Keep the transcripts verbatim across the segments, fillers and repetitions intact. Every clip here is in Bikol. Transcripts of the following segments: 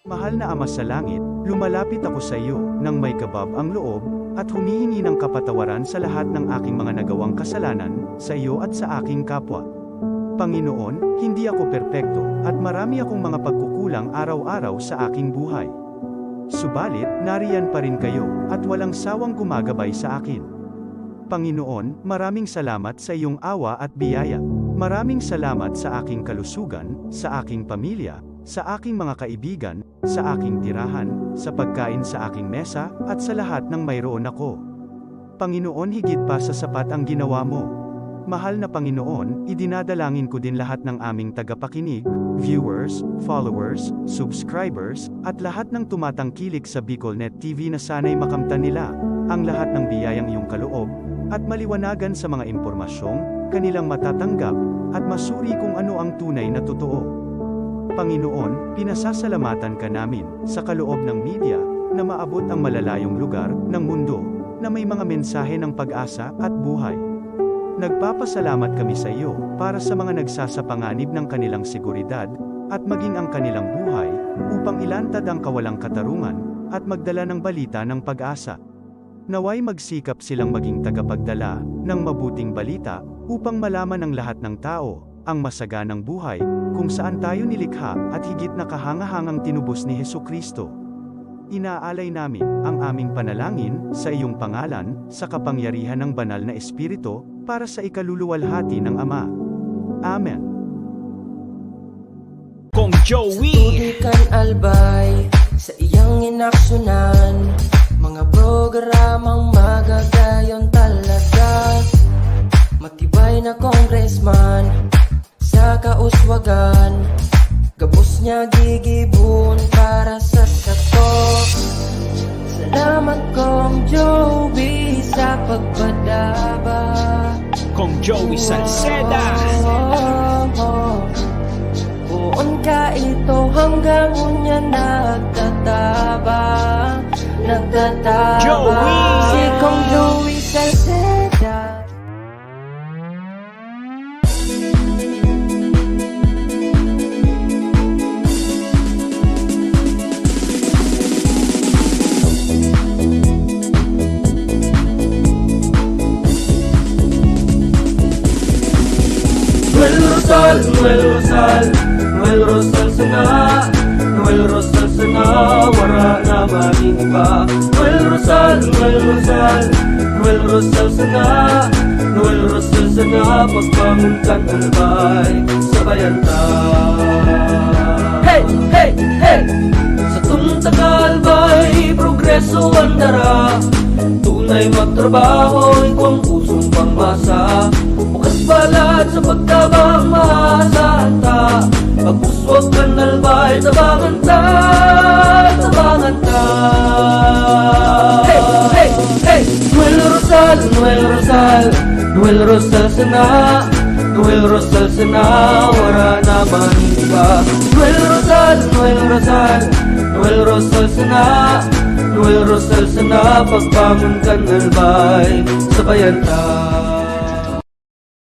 Mahal na Ama sa Langit, lumalapit ako sa iyo nang may kabab ang loob at humihingi ng kapatawaran sa lahat ng aking mga nagawang kasalanan sa iyo at sa aking kapwa. Panginoon, hindi ako perpekto at marami akong mga pagkukulang araw-araw sa aking buhay. Subalit, nariyan pa rin kayo at walang sawang gumagabay sa akin. Panginoon, maraming salamat sa iyong awa at biyaya. Maraming salamat sa aking kalusugan, sa aking pamilya, sa aking mga kaibigan, sa aking tirahan, sa pagkain sa aking mesa, at sa lahat ng mayroon ako. Panginoon, higit pa sa sapat ang ginawa mo. Mahal na Panginoon, idinadalangin ko din lahat ng aming tagapakinig, viewers, followers, subscribers, at lahat ng tumatangkilik sa BicolNet T V na sana'y makamtan nila ang lahat ng biyayang iyong kaloob at maliwanagan sa mga impormasyong kanilang matatanggap at masuri kung ano ang tunay na totoo. Panginoon, pinasasalamatan ka namin sa kaloob ng media na maabot ang malalayong lugar ng mundo na may mga mensahe ng pag-asa at buhay. Nagpapasalamat kami sa iyo para sa mga nagsasapanganib ng kanilang seguridad at maging ang kanilang buhay upang ilantad ang kawalang katarungan at magdala ng balita ng pag-asa. Naway magsikap silang maging tagapagdala ng mabuting balita upang malaman ng lahat ng tao ang masaganang buhay kung saan tayo nilikha at higit na kahangahangang tinubos ni Jesu-Cristo. Inaalay namin ang aming panalangin sa iyong pangalan, sa kapangyarihan ng Banal na Espiritu, para sa ikaluluwalhati ng Ama. Amen. Kong Joey. Tubig kan Albay, sa iyang inaksyonan, mga programang magagayon talaga. Matibay na congressman, sa kauswagan, gabos niya gigibon para sa sato. Salamat, Kong Joey, sa pagpadaba. Kong Joey Salceda. Poon ka ito hanggang unya nagtataba, nagtataba. Joey! Si Kong Joey Salceda. Noel Rosal, Noel Rosal, Noel Rosal sana, Noel Rosal sana, wara na man nin iba. Noel Rosal, Noel Rosal, Noel Rosal sana, Noel Rosal sana, pagbangon kan Albay, sabayan ta. Hey! Hey! Hey! Satong taga-Albay, progreso an dara. Tunay magtrabaho, igwang pusong pangmasa. Bukas palad sa pagtabang, maasahan ta. Pag-uswag kan Albay, tabangan ta, tabangan ta. Hey! Hey! Hey! Noel Rosal, Noel Rosal, Noel Rosal sana, Noel Rosal sana, wara na man iba. Noel Rosal, Noel Rosal, Noel Rosal sana, Noel Rosal sana, pagbangon kan Albay, sabayan ta.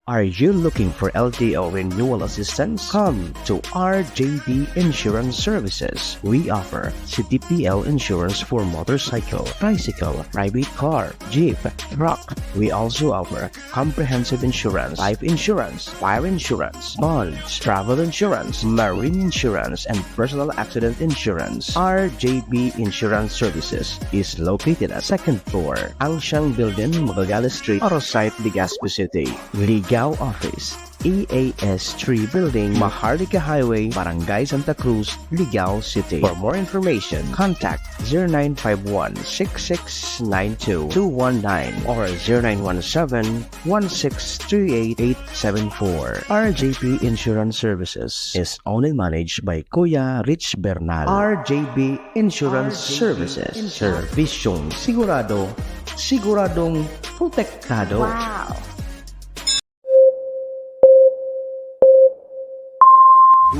Are you looking for L T O renewal assistance? Come to R J B Insurance Services. We offer C T P L insurance for motorcycle, tricycle, private car, jeep, truck. We also offer comprehensive insurance, life insurance, fire insurance, bonds, travel insurance, marine insurance, and personal accident insurance. R J B Insurance Services is located at second floor, Angsiang Building, Magallanes Street, Arosite, Legazpi City. Ligao Office, E A S three Building, Maharlika Highway, Barangay Santa Cruz, Ligao City. For more information, contact zero nine five one, six six nine two, two one nine or zero nine one seven, one six three eight, eight seven four. R J P Insurance Services is owned and managed by Kuya Rich Bernal. R J P Insurance Services. Serbisyong sigurado, siguradong protektado. Wow!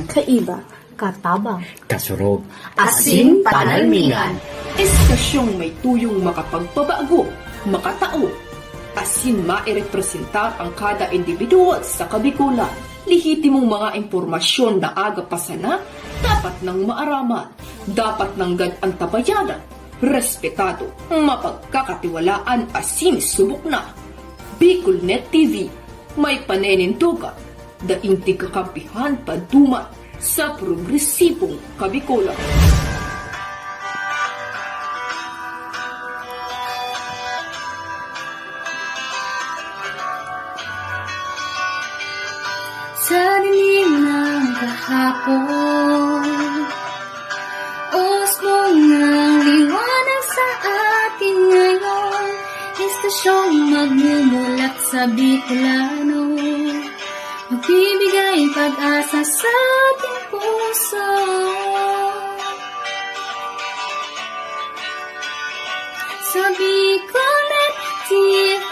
Kaiba, katabang, kasurog, asin panalmingan. Estasyong may tuyong makapagpabago, makatao, asin mairepresentar ang kada individual sa Kabikolan. Lehitimong mga impormasyon na aga pa sana, dapat nang maaraman. Dapat nanggad an tabayanan respetado, mapagkakatiwalaan asin subok na. Bicolnet T V, may paninindogan, daing tigkakampihan paduman sa progresibong Kabicolan. Sa dilim ng kahapon, usbong ng liwanag sa atin ngayon, estasyong magmumulat sa Bicolano, magbibigay pag-asa sa ating puso. Sa Bicolnet T V,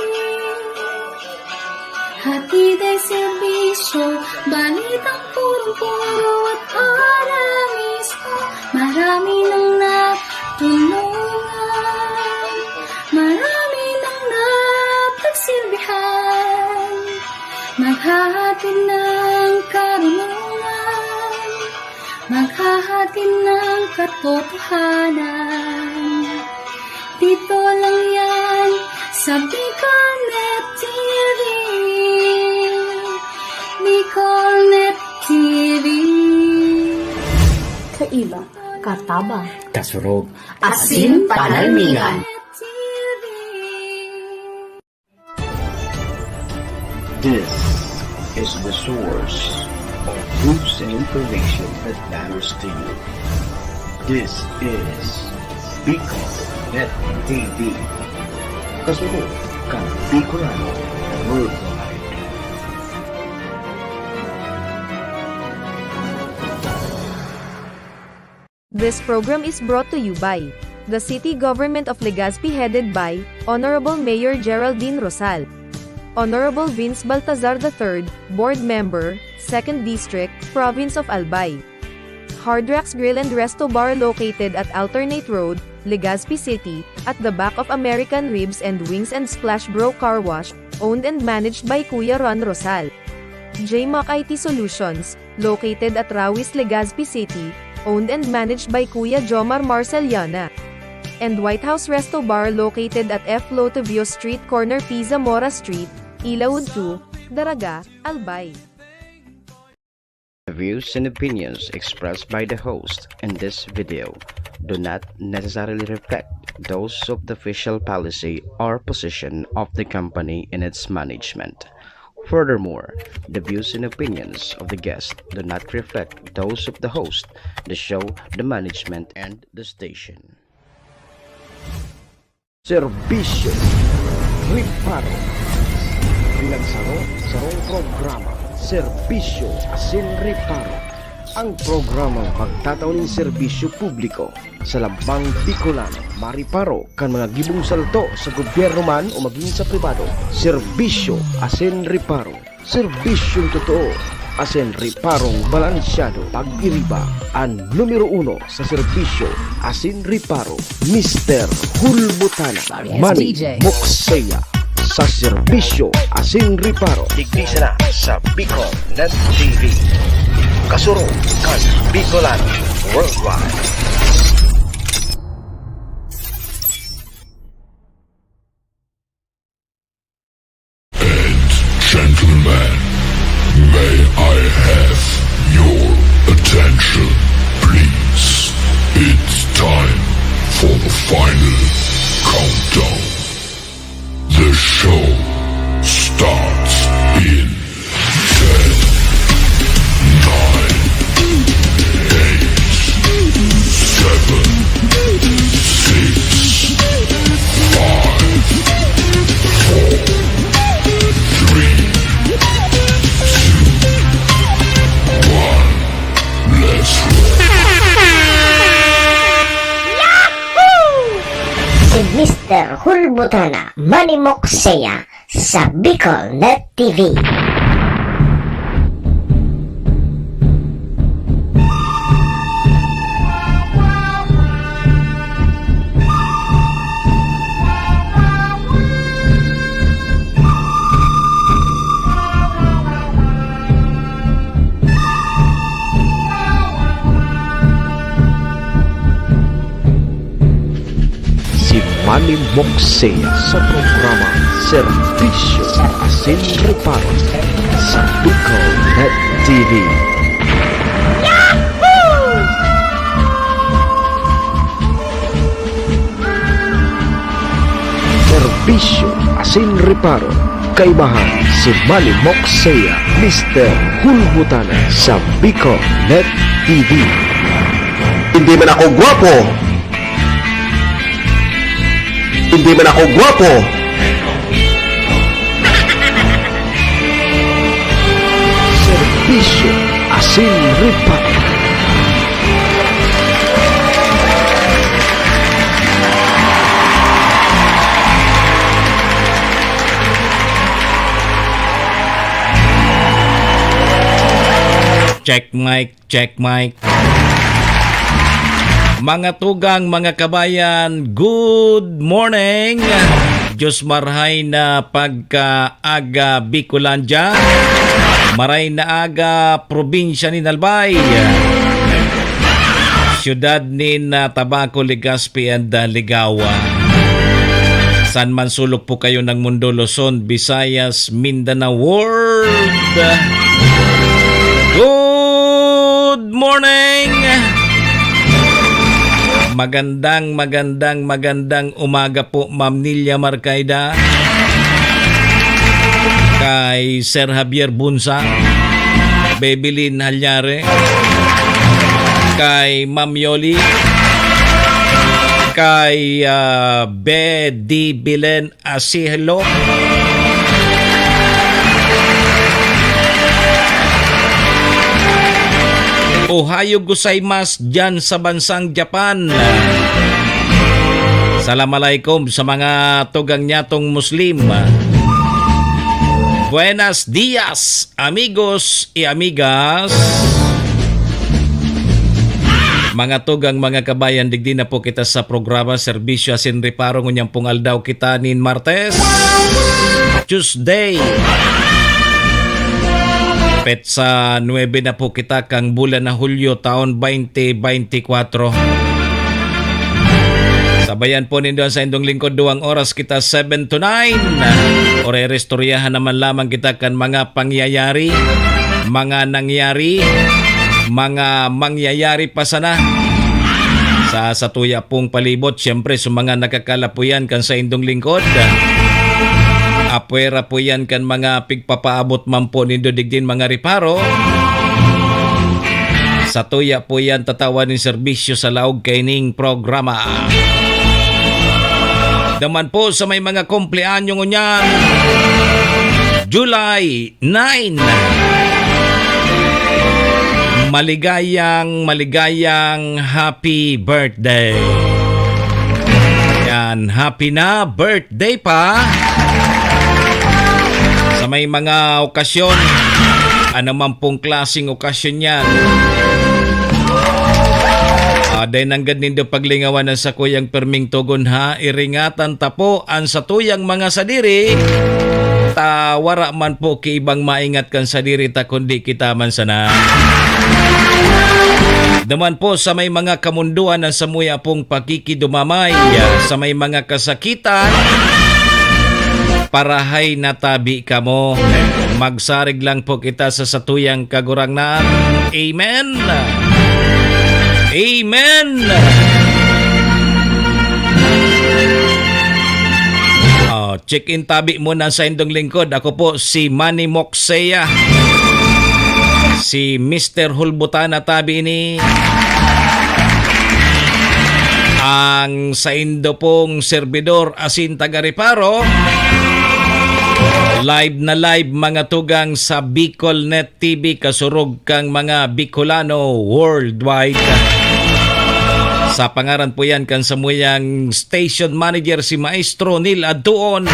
hatid ay serbisyo, balitang purong-puro at ora mismo. Marami nang natulungan, marami nang napagsilbihan, maghahatid ng karunungan, maghahatid ng katotohanan. Dito lang yan sa Bicolnet T V. Bicolnet T V. Kaiba, katabang, kasurog, asin panalmingan. T V. This is the source of news and information that matters to you. This is Bicolnet T V. Kasunod kan Bicolano Worldwide. This program is brought to you by the City Government of Legazpi, headed by Honorable Mayor Geraldine Rosal, Honorable Vince Baltazar the third, Board Member, Second District, Province of Albay. Hard Rocks Grill and Resto Bar, located at Alternate Road, Legazpi City, at the back of American Ribs and Wings and Splash Bro Car Wash, owned and managed by Kuya Ron Rosal. J Mac I T Solutions, located at Rawis, Legazpi City, owned and managed by Kuya Jomar Marceliana. And White House Resto Bar, located at F Lotovio Street, corner P Zamora Street, Ilaud two, Daraga, Albay. The views and opinions expressed by the host in this video do not necessarily reflect those of the official policy or position of the company and its management. Furthermore, the views and opinions of the guest do not reflect those of the host, the show, the management, and the station. Serbisyo Reparo. Pinagsaro, sarong programa, Serbisyo asin Reparo. Ang programang magtatao nin serbisyo publiko sa lambang Bicolano, mariparo kan mga gibong salto sa gobyerno man o magin sa pribado. Serbisyo asin Reparo. Serbisyong totoo asin reparong balansyado. Pag-iriba, an numero uno sa serbisyo asin reparo, Mister Hulbutana, Manny Mokseya, sa serbisyo asin reparo. Digdi sana sa Bicolnet T V. Kasurog kan Bicolano Worldwide. And gentlemen, may I have your attention, please? It's time for the final countdown. The show starts in ten, nine, eight, seven, six, five, four, three, two, one. Let's roll. Si Mister Hulbutana, Manny Mokseya, sa Bicolnet T V. Mokse sa programa Serbisyo asin Reparo sa Bicol Net T V. Serbisyo asin Reparo, kaibahan si Manny Mokse, Mister Hulbutana sa Bicol Net T V. Hindi man ako gwapo. Hindi man ako gwapo. Serbisyo asin reparo. Check mic. Check mic. Mga tugang, mga kabayan, good morning. Diyos marhay na pagkaaga, Bicolandia. Maray na aga, probinsya ni Albay. Siyudad nin, ah, Tabaco, Legazpi, and, ah, Ligao. San man sulok po kayo ng mundo, Luzon, Visayas, Mindanao, World. Good morning! Magandang, magandang, magandang umaga po, Ma'am Nilia Marcaida, kay Sir Javier Bunsa, Bebelin Halyare, kay Ma'am Yoli, kay, ah, Be Di Belen Asihlo. Ohayo gozaimasu diyan sa bansang Japan. Salam alaikum sa mga tugang nyatong Muslim. Buenas dias, amigos y amigas. Mga tugang, mga kabayan, digdi na po kita sa programa Serbisyo asin Reparo. Ngunyan pong aldaw kita nin Martes, Tuesday. Petsa nuebe na po kita kan bulan na Hulyo, taon twenty twenty-four. Sabayan po nindo ang saindong lingkod, duwang oras kita, seven to nine. Orerestoryahan naman lamang kita kan mga pangyayari, mga nangyari, mga mangyayari pa sana sa satuya pong palibot. Siyempre, sa mga nakakalapuyan kan saindong lingkod, apwera po yan kan mga pigpapaabot man po nindo digdin mga reparo. Satuya po yan tatawan nin serbisyo sa laog kaining programa. Daman po sa may mga kumpleanyo ngunyan, July nine. Maligayang, maligayang happy birthday. Yan, happy na birthday pa. Sa may mga okasyon, ano man pong klaseng okasyon yan. Ah, dai nanggad nindo paglingawan ang sakuyang perming togon, ha. Iringatan ta po an satuyang mga sadiri, ta wara man po ki ibang maingat kan sadiri ta, kundi kita man sana. Daman po sa may mga kamundoan na samuya pong pakikidumamay, sa may mga kasakitan, parahay na tabi kamo. Magsarig lang po kita sa satuyang Kagurangnan. Amen. Amen. Oh, check in tabi muna sa indong lingkod. Ako po si Manny Moxea. Si Mister Hulbutana tabi ini. Ang saindo pong serbidor asin taga-reparo. Live na live, mga tugang, sa Bicol Net T V, kasurog kang mga Bicolano worldwide. Sa pangaran po yan kan samuyang station manager, si Maestro Neil Adtuon.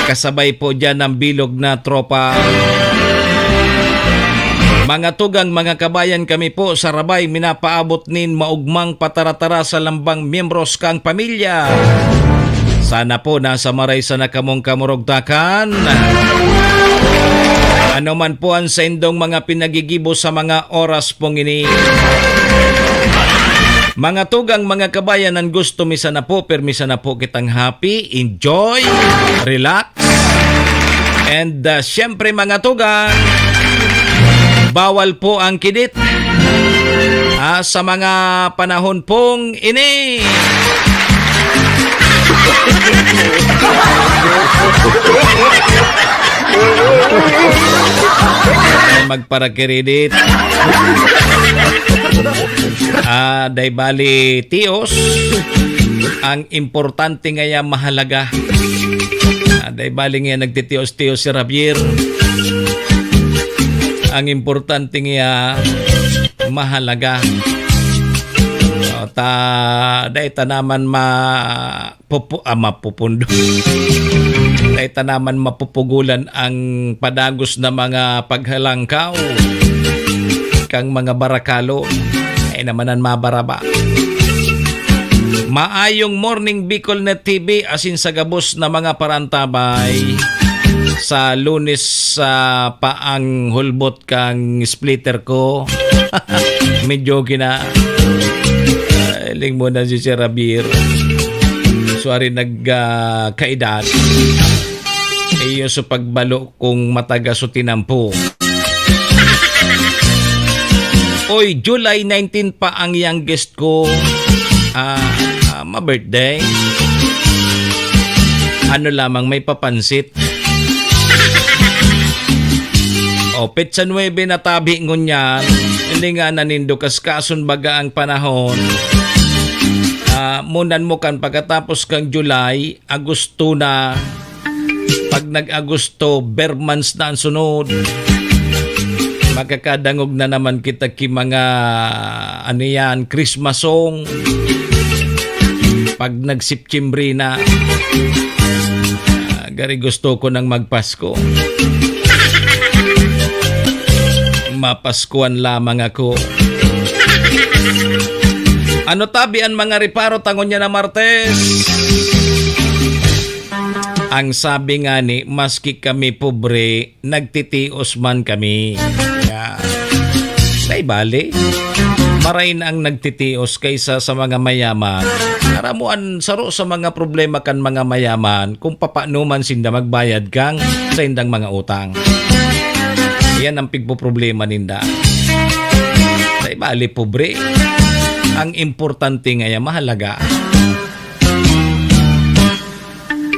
Kasabay po dyan ang bilog na tropa. Mga tugang, mga kabayan, kami po sa Rabay minapaabot nin maugmang pataratara sa lambang miyembros kang pamilya. Sana po nasa maray sana kamong kamurugtakan. Ano man po ang saindong mga pinagigibo sa mga oras pong ini. Mga tugang, mga kabayan, ang gusto mi sana po, permi sana po kitang happy, enjoy, relax. And, ah, siyempre, mga tugang, bawal po ang kidit, ah, sa mga panahon pong ini. Ay, magparakiridit. Ah, dai bali tios. Ang importante ngaya mahalaga. Ah, dai bali ngaya nagtitios-tios si Javier. Ang importante ngaya mahalaga. O, ta, dai ta naman ma-, pupu-, ah, mapupundo. Dai ta naman mapupugulan ang padagos na mga paghalangkaw kang mga barakalo. Ay naman ang mabaraba. Maayong morning, Bicol Net T V, asin sa gabos na mga parantabay. Sa Lunes, sa paang hulbot kang splitter ko. Medyo gina-, Ay, ling mo na si Sir Javier. Suwari nag, ah, kaedad. Iyo sa pagbalo kung matagas o tinampo. Oy, July nineteen pa ang youngest ko. Ah, ah, ma-birthday. Ano lamang may papansit. O, petsa nuebe na tabi ngunyan. Hindi nga nanindo kaskason baga ang panahon. Ah, munan mo kan pagkatapos kang July, Agosto na. Pag nag-Agosto, ber months na ang sunod. Makakadangog na naman kita ki mga, ano yan, Christmas song. Pag nag-September na, ah, gari gusto ko nang magpasko. Mapaskuhan lamang ako. Ano tabi an mga reparo ta ngunyan na Martes? Ang sabi ngani, maski kami pobre, nagtitios man kami. Yan. May bali. Maray na ang nagtitios kaysa sa mga mayaman. Aram mo, an saro sa mga problema kan mga mayaman, kung papaano man sinda magbayad kang saindang mga utang. Yan ang pigpoproblema ninda. May bali, pobre. Ang importante ngaya, mahalaga.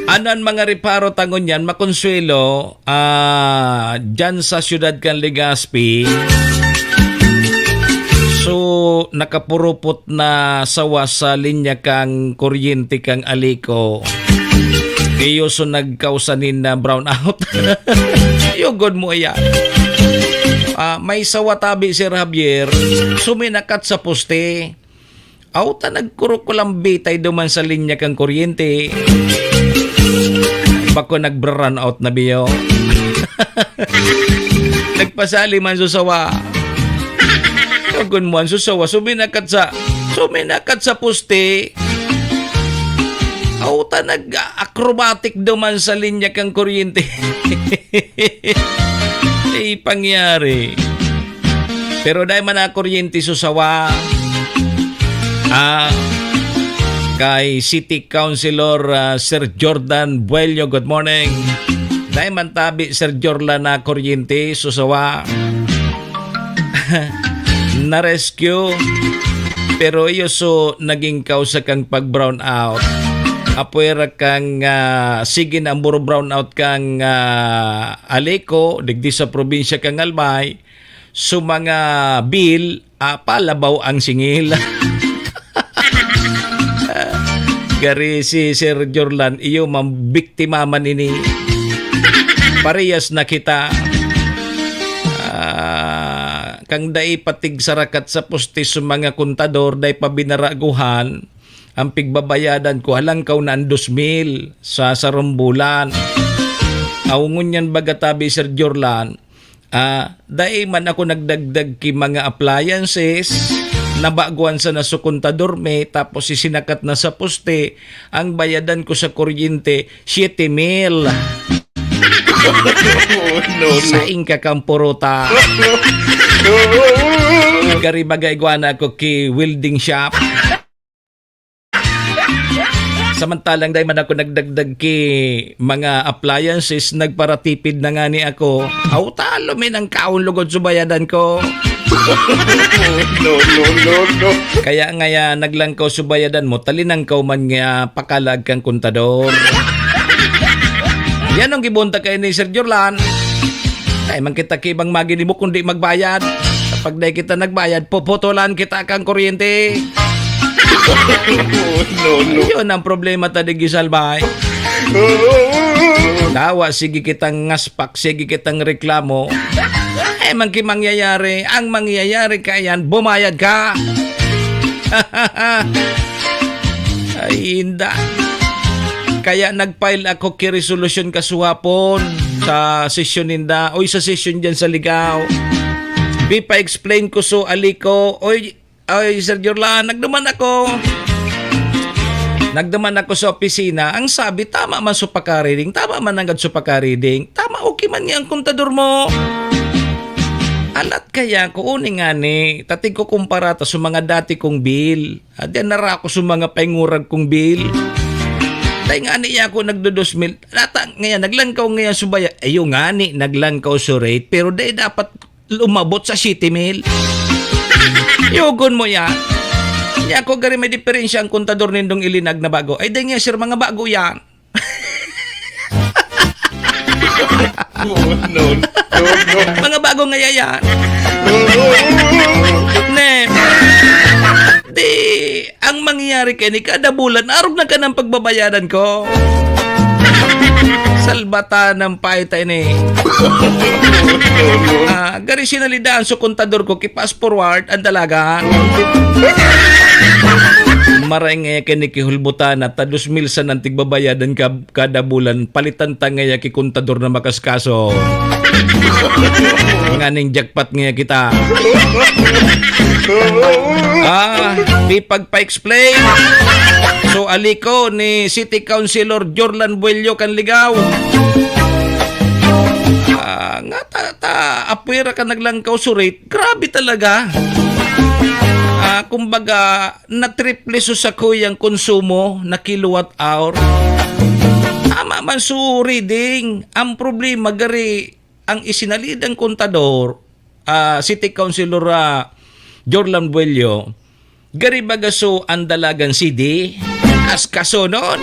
Ano an mga reparo ta ngunyan, makonsuelo, ah, dyan sa siyudad kan Legazpi? So, nakapurupot na sawa sa linya kang kuryente kang Alico. Iyo so nagkausa nin na brownout. Yugod mo iyan. Ah, may sawa tabi, Sir Javier, suminakat sa poste. Aw, ta nagkurukulambitay duman sa linya kan kuryente. Bako nag-brownout na biyo. Nagpasali man sa sawa. Kun mo an susawa, suminakat sa, suminakat sa poste. Aw, ta nag-acrobatic duman sa linya kan kuryente. Di pangyari. Pero dai man na kuryente susawa. Ah, kay City Councilor, ah, Sir Jordan Buello, good morning. Dai man tabi, Sir Jordan, na kuryente susawa. Na-rescue. Pero iyo so naging kausa kang pag-brownout. Apwera kang, ah, sige na ang buro brownout kang, ah, Aleco, digdi sa probinsya kang Albay, so mga bill, ah, palabaw ang singil. Gari si Sir Jorlan, iyo mambiktima man ini. Parehas na kita. Ah, kang dai patig sarakat sa poste sa mga kontador, dai pa binaraguhan, ang pigbabayadan ko, halangkaw na ang dos mil sa sarong bulan. Aw, ngunyan baga tabi, Sir Jorlan, ah, dai man ako nagdagdag ki mga appliances, nabaguan sa nasukontador mi, tapos isinakat na sa poste, ang bayadan ko sa kuryente, siete mil. Saing ka kan puruta. Gari baga igwa na ako ki welding shop. Samantalang dai man ako nagdagdag ki mga appliances, nagparatipid na ngani ako. Aw, talo, may nang kaon lugod subayadan ko. No, no, no, no. Kaya ngaya naglangkaw subayadan mo, talinangkaw man nga pakalag kan kontador. Yan ang gibunta kay ni Sir Jorlan. Ay, man kita kibang maginibo kundi magbayad. Kapag dai kita nagbayad, puputulan kita kang kuryente. No, no. Yun ang problema ta, di gisalbay. Dawa, sige kitang ngaspak, sige kitang reklamo. Ay, man ki mangyayari. Ang mangyayari kayan, bumayad ka. Ay, inda. Kaya nag-file ako ki resolusyon kasuhapon sa sesyon ninda. Oy, sa sesyon dyan sa Ligao. Pipa-explain ko so ali ko. Oy, oy, Sir Jorlan, nagduman ako. Nagduman ako sa opisina. Ang sabi, tama man so pakariding. Tama man nanggad so pakariding. Tama, okay man niya ang kontador mo. Alat kaya ko, uni ngani, tatig ko kumpara ta sa mga dati kong bill. At yan nara ako sa mga paingurag kong bill. Dahil nga niya ako nagdo dos mil. Nata, ngayon, naglangkaw ngayon subaya. Ayo nga ni, naglangkaw sa rate. Pero dahil dapat lumabot sa siyete mil. Yugon mo yan. Niya ako gari may diferensya ang kontador nindong ilinag na bago. Ay, dahil nga, sir, mga bago yan. No, no, no, no. Mga bago ngaya yan. Ne. Di, ang mangyayari kay ni kada bulan, arog na ka ng pagbabayaran ko. Salbatan ng paita ini. Ah, gari sinalidaan sa kontador ko, ki-fast forward ang dalaga. Maray nga yan kay ni kihulbutan at dos mil sa nantig babayadan ka kada bulan, palitan ta ngaya ki kontador na makaskaso. Nganing jackpot ngaya kita. Ah, di pagpa-explain. So, aliko ni City Councilor Jorlan Buello kan Ligao. Ah, nga ta, ta, apwera ka naglangkaw surit. Grabe talaga. Ah, kumbaga, na triple so sakuyang konsumo na kilowatt hour. Tama man so reading. Ang problema, gari, ang isinalidang kontador, ah, City Councilor, ah, Jorlan Buello, gari baga so ang dalagan C D, as kasonon.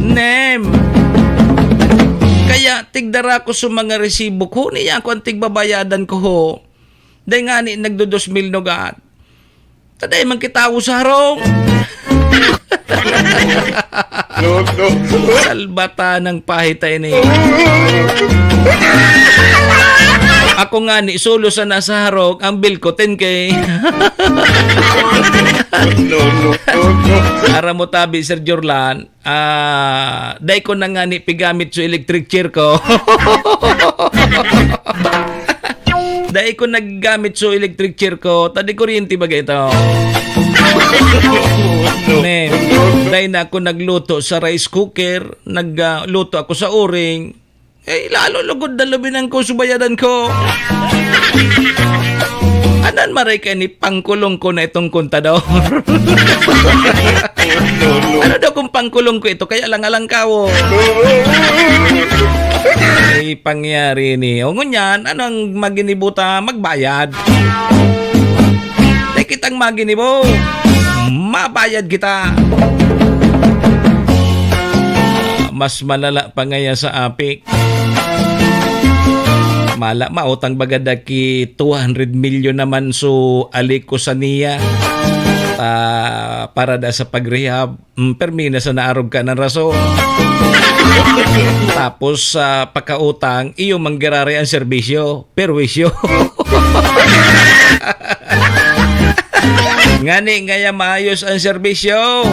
Nem. Kaya tigdara ko sa mga resibo ko, niya ko ang tigbabayadan ko ho. Dai ngani nagdo dos mil nugat. Taday man kitawo sa harong. No, no. Salbata ng pahita ini. Ako ngani, solo sana sa harong, ang bill ko, ten K. No, no, no, no. Aram mo tabi, Sir Jorlan, ah, dai ko na ngani pigamit so electric chair ko. Dai ko naggamit so electric chair ko. Tadi kuryente baga ito. Ne, dai na ako nagluto sa rice cooker. Nagluto ako sa uring. Eh, lalo lugod na luminang ko, subayadan ko. Anan maray kay ni pangkulong ko na itong kontador. Ano daw kung pangkulong ko ito, kaya lang alangkawo. Ay, pangyari ni. O ngunyan, anong maginibuta? Magbayad. Ay, kitang maginibo. Mabayad kita. Mas malala pa ngaya sa apik. Mala, mautang baga da ki two hundred million naman so aliko sa niya. Ah, para da sa pag-rehab. Mm, permi na sa naarog ka ng rason. Tapos, sa pagkautang, iyo manggirari ang serbisyo. Perwisyo. Ngani ngaya maayos ang serbisyo.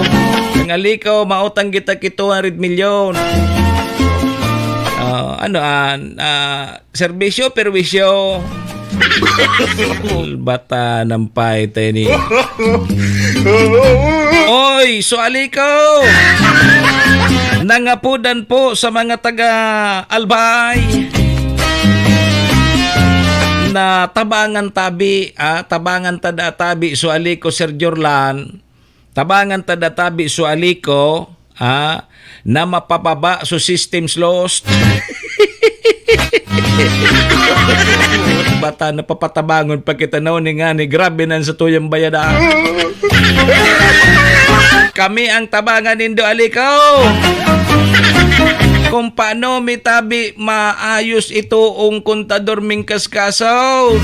Ang aliko, mautang kita ki two hundred million. Ah, ano, ah, ah, serbisyo, perwisyo. Bata ng paite ni. Oy, so aliko! Ang apodan po sa mga taga Albay na tabangan tabi, ah, tabangan tada tabi, so ali ko, Sir Jorlan, tabangan tada tabi, so ali ko, ah, na mapababa so systems lost. Bata, napapatabangon pa kita na ni nga ni grabe nan sa tuyang bayada. Kami ang tabangan nindo, alikaw. Kung paano mi tabi maayos ito ang kontador ming kaskasaw.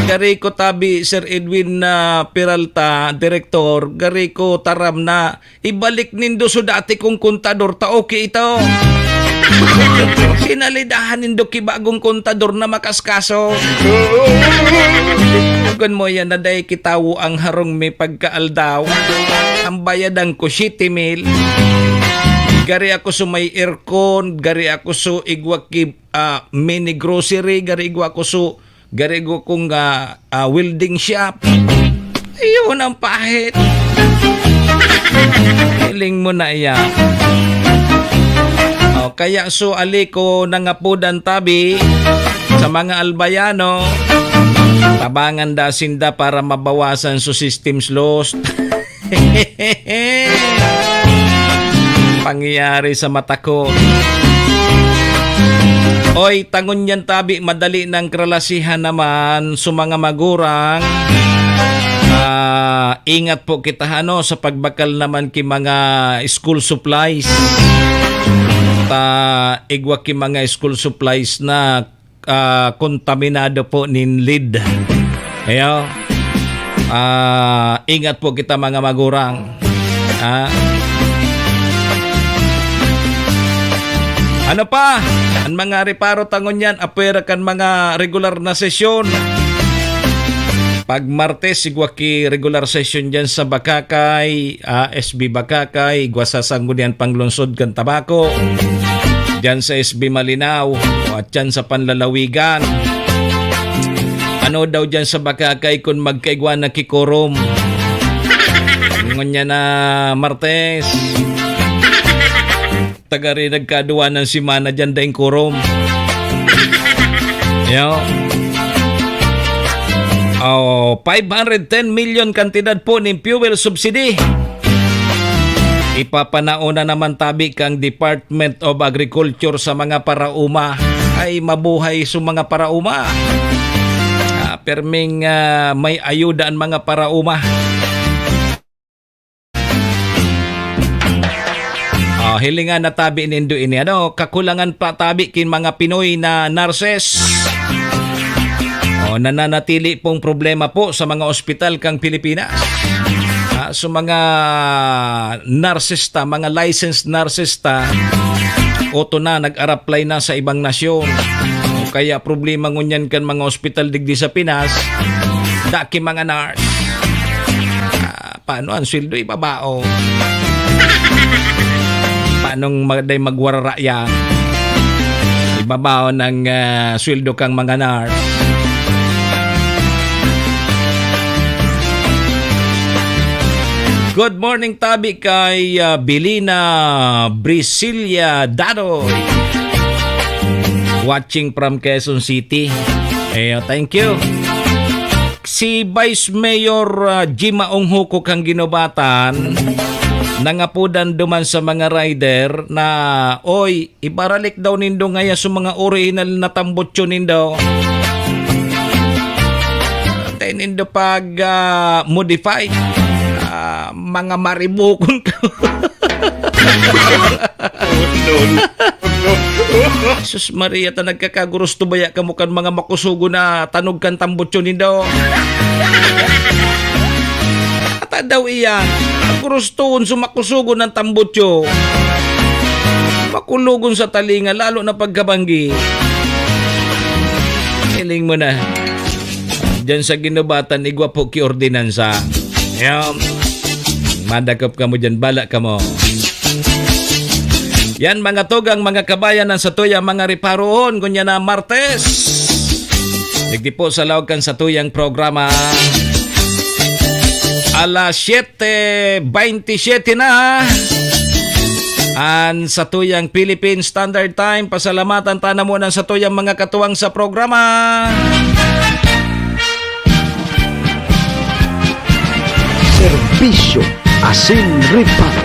Gari ko tabi, Sir Edwin na Peralta, direktor, gari ko taram na ibalik nindo so dati kong kontador, ta okay ito. Sinalidahan nindo ki bagong kontador na makaskaso. Kun mo yan na dai kitawo ang harong mi pagkaaldaw. Ang bayadan ko, siyete mil. Gari ako so may aircon, gari ako so igwa ki, ah, mini grocery, gari igwa ko so gari igwa kong, ah, ah, welding shop. Ayun ang pahit. Feeling mo na iya. O, kaya so ali ko nangapodan tabi sa mga Albayano, tabangan da sinda para mabawasan so systems lost. Pangyayari sa mata ko. Oy, tangon yan tabi, madali nang kralasihan naman so mga magurang. Ah, ingat po kita, ano, sa pagbakal naman ki mga school supplies. Ta igwa ki mga school supplies na ah, kontaminado po nin lead. Ayo. Ah, ingat po kita, mga magurang. Ah. Ano pa? Ang mga reparo tangon yan, apwera kan mga regular na sesyon. Pag Martes, igwa ki regular session dyan sa Bakakay, ah, S B Bakakay, igwa sa Sangguniang Panglungsod kan Tabaco, dyan sa S B Malinao, o at dyan sa Panlalawigan. Ano daw dyan sa Bakakay kun magkaigwa na ki quorum? Ngunyan na Martes. Taga rin nagkaduwa ng simana dyan, daing quorum. Yo. Oh, five hundred ten million kantidad po nin fuel subsidy. Ipapanaon na naman tabi kang Department of Agriculture sa mga parauma. Ay, mabuhay sa mga parauma. Ah, perming, ah, may ayuda ang mga parauma. Ah, hilingan na tabi nindo ini. Ano, kakulangan pa tabi kin mga Pinoy na nurses. Oh, nananatili pong problema po sa mga ospital kang Pilipinas. Ah, so mga nurses ta, mga licensed nurses ta, oto na, nag-araplay na sa ibang nasyon. O kaya problema ngunyan kan mga ospital digdi sa Pinas, daki mga nurse. Ah, Paano ang sweldo? Ibabao. Paanong ma-, day magwarara yan? Ibabao ng, ah, sweldo kang mga nurse. Good morning, tabi kay, ah, Belina Brisilia Dadoy. Watching from Quezon City. Eh, thank you. Si Vice Mayor, ah, Jima Onghuko kang Ginobatan, nangapodan duman sa mga rider na, "Oy, ibaralik daw nindo ngaya sa mga orihinal na tambutso nindo. Antay nindo pag, ah, modify. Ah, mga maribukon ka." Sus Maria, ta nagkakagurusto baya kamo kan mga makusugon na tanog kan tambutso nindo? Ata daw iyan, gurustoon sa makusugon ng tambutso. Makulogon sa talinga, lalo na pagkabanggi. Hiling mo na. Diyan sa Ginobatan, igwa po ki ordinansa. Yan. Madakop kamo diyan, bala kamo. Yan, mga tugang, mga kabayan, ang satuyang mga reparoon, ngunyan na Martes. Digdi po sa laog kan satuyang programa. Alas siyete bentisiete na. An satuyang Philippine Standard Time, pasalamatan ta na muna an satuyang mga katuwang sa programa. Serbisyo asin reparo.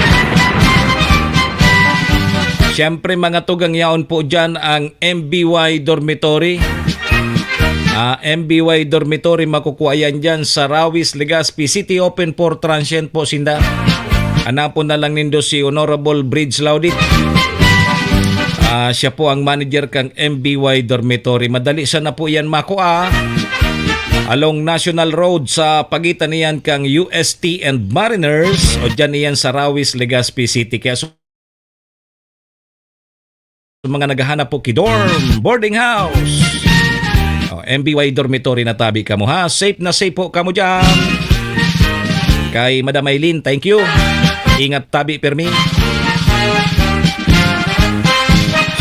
Siyempre, mga tugang, yaon po dyan ang M B Y Dormitory. Ah, M B Y Dormitory, makukuha yan dyan sa Rawis, Legazpi City. Open for transient po sinda. Hanapon na lang nindo si Honorable Bridge Laudit. Ah, siya po ang manager kang M B Y Dormitory. Madali sana po yan makua. Along National Road sa pagitan niyan kang U S T and Mariners o dyan niyan sa Rawis, Legazpi City. Kaya su-, mga naghahanap po ki dorm, boarding house. O, M B Y Dormitory na tabi kamo, ha? Safe na safe po kamo dyan. Kay Madam Aileen, thank you. Ingat tabi, permi.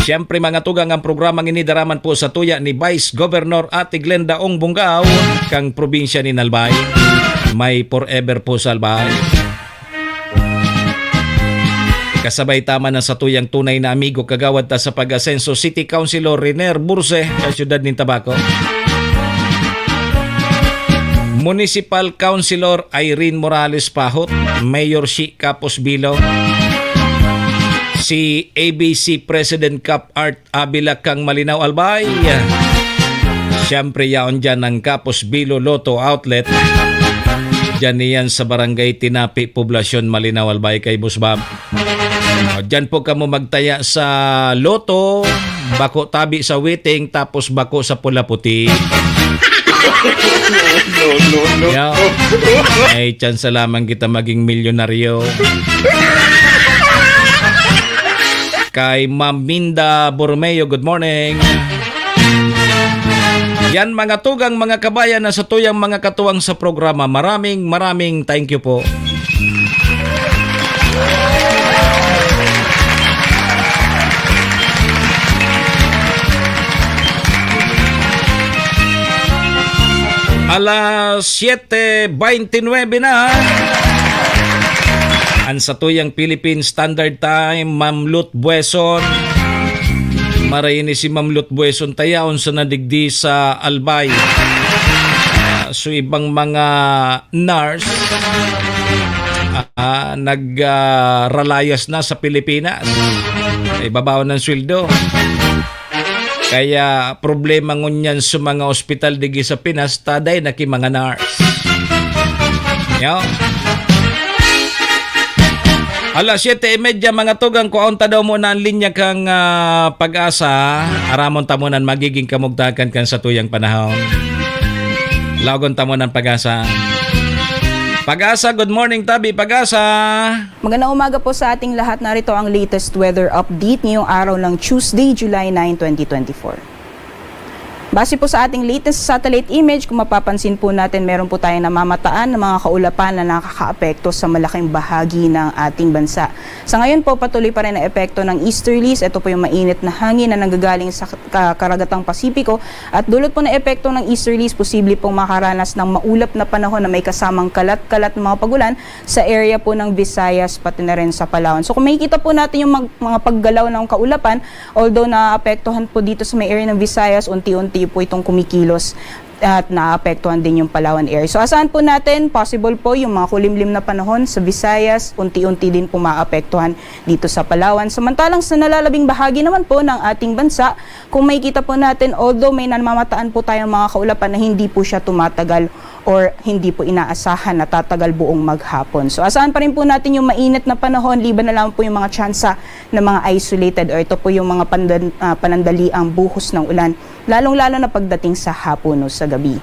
Siyempre, mga tugang, ang programang ini daraman po sa tuya ni Vice Governor Ate Glenda Ong Bungao, kang probinsya ni Albay. May forever po sa Albay. Kasabay ta man ang satuyang tunay na amigo, kagawad ta sa pag-asenso, City Councilor Riner Burse, sa siyudad nin Tabaco. Municipal Councilor Irene Morales Pahot, Mayor Shi Capos Bilo, si A B C President Cap Art Avila kang Malinao, Albay. Siyempre, yaon dyan ang Capos Bilo Lotto Outlet. Dyan iyan sa Barangay Tinapi, Poblacion, Malinao, Albay, kay Boss Bob. O, dyan po kamo magtaya sa Lotto, bako tabi sa Witing, tapos bako sa Pula Puti. No, no, no, Yo. no. Ay, chance lamang kita maging milyonaryo. Kay Ma'am Minda Borromeo, good morning. Yan, mga tugang, mga kabayan, na sa tuyang mga katuwang sa programa. Maraming, maraming thank you po. Alas siyete beintinuebe na. An satuyang Philippine Standard Time, Ma'am Lut Bueson. Maray ni si Ma'am Lut Bueson, tayaon sa nadigdi sa Albay. Ah, so, ibang mga nurse, ah, nag, ah, ralayas na sa Pilipinas. Ibabaw ng sweldo. Kaya problema ngunyan sa mga ospital digi sa Pinas, taday na ki mga nurse. Yo. Alas siyete y media, mga tugang, kuhaon ta daw muna ang linya kang, ah, Pag-asa. Aramon ta muna an magiging kamugtakan kan satuyang panahon. Lagon ta muna an Pag-asa. Pag-asa, good morning, tabi, Pag-asa. Magandang umaga po sa ating lahat. Narito ang latest weather update ngayong araw ng Tuesday, July nine, twenty twenty-four. Base po sa ating latest satellite image, kung mapapansin po natin, meron po tayong namamataan na mga kaulapan na nakakaapekto sa malaking bahagi ng ating bansa. Sa ngayon po, patuloy pa rin ang epekto ng easterlies. Ito po yung mainit na hangin na nanggagaling sa ka-, karagatang Pasipiko. At dulot po ng epekto ng easterlies, posible pong makaranas ng maulap na panahon na may kasamang kalat-kalat na mga pagulan sa area po ng Visayas, pati na rin sa Palawan. So, kung makikita po natin yung mag-, mga paggalaw ng kaulapan, although naapektuhan po dito sa may area ng Visayas, unti-unti po itong kumikilos at naapektuhan din yung Palawan area. So, asahan po natin, possible po yung mga kulimlim na panahon sa Visayas, unti-unti din po maapektuhan dito sa Palawan. Samantalang sa nalalabing bahagi naman po ng ating bansa, kung makikita po natin, although may namamataan po tayong mga kaulapan na hindi po siya tumatagal or hindi po inaasahan na tatagal buong maghapon. So, asahan pa rin po natin yung mainit na panahon, liban na lamang po yung mga tsansa ng mga isolated or ito po yung mga pandan-, ah, panandaliang buhos ng ulan, lalong-lalo na pagdating sa hapon o sa gabi.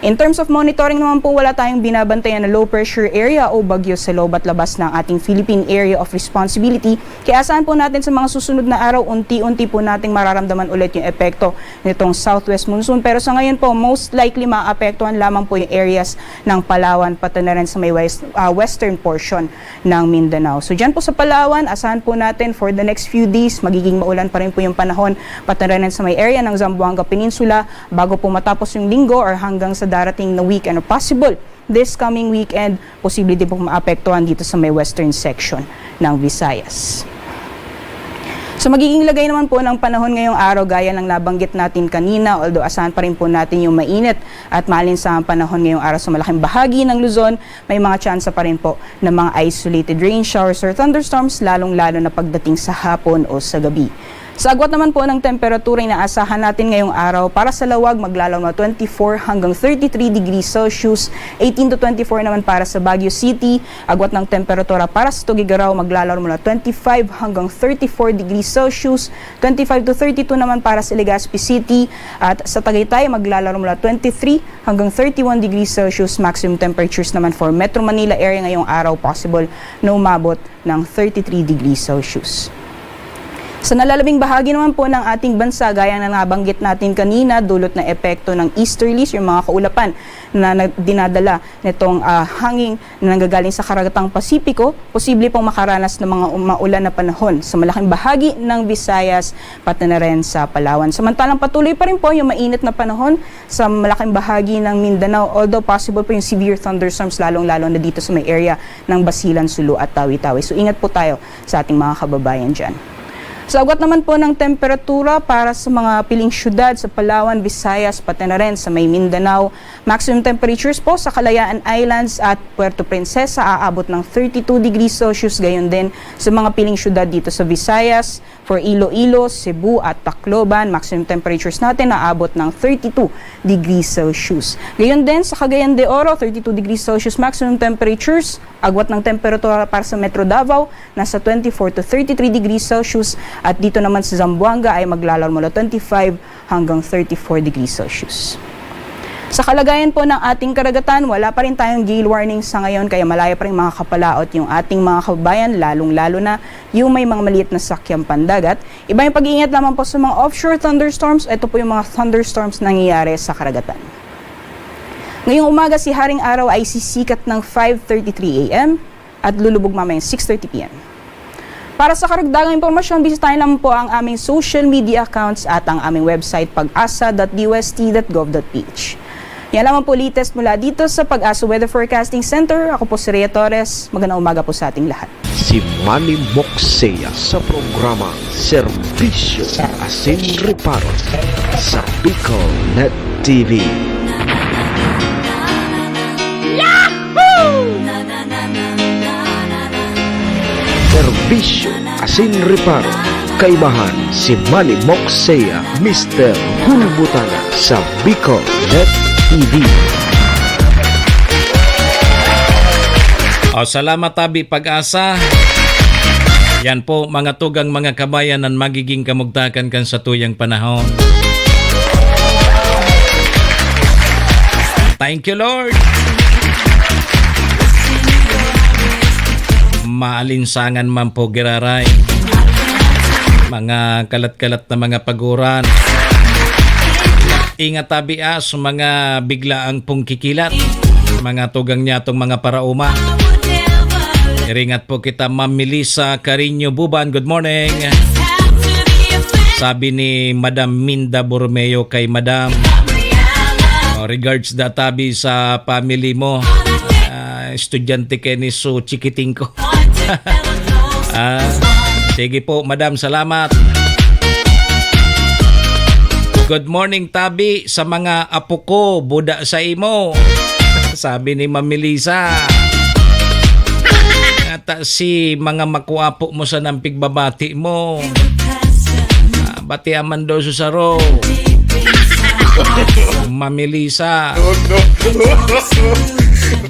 In terms of monitoring naman po, wala tayong binabantayan na low pressure area o bagyo sa loob at labas ng ating Philippine Area of Responsibility. Kaya asahan po natin sa mga susunod na araw, unti-unti po nating mararamdaman ulit yung epekto nitong southwest monsoon. Pero sa ngayon po, most likely maapektuhan lamang po yung areas ng Palawan, pati na rin sa may west, ah, western portion ng Mindanao. So, dyan po sa Palawan, asahan po natin for the next few days, magiging maulan pa rin po yung panahon, pati na rin sa may area ng Zamboanga Peninsula, bago po matapos yung linggo or hanggang sa darating na weekend or possible this coming weekend, posible din pong maapektuhan dito sa may western section ng Visayas. So, magiging lagay naman po ng panahon ngayong araw gaya ng nabanggit natin kanina, although asahan pa rin po natin yung mainit at maalinsahang panahon ngayong araw sa malaking bahagi ng Luzon, may mga tsansa pa rin po ng mga isolated rain showers or thunderstorms, lalong-lalo na pagdating sa hapon o sa gabi. Sa agwat naman po ng temperatura, inaasahan natin ngayong araw para sa Lawag, maglalaro mga twenty-four hanggang thirty-three degrees Celsius, eighteen to twenty-four naman para sa Baguio City. Agwat ng temperatura para sa Tuguegarao, maglalaro mula twenty-five hanggang thirty-four degrees Celsius, twenty-five to thirty-two naman para sa Legazpi City, at sa Tagaytay, maglalaro mula twenty-three hanggang thirty-one degrees Celsius. Maximum temperatures naman for Metro Manila area ngayong araw, possible na umabot ng thirty-three degrees Celsius. Sa nalalabing bahagi naman po ng ating bansa, gaya na nabanggit natin kanina, dulot na epekto ng easterlies, yung mga kaulapan na nag-, dinadala nitong, ah, hangin na nanggagaling sa Karagatang Pasipiko, posible pong makaranas ng mga um-, maulan na panahon sa malaking bahagi ng Visayas, pati na rin sa Palawan. Samantalang patuloy pa rin po yung mainit na panahon sa malaking bahagi ng Mindanao, although possible po yung severe thunderstorms, lalong-lalo na dito sa may area ng Basilan, Sulu at Tawi-Tawi. So, ingat po tayo sa ating mga kababayan dyan. Sa agwat naman po ng temperatura para sa mga piling syudad sa Palawan, Visayas, pati na rin sa may Mindanao, maximum temperatures po sa Kalayaan Islands at Puerto Princesa aabot ng thirty-two degrees Celsius, gayon din sa mga piling syudad dito sa Visayas, for Iloilo, Cebu at Tacloban, maximum temperatures natin aabot ng thirty-two degrees Celsius. Gayon din sa Cagayan de Oro, thirty-two degrees Celsius maximum temperatures. Agwat ng temperatura para sa Metro Davao, nasa twenty-four to thirty-three degrees Celsius, at dito naman sa Zamboanga ay maglalaro mula twenty-five hanggang thirty-four degrees Celsius. Sa kalagayan po ng ating karagatan, wala pa rin tayong gale warning sa ngayon, kaya malaya pa rin makakapalaot yung ating mga kababayan, lalong-lalo na yung may mga maliit na sakyang pandagat. Iba yung pag-iingat lamang po sa mga offshore thunderstorms. Ito po yung mga thunderstorms na nangyayari sa karagatan. Ngayong umaga, si Haring Araw ay sisikat ng five thirty-three A M at lulubog mamayang six thirty P M. Para sa karagdagang impormasyon, bisitahin lamang po ang aming social media accounts at ang aming website, pag asa dot D O S T dot gov dot P H. Yan lamang po latest mula dito sa Pag-asa Weather Forecasting Center. Ako po si Rhea Torres. Magandang umaga po sa ating lahat. Si Manny Moksea sa programa Serbisyo Asin Reparo sa Bicol Net T V. Serbisyo Asin Reparo, kaibahan si Manny Moksea, Mister Hulbutana sa Bicol Net T V. O, salamat, Tabi Pag-asa. Yan po, mga tugang, mga kabayan, ang magiging kamugtakan kan satuyang panahon. Thank you, Lord. Maalinsangan man po giraray. Mga kalat-kalat na mga paguran. Ingat tabi, ah, sa mga biglaang pong kikilat. Mga tugang niya tong mga paraoma. Iringat po kita, Ma'am Melissa Cariño Buban. Good morning. Sabi ni Madam Minda Borromeo kay Madam, oh, regards da tabi sa family mo. Ah, estudyante kay ni Su Chikiting ko. Ah, sige po, Madam, salamat. Good morning, tabi, sa mga apo ko, buda sa imo. Sabi ni Ma'am Melissa. Ata si mga makuapo mo sa nampig babati mo. Ah, batian man daw su saro. Ma'am Melissa.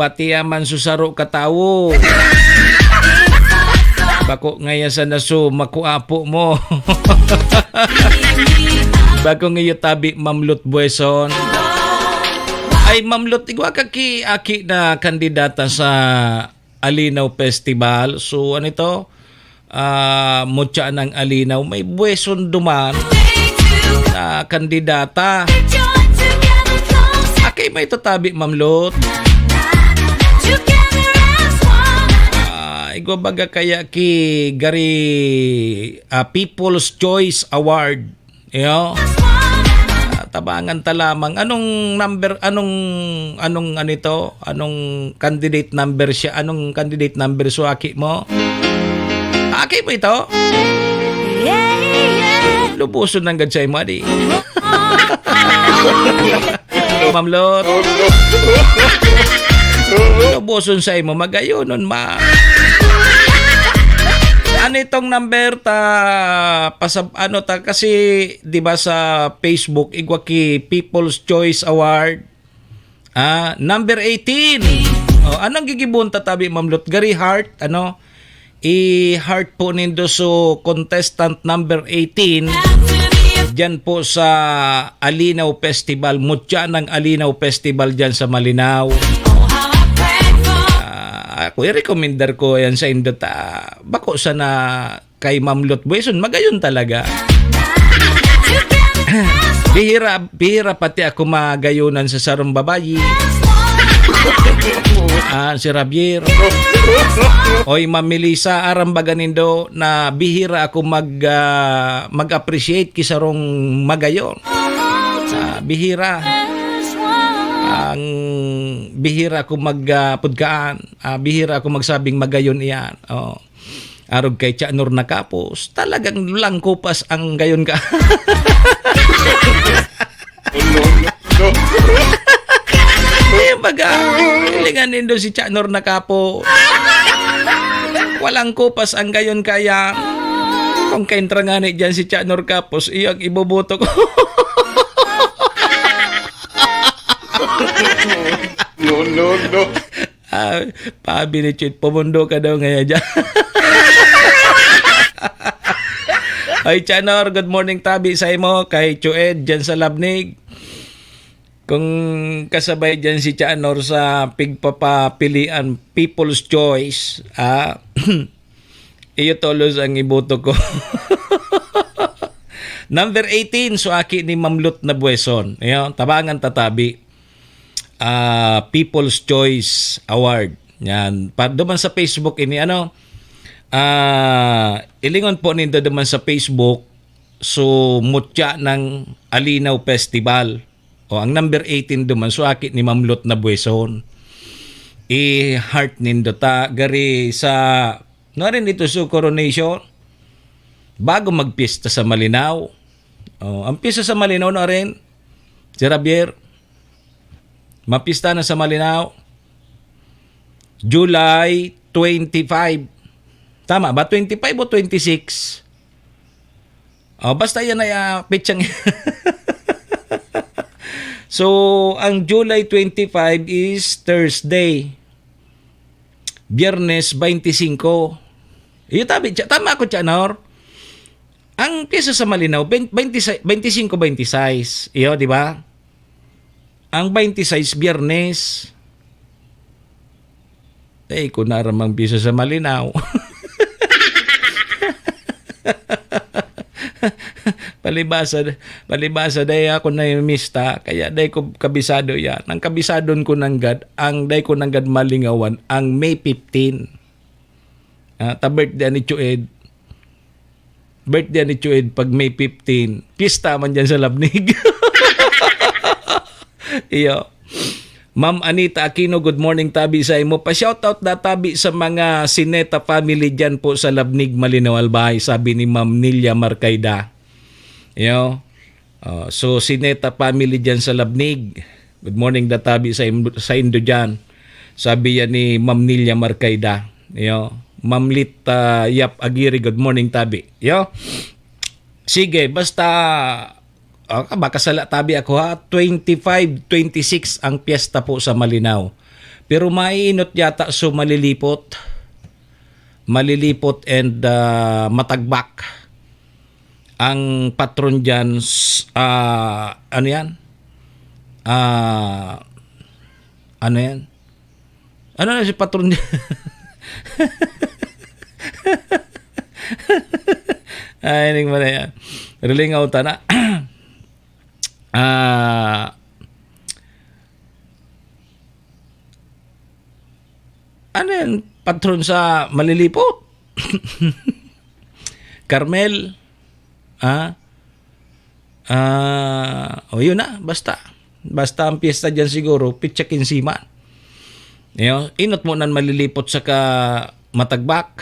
Batian man su saro katawo. Bako ngaya sana su makuapo mo. Bako ngayo tabi, Ma'am Lut Bueson. Ay, Ma'am Lut, igwa ka ki aki na kandidata sa Alinaw Festival. So, ano ito? Ah, mutya ng Alinaw. May Bueson duman na kandidata. Aki mo ito tabi, Ma'am Lut. Ah, igwa baga kaya ki gari, ah, People's Choice Award. Iyo. Ah, tabangan ta lamang. Anong number, anong, anong, ano ito? Anong candidate number siya? Anong candidate number so aki mo? Aki mo ito? Lubuson nanggad sa imo, adi. Ma'am Lot. Lubuson sa imo, magayonon, ma. Ano itong number ta, pasab-, ano ta, kasi, di ba, sa Facebook, igwa ki People's Choice Award. Ah, number eighteen. Oh, anong gigibon ta tabi, Ma'am Lot? Gari heart, ano? I-heart po nindo so contestant number eighteen. Diyan po sa Alinaw Festival, mutya ng Alinaw Festival diyan sa Malinaw. Ah, ako, i-recommendar ko yan sa indot. Ah, bako sana kay Ma'am Lot Bueson, magayon talaga. Bihira, bihira pati ako magayonan sa sarong babayi. Ah, si Javier. Oy, Ma'am Melissa, aram baga nindo na bihira ako mag, ah, mag-appreciate ki sarong magayon. Ah, bihira. Ang bihira ako mag, ah, pudkaan. Ah, bihira ako magsabing magayon iyan. Oh. Arog kay Tia Nor Nakapos, talagang langkupas ang gayon ka. Ayun baga, hilingan nindo si Tia Nor Nakapos. Walang kupas ang gayon kaya. Kung kaintra nga ni dyan si Tia Nor Kapos, iyo ang iboboto ko. No, no, no. Ah, pabi ni Chuit, pumundo ka daw ngayon dyan. Ay, Chanor, good morning, tabi sa imo, kay Chued, dyan sa Labnig. Kung kasabay dyan si Chanor sa pigpapapilian, People's Choice, ah, iyo tolos ang iboto ko. Number eighteen, so aki ni Mamlut na Bueson. Ayan, tabangan tatabi. Ah, People's Choice Award. Yan. Pa, duman sa Facebook ini, ano, ah, ilingon po nindo duman sa Facebook, so, mutya ng Alinaw Festival. O, ang number eighteen duman, so, aki ni Mamlut na Bueson. I-heart nindo ta, gari sa, na rin ito, so, coronation. Bago magpista sa Malinao. O, ang pista sa Malinao na rin, si Javier, mapista na sa Malinao, July twenty-five. Tama ba? Twenty-five o twenty-six? O, basta yan ay, ah, petsang. So, ang July twenty-five is Thursday. Biyernes, twenty-singko. Iyo, tabi, tsa-, tama ako, Chanor. Ang pyesa sa Malinao, ben-, twenty-six, twenty-singko, twenty-sais. Iyo, di ba? Ang twenty-sais, Biyernes. Ay, kung naramang pyesa sa Malinao. Palibasa, palibasa, dai ako namimista, kaya dai ko kabisado yan. Ang kabisadon ko nanggad, ang dai ko nanggad malingawan, ang May fifteen. Ah, ta birthday ni Chued. Birthday ni Chued pag May fifteen. Pista man dyan sa Labnig. Iyo. Ma'am Anita Aquino, good morning, tabi sa imo. Pa-shoutout na tabi sa mga Sineta family dyan po sa Labnig, Malinao, Albay, sabi ni Ma'am Nilia Marcaida. Iyo. Oh, so, Sineta family dyan sa Labnig. Good morning, da tabi sa im-, sa indo dyan. Sabi yan ni Ma'am Nilia Marcaida. Iyo. Ma'am Lit, ah, Yap Aguirre, good morning, tabi. Iyo. Sige, basta, ah, baka sala tabi ako ha, twenty-five, twenty-six ang piyesta po sa Malinao. Pero maiinot yata, so malilipot. Malilipot and, ah, matagbak. Ang patron dyan, s-, ah, ano yan? Ah, ano yan? Ano na si patron dyan? Ay, ining mo na yan. Rilingaw ta na. Ah, ano yan? Patron sa malilipot? Carmel? Ah? Ah, o yun na, basta. Basta ang piyesta dyan siguro, pitsa kinse man. Yo, inot mo nan malilipot saka matagbak.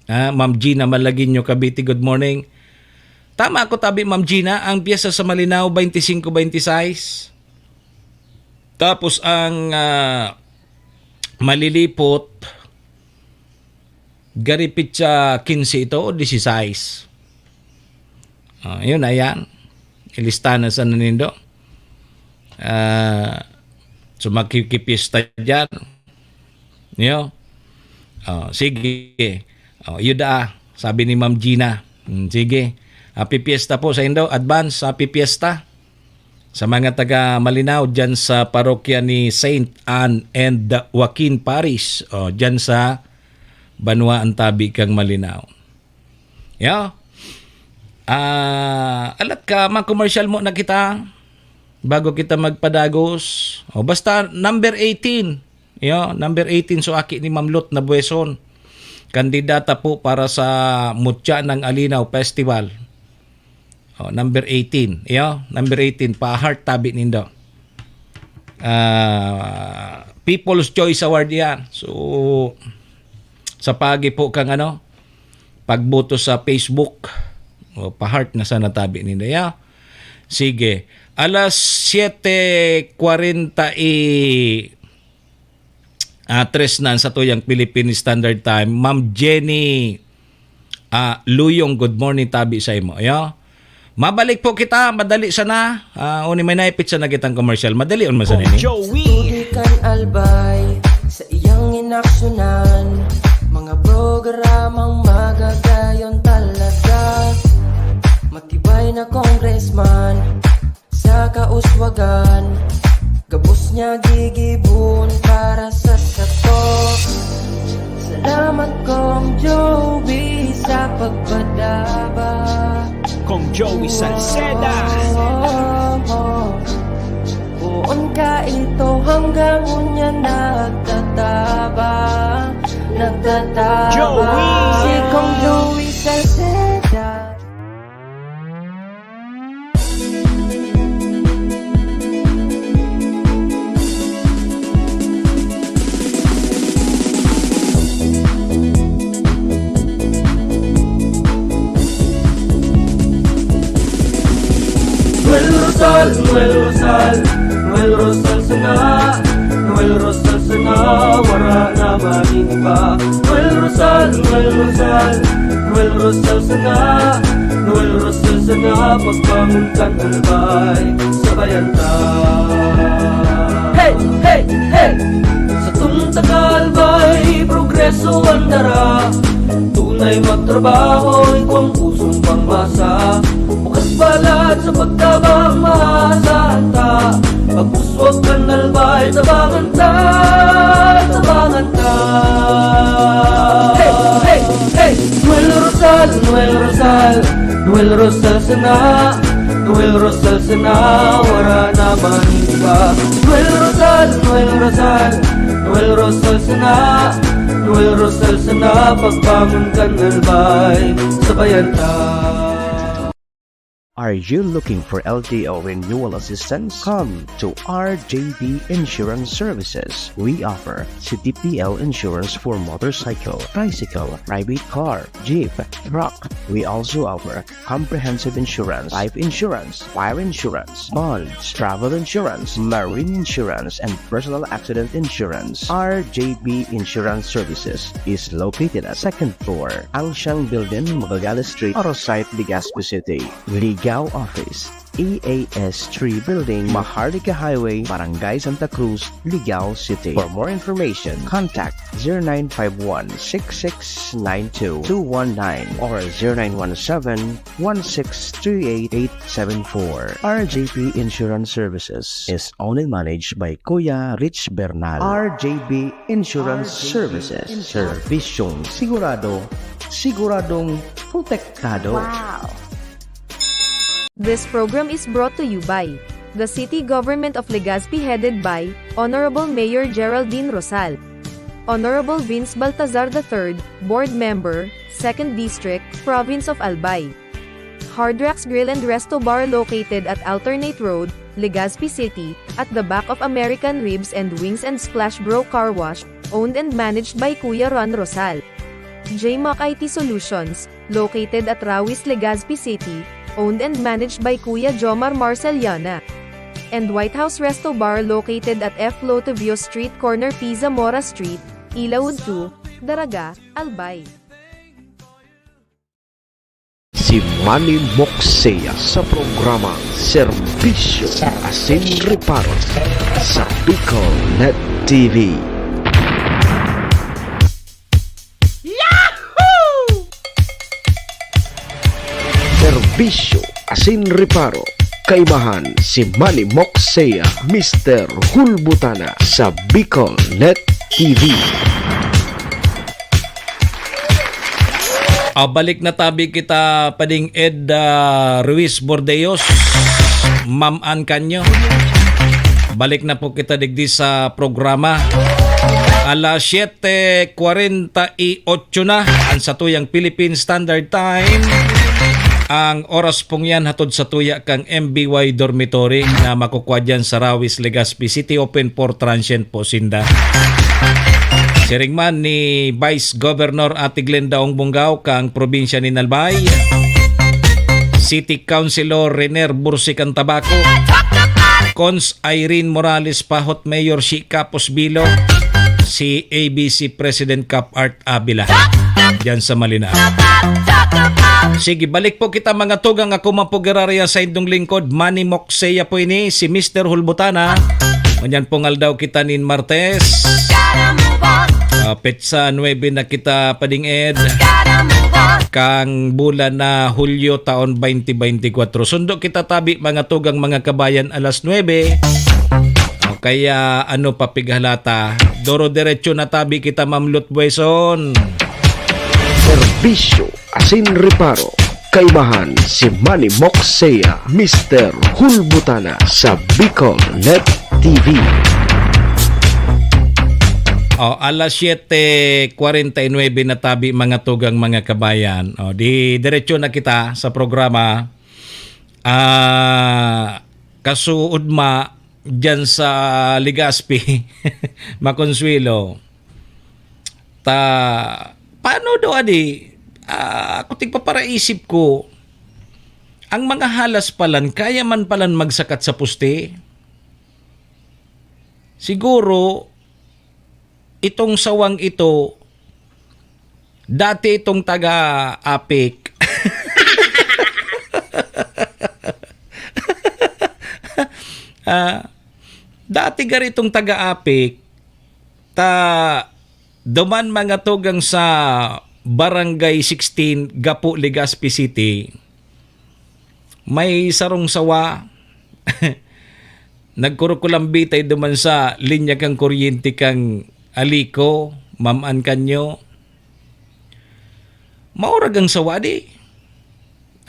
Ah, Ma'am Gina Malagueño, Cavite, good morning. Tama ako, tabi, Ma'am Gina, ang pyesta sa Malinao, twenty-five, twenty-six. Tapos ang, ah, Malilipot, gari petsa quince ito o dieciséis. Ah, yun, ayan. Ilista na sa nanindo. Ah, so, makikipista dyan. Yo. Oh, sige. Oh, yuda, sabi ni Ma'am Gina. Hmm, sige. Happy Fiesta po sa indo. Advance, Happy Fiesta. Sa mga taga Malinao, dyan sa parokya ni Saint Anne and Joaquin Parish. Oh, dyan sa Banwa ang tabi kang Malinao. Yo. Ah, alat ka, mag-commercial muna kita bago kita magpadagos. O, basta number eighteen. Yo, number eighteen, so aki ni Ma'am Lot na Bueson. Kandidata po para sa Mutya ng Alinaw Festival. O, number eighteen. Yo, number eighteen, pa-heart tabi nindo. Ah, People's Choice Award yan. So, sa pagi po kang ano, pagboto sa Facebook. O, pa-heart na sana tabi nindo, ya. Sige. Alas siete kwarenta y, ah, tres na ang satuyang Philippine Standard Time. Ma'am Jenny, ah, Luyong, good morning, tabi sa imo. Yo. Mabalik po kita, madali sana. Ah, uni may naipit sa nakitang commercial. Madali on man sana ini. Joey. Sa tubig kan Albay, sa iyang inaksyonan, mga programang magagayon talaga. Matibay na congressman, sa kauswagan, gabos niya gigibon para sa sato. Salamat, Kong Joey, sa pagpadaba. Kong Joey Salceda. Poon ka ito hanggang unya nagtataba, nagtataba. Joey! Si Kong Joey Salceda. Noel Rosal, Noel Rosal, Noel Rosal sana, Noel Rosal sana, wara na man iba. Noel Rosal, Noel Rosal, Noel Rosal sana, Noel Rosal sana, pagbangon kan Albay, sabayan ta. Hey, hey, hey! Satong taga Albay, progreso an dara. Tunay magtrabaho, igwang pusong pangmasa. Bukas balat sa pagtabang, maasahan ta. Pag-uswag kan Albay, tabangan ta, tabangan ta. Hey, hey, hey! Noel Rosal, Noel Rosal, Noel Rosal sana, Noel Rosal sana, wara na man iba. Noel Rosal, Noel Rosal, Noel Rosal sana, Noel Rosal sana, pagbangon kan Albay, sabayan ta. Are you looking for L T O renewal assistance? Come to R J B Insurance Services. We offer C T P L insurance for motorcycle, tricycle, private car, jeep, truck. We also offer comprehensive insurance, life insurance, fire insurance, bonds, travel insurance, marine insurance, and personal accident insurance. R J B Insurance Services is located at second floor, Ancient Building, Magallanes Street, Arosite, Legazpi City. Ligao Office, E A S three Building, Maharlika Highway, Barangay Santa Cruz, Ligao City. For more information, contact zero nine five one, six six nine two, two one nine or zero nine one seven, one six three eight, eight seven four. R J P Insurance Services is owned and managed by Kuya Rich Bernal. R J P Insurance Services. Serbisyong sigurado, siguradong protektado. Wow! This program is brought to you by the City Government of Legazpi, headed by Honorable Mayor Geraldine Rosal, Honorable Vince Baltazar the third, Board Member, Second District, Province of Albay. Hard Rocks Grill and Resto Bar, located at Alternate Road, Legazpi City, at the back of American Ribs and Wings and Splash Bro Car Wash, owned and managed by Kuya Ron Rosal. J Mac I T Solutions, located at Rawis, Legazpi City, Owned and managed by Kuya Jomar Marceliana. And White House Resto Bar located at F Lotovio Street, corner P. Zamora Street, Ilaud two, Daraga, Albay. Si Manny Moxea sa programang Serbisyo Asin Reparo sa Bicol Net T V. Yahoo! Serbisyo asin reparo, kaimahan si Manny Moxea, Mister Hulbutana sa Bicol Net T V. Ah, balik na tabi kita, Pading Ed, ah, Ruiz Bordeos, Ma'am Ann Canyo. Balik na po kita digdi sa programa. Alas siyete kwarenta y otso na ang satuyang Philippine Standard Time. Ang oras pong yan hatod satuya kang M B Y Dormitory na makukwa dyan sa Rawis, Legazpi City. Open for transient po sinda. Siring man ni Vice Governor Ate Glenda Ong Bongao kang probinsya nin Albay, City Councilor Rener Bursican Tabaco, Cons Irene Morales Pahot, Mayor Shi Capos Bilo, si A B C President Cap Art Avila, diyan sa Malinaw. Sige, balik po kita, mga tugang. Ako man po giraray ang saindong lingkod, Manny Moxea po ini, si Mister Hulbutana. Ngunyan pong aldaw kita nin Martes. Ah, petsa nuebe na kita, Pading Ed, kang bulan na Hulyo, taon twenty twenty-four. Sundo kita tabi, mga tugang, mga kabayan, alas nuebe. O kaya, ano pa pighalata? Doro-derecho na tabi kita, Ma'am Lut Bueson. Serbisyo asin reparo, kaimahan si Manny Moxea, Mister Hulbutana sa Bicol Net T V. O, alas siyete kwarenta y nuebe na tabi, mga tugang, mga kabayan. O, di diretso na kita sa programa. Ah, kasuod ma, diyan sa Legazpi, Maconsuelo. Ta, paano daw adi? Ah, ako tigpaparaisip ko, ang mga halas palan, kaya man palan magsakat sa poste? Siguro, itong sawang ito, dati itong taga-Apik. Ah, dati gari itong taga-Apik, ta duman, mga tugang, sa Barangay sixteen, Gapo, Legazpi City, may sarong sawa. Nagkurukulambitay duman sa linya kan kuryente kan Alico, Ma'am Ann Canyo. Maurag ang sawa, di?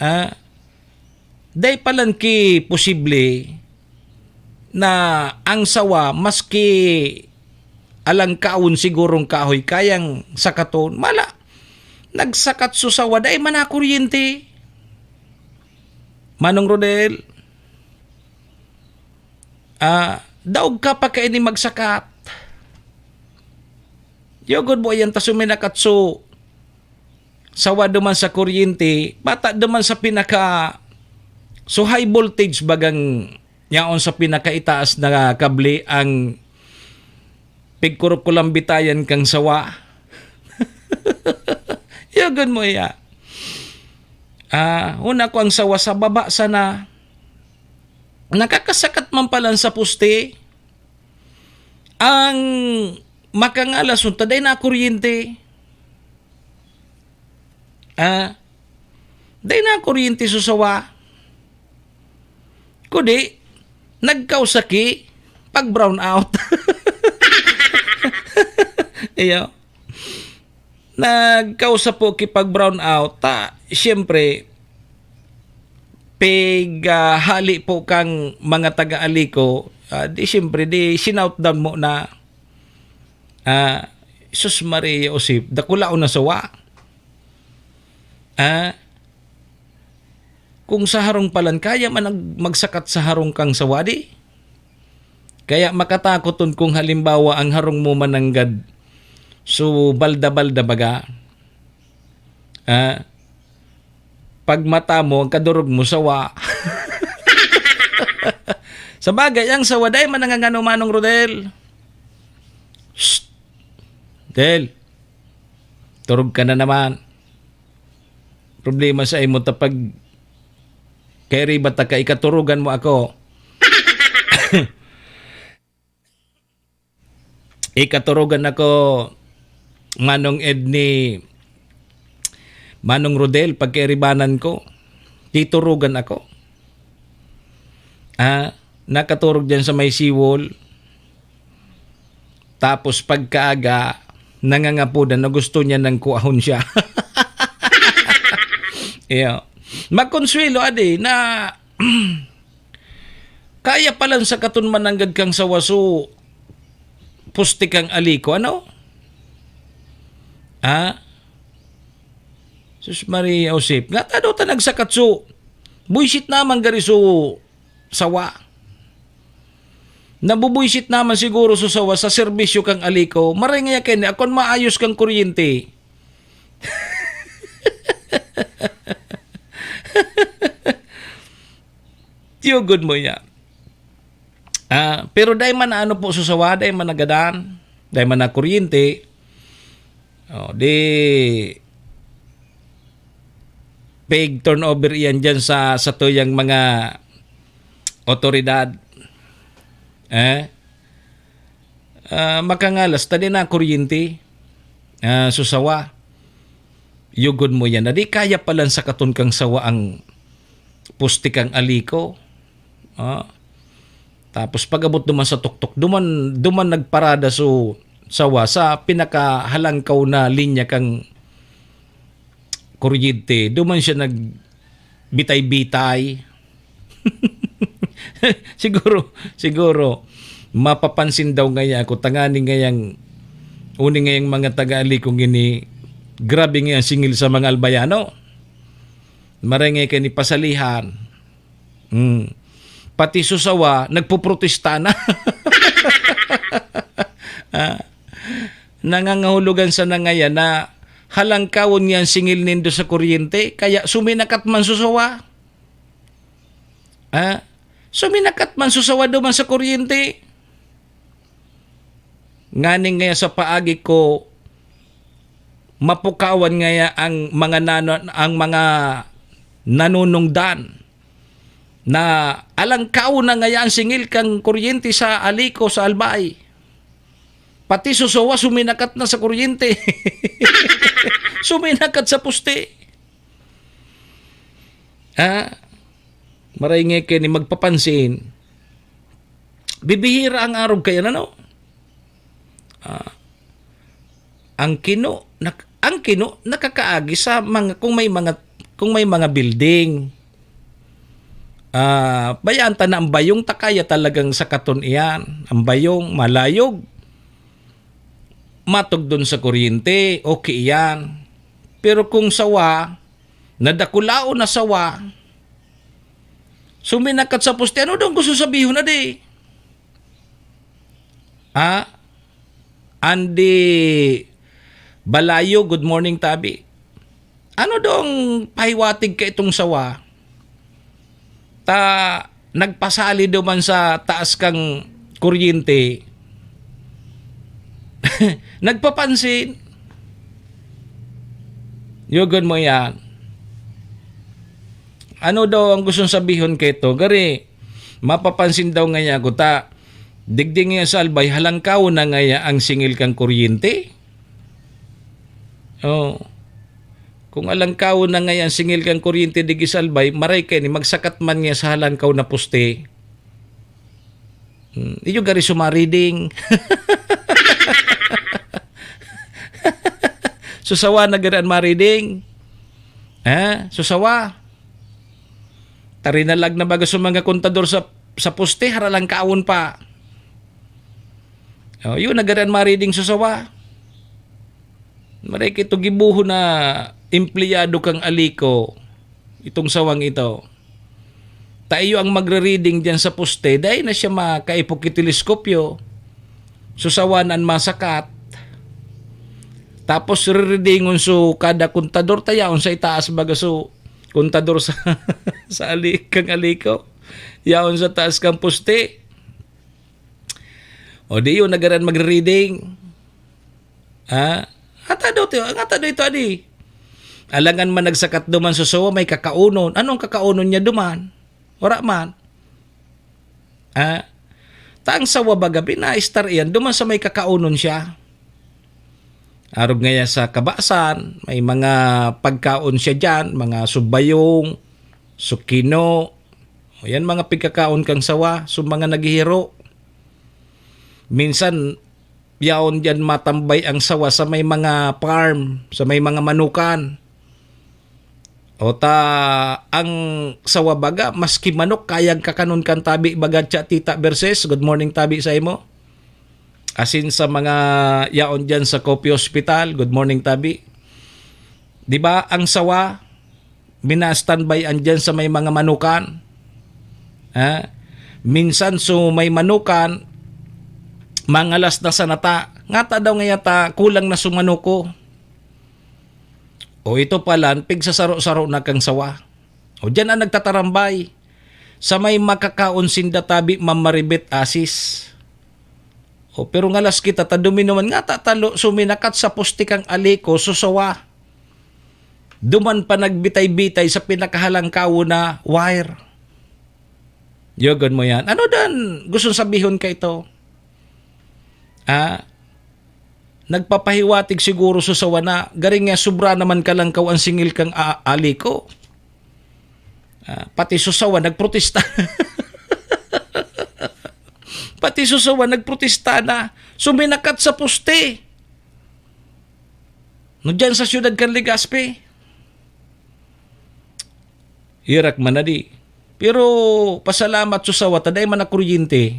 Ah, dai palan ki posible na ang sawa, maski alangkawon sigurong kahoy, kayang sakaton. Mala, nagsakat so sawa, dai man nakuryente. Manong Rodel, ah, daog ka pa kaini magsakat. Yogod mo yan, ta suminakat so sawa duman sa kuryente, bata duman sa pinaka, so high voltage bagang yaon sa pinakaitaas na kable ang pigkurukulambitayan kang sawa. Yogod mo iya. Ah, una ko ang sawa sa baba sana. Nakakasakat man palan sa poste. Ang makangalas unta, dai na kuryente. Ah, dai na kuryente sa sawa. Kudi, nagkausaki pag brown out. Iyo. Nagkausa po ki pag brown out, ta, siyempre, pig, ah, hali po kang mga taga-Alico, ah, di siyempre, di sinout down mo na, ah, sus Maria Josep, dakulaon na sawa. Ah, kung sa harong palan, kaya man nag-, magsakat sa harong kang sawa, di? Kaya makatakoton kung halimbawa ang harong mo mananggad, so, balda-balda baga. Ah, pag mata mo, ang kadurog mo, sawa. Sabagay, ang sawa, dai man nangangano, Manong Rodel. Shh! Del, turog ka na naman. Problema sa imo ta pag kairiba ta ka, ikaturugan mo ako. Ikaturugan ako, Manong Edney, Manong Rodel, pagkairibanan ko. Titurugan ako. Ah, nakaturog diyan sa may seawall. Tapos pagkaaga, nangangapodan na gusto niya nang kuahon siya. Iyo. Magkonsuelo, adi, na kaya palan sa katon mananggad kang sawaso, pusti kang aliko, ano? Ha? Sus Maria Josep, nga ta daw ta nagsakatso. Buisit naman gari so sawa. Nabubuysit naman siguro so sawa sa serbisyo kang aliko. Maray nga kini, akon maayos kang kuryente. Tiyugod mo yan. Ah, pero dai man na ano po so sawa, dai man nagadan, dai man na kuryente. Oh, di pig turnover iyan diyan sa, sa tuyang mga otoridad. Eh? Ah, makangalas, ta di na kuryente. Ah, so sawa. Yugod mo yan. Na di kaya palan sa katon kang sawa ang pusti kang aliko. Ah. Tapos pag-abot duman sa tuktok, duman, duman nagparada so sawa sa pinakahalangkaw na linya kang kuryente. Duman siya nagbitay-bitay. Siguro, siguro, mapapansin daw ngaya ako, tanganing ngayang, uni ngayang mga taga-alikong ini, grabe ngayang singil sa mga albayano. Maray ngaya kani pasalihan. Hmm. Pati susawa, nagpoprotesta na. Ah, nangangahulugan sana ngayan na halangkawon niya an singil nindo sa kuryente, kaya suminakat man susawa. Ah, suminakat man susawa duman sa kuryente. Nganing ngaya sa paagi ko, mapukawan ngaya ang mga nano-, ang mga nanunungdan na alangkaw na ngaya ang singil kan kuryente sa aliko sa Albay. Pati susawa suminakat na sa kuryente. Suminakat sa poste. Ah, maray nga kini magpapansin. Bibihira ang arog kaya na, no? Ah, ang kino, nak-, ang kino nakakaagi sa mga, kung may mga, kung may mga building. Ah, bayaan ta na ang bayong ta kaya talagang sakaton iyan. Ang bayong malayog, matugdon sa kuryente, okay iyan. Pero kung sawa, nadakulaon na sawa, suminakat sa poste, ano daw gusto sabihon na di? Ah, Andy Balayo, good morning, tabi. Ano dong pahiwatig ka itong sawa? Ta, nagpasali duman sa taas kang kuryente. Nagpapansin. Yugon mo yan. Ano daw ang gustong sabihon kaito? Gari, mapapansin daw ngaya ako ta, digdi ngaya sa Albay, halangkaw na ngaya ang singil kang kuryente. Oh. Kung alangkaw na ngaya ang singil kang kuryente digdi sa Albay, maray kaini, magsakat man niya sa halangkaw na poste. Hmm, iyo gari sumariding. Susawa na gari an mariding. Eh, susawa. Tarinalag na baga sa mga kontador sa, sa poste, haralangkaon pa. Oh, yun, nagaran mariding susawa. Maray kito gibuho na empleyado kang aliko, itong sawang ito. Ta iyo ang magre-reading diyan sa poste, dai na siya makaipok ki teleskopyo. Susawan an masakat. Tapos riridingon so kada kontador, tayaon sa itaas baga so Kontador sa, sa ali-, kang aliko. Yaon sa taas kang poste. O di yun, nagaran magre-reading. Ha? Ngata daw ito, ngata daw ito, adi. Alangan man nagsakat duman sa sawa, may kakaunon. Anong kakaunon niya duman? Wala man. Ha? Ta ang sawa baga, binaistar iyan, duman sa may kakaunon siya. Arog ngaya sa kabasan, may mga pagkaon siya diyan, mga subayong, sukino. O yan, mga pigkakaon kang sawa, so mga naghihiro. Minsan, yaon diyan matambay ang sawa sa may mga farm, sa may mga manukan. O ta, ang sawa baga, maski manok, kayang kakanon kan tabi, baga siya, Tita Berses. Good morning, tabi, sa imo. Asin sa mga yaon diyan sa Copy Hospital, good morning, tabi. Di ba, ang sawa, mina-standby an diyan sa may mga manukan. Ha? Minsan, so may manukan, mangalas na sa nata. Ngata daw ngaya ta, kulang na sumanuko. O ito pala, pigsasaro-saro na kang sawa. O diyan ang nagtatarambay. Sa may makakaon sinda tabi, Ma'am Maribet Asis. O, pero ngalas kita, ta duminuman nga tatalo, suminakat sa poste kang aliko, susawa. Duman pa nagbitay-bitay sa pinakahalangkawo na wire. Yogon mo yan. Ano dan? Gustong sabihon ka ito? Ah, nagpapahiwatig siguro sa sawa na, garing nga sobra naman kalangkaw ang singil kang a-, aliko. Ah, pati susawa nagprotesta. Pati susawa nagprotesta na. Suminakat sa poste. No, dyan sa siyudad kan Legazpi. Hirak man na di. Pero pasalamat susawa ta, dai man na kuryente.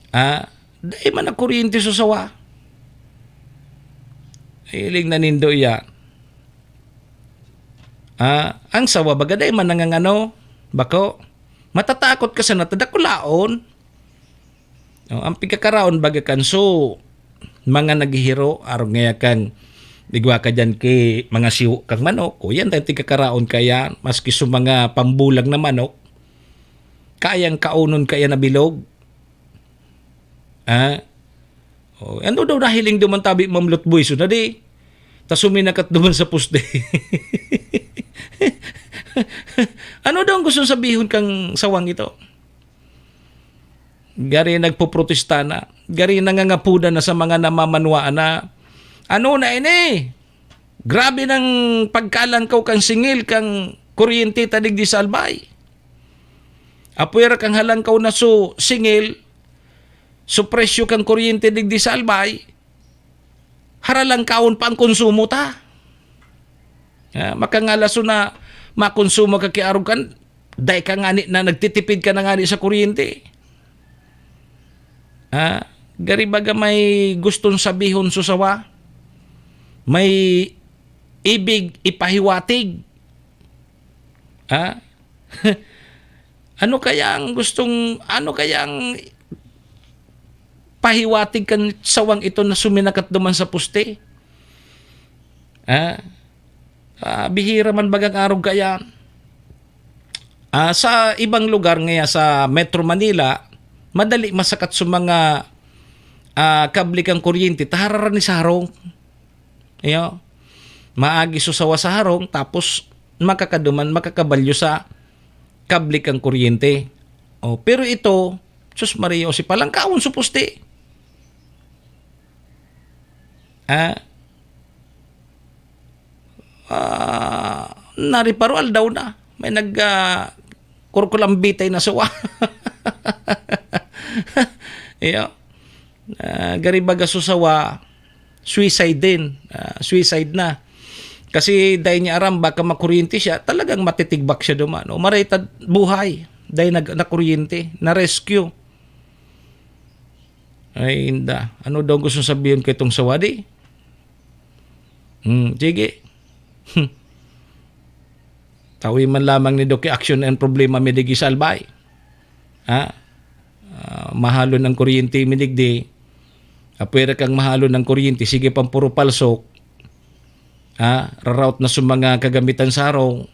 Ah, dai man na kuryente susawa. Hiling na nindo iya. Ah, ang sawa baga dai man nangangano, bako. Matatakot ka sana ta dakulaon. Oh, ang pigkakaraon baga kan so, mga naghihiro, arog ngaya kan igwa ka diyan ki mga siwo kang manok, o yan tayo tigkakaraon kaya, maski so mga pambulag na manok, kayang kaunon kaya na bilog. Ah? Oh, ano daw nahiling duman tabi, Ma'am Lutboy? So, na di, ta suminakat duman sa poste. Ano daw ang gustong sabihon kang sawang ito? Gari nagpoprotesta na. Gari nangangapudan na sa mga namamanwaan na, "Ano na ini? Grabe nang pagkalangkaw kan singil kan kuryente ta digdi sa Albay. Apwera kan halangkaw na su singil, su presyo kan kuryente digdi sa Albay, haralangkawon pa ang konsumo ta." Ah, makangalason na makonsumo ka ki arog kan, dai ka ngani na nagtitipid ka na ngani sa kuryente. Ah, gari baga may guston sabihon su sawa? May ibig ipahiwatig? Ah? Ano kaya ang gustong, ano kaya ang pahiwatig kan sawang ito na suminakat duman sa poste? Ah? Ah, bihira man bagang arog kaya. Ah, sa ibang lugar ngaya sa Metro Manila, madali masakat sa mga, ah, kable kan kuryente, ta harara ni sa harong. Iyo. Maagi so sawa sa harong, tapos makakaduman, makakabalyo sa kable kan kuryente. Oh, pero ito, sus Maria, o si palangkaon sa poste. Ah, ah, nariparo aldaw na. May nag, ah, kurkulambitay na sawa. Iyo. Ah, gari baga so sawa, suicide din. Ah, suicide na. Kasi dai niya aram, baka makuryente siya, talagang matitigbak siya duman. O maray ta buhay, dai nag-, nakuryente, na-rescue. Ay, inda. Ano daw gusto sabihon kay tong sawa di? Hmm, sige. Tawi man lamang ni Doki Action ang problema mi digdi sa Albay. Ha? Ah, mahalon ang kuryente mi digdi. Apwera kang mahalon ang kuryente, sige pang puro palsok. Ha? Raraot na sa mga kagamitan sa harong.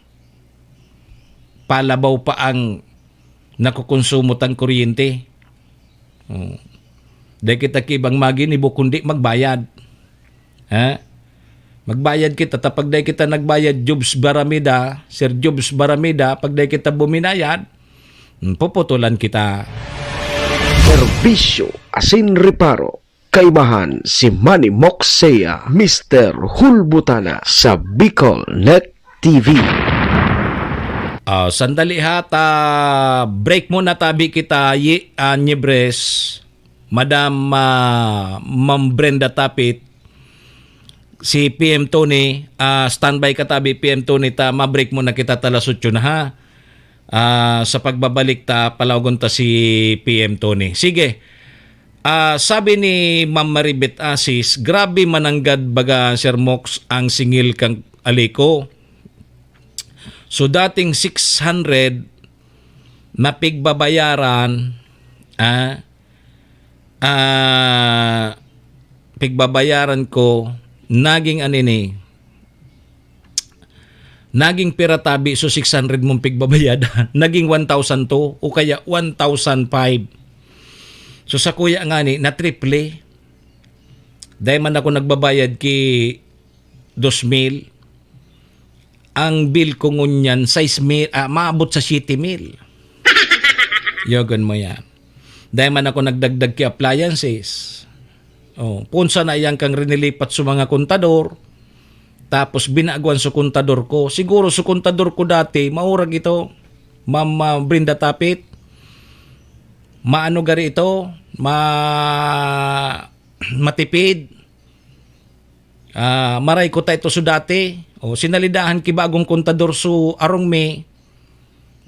alabaw pa ang nakokonsumo tang kuryente. Oh. Dai kita kibang maginibo kundi magbayad. Ha? Magbayad kita, ta pag dai kita nagbayad, Jobs Baramida, Sir Jobs Baramida, pag dai kita buminayad, hmm, puputulan kita. Serbisyo asin reparo. Kaibahan si Manny Moxea, Mister Hulbutana sa Bicol Net T V. Ah, sandali ha, ta break muna tabi kita, Yi, ah, Nyebres, Madam, ah, Ma'am Brenda Tapit, si P M Tony, ah, standby ka tabi, P M Tony, ta ma-break muna kita ta alas otso na ha. Ah, sa pagbabalik ta, palaogon ta si P M Tony. Sige. Ah, sabi ni Ma'am Maribet Asis, "Grabe mananggad baga, Sir Mox, ang singil kang Alico. So, dating six hundred na pigbabayaran, ah, ah, pigbabayaran ko, naging ano ini, naging pira tabi, so six hundred mong pigbabayadan, naging one thousand two o kaya one thousand five. So, sakuya ngani, na triple. Dai man ako nagbabayad ki dos mil. Ang bill ko ngunyan, sais mil, ah, maabot sa siyete mil." Yogon mo yan. Dai man ako nagdagdag ki appliances. Oh, punsa na yan kang rinilipat sa mga kontador. Tapos binagwan sa kontador ko. Siguro sa kontador ko dati, maurag ito, Ma'am, ah, Brenda Tapit. Maano gari ito? Ma-, matipid. Ah, maray ko ta ito so dati. O, sinalidahan ki bagong kontador so arong mi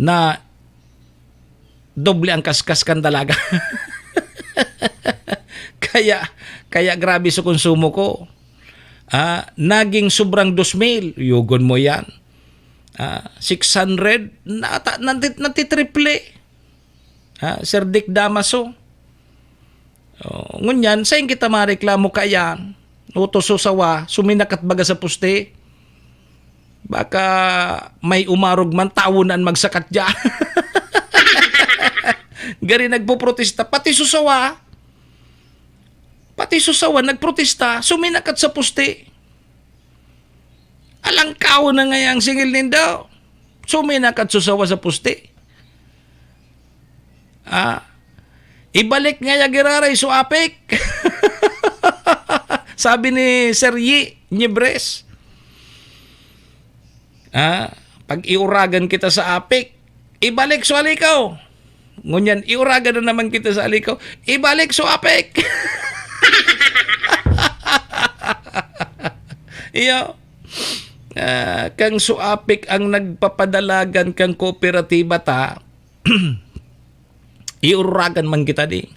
na doble ang kaskas kan dalaga. Kaya, kaya grabe sa konsumo ko. Ah, naging sobrang dos mil, yogon mo yan. Ah, six hundred, nata-, nati-, natitriple. Ha, Sir Dick Damaso. Oh, ngunyan, sain kita mareklamo kaya? Utos sa sawa, suminakat baga sa puste. Baka may umarog man, tawo na an magsakat diyan. Gari nagpoprotesta, pati sa sawa. Pati sa sawa nagprotesta, suminakat sa puste. Alangkawon na ngaya ang singil nindo. Suminakat sa sawa sa puste. Ah, ibalik ngaya giraray so apik. Sabi ni Sir Yi Nyebres. Ah, pag-iuragan kita sa apik, ibalik so alikaw. Ngunyan, iuragan na naman kita sa alikaw, ibalik so apik. Iyo. Ah, kang so apik ang nagpapadalagan kang kooperatiba ta, iuragan man kita di.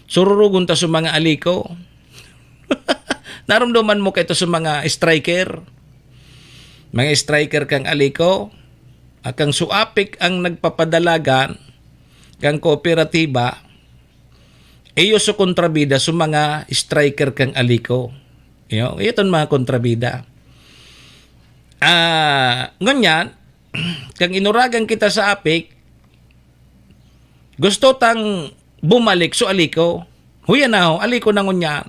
Sururugon ta sa mga aliko. Narumduman mo kaito sa mga striker? Mga striker kang aliko, akang suapik ang nagpapadalagan kang kooperatiba, iyo sa kontrabida sa mga striker kang aliko. Iyo, iyo ton mga kontrabida. Ah, ngunyan, kang inuragan kita sa apik, gusto tang bumalik so aliko. Huya na ho, aliko na ngunyan.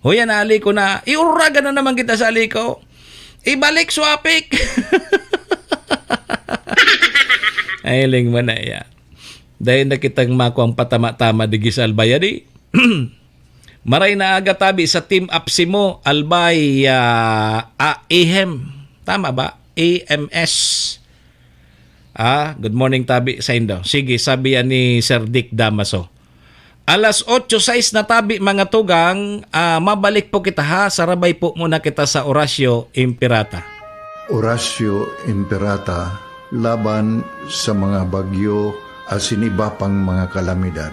Huya na, aliko na. Iuragan na naman kita sa aliko. Ibalik so apik. Ay, ling mo na iya. Dahil na kitang makuang patama-tama di gisal bayadi. Maray na aga tabi sa Team Apsimo, Albay, ah, ah, Ehem. Tama ba? A M S. Ah, good morning tabi saindo. Sige, sabi yan ni Sir Dick Damaso. Alas otso sais na tabi, mga tugang, ah, mabalik po kita ha. Sarabay po muna kita sa Orasyo Imperata. Orasyo Imperata laban sa mga bagyo asin iba pang mga kalamidad.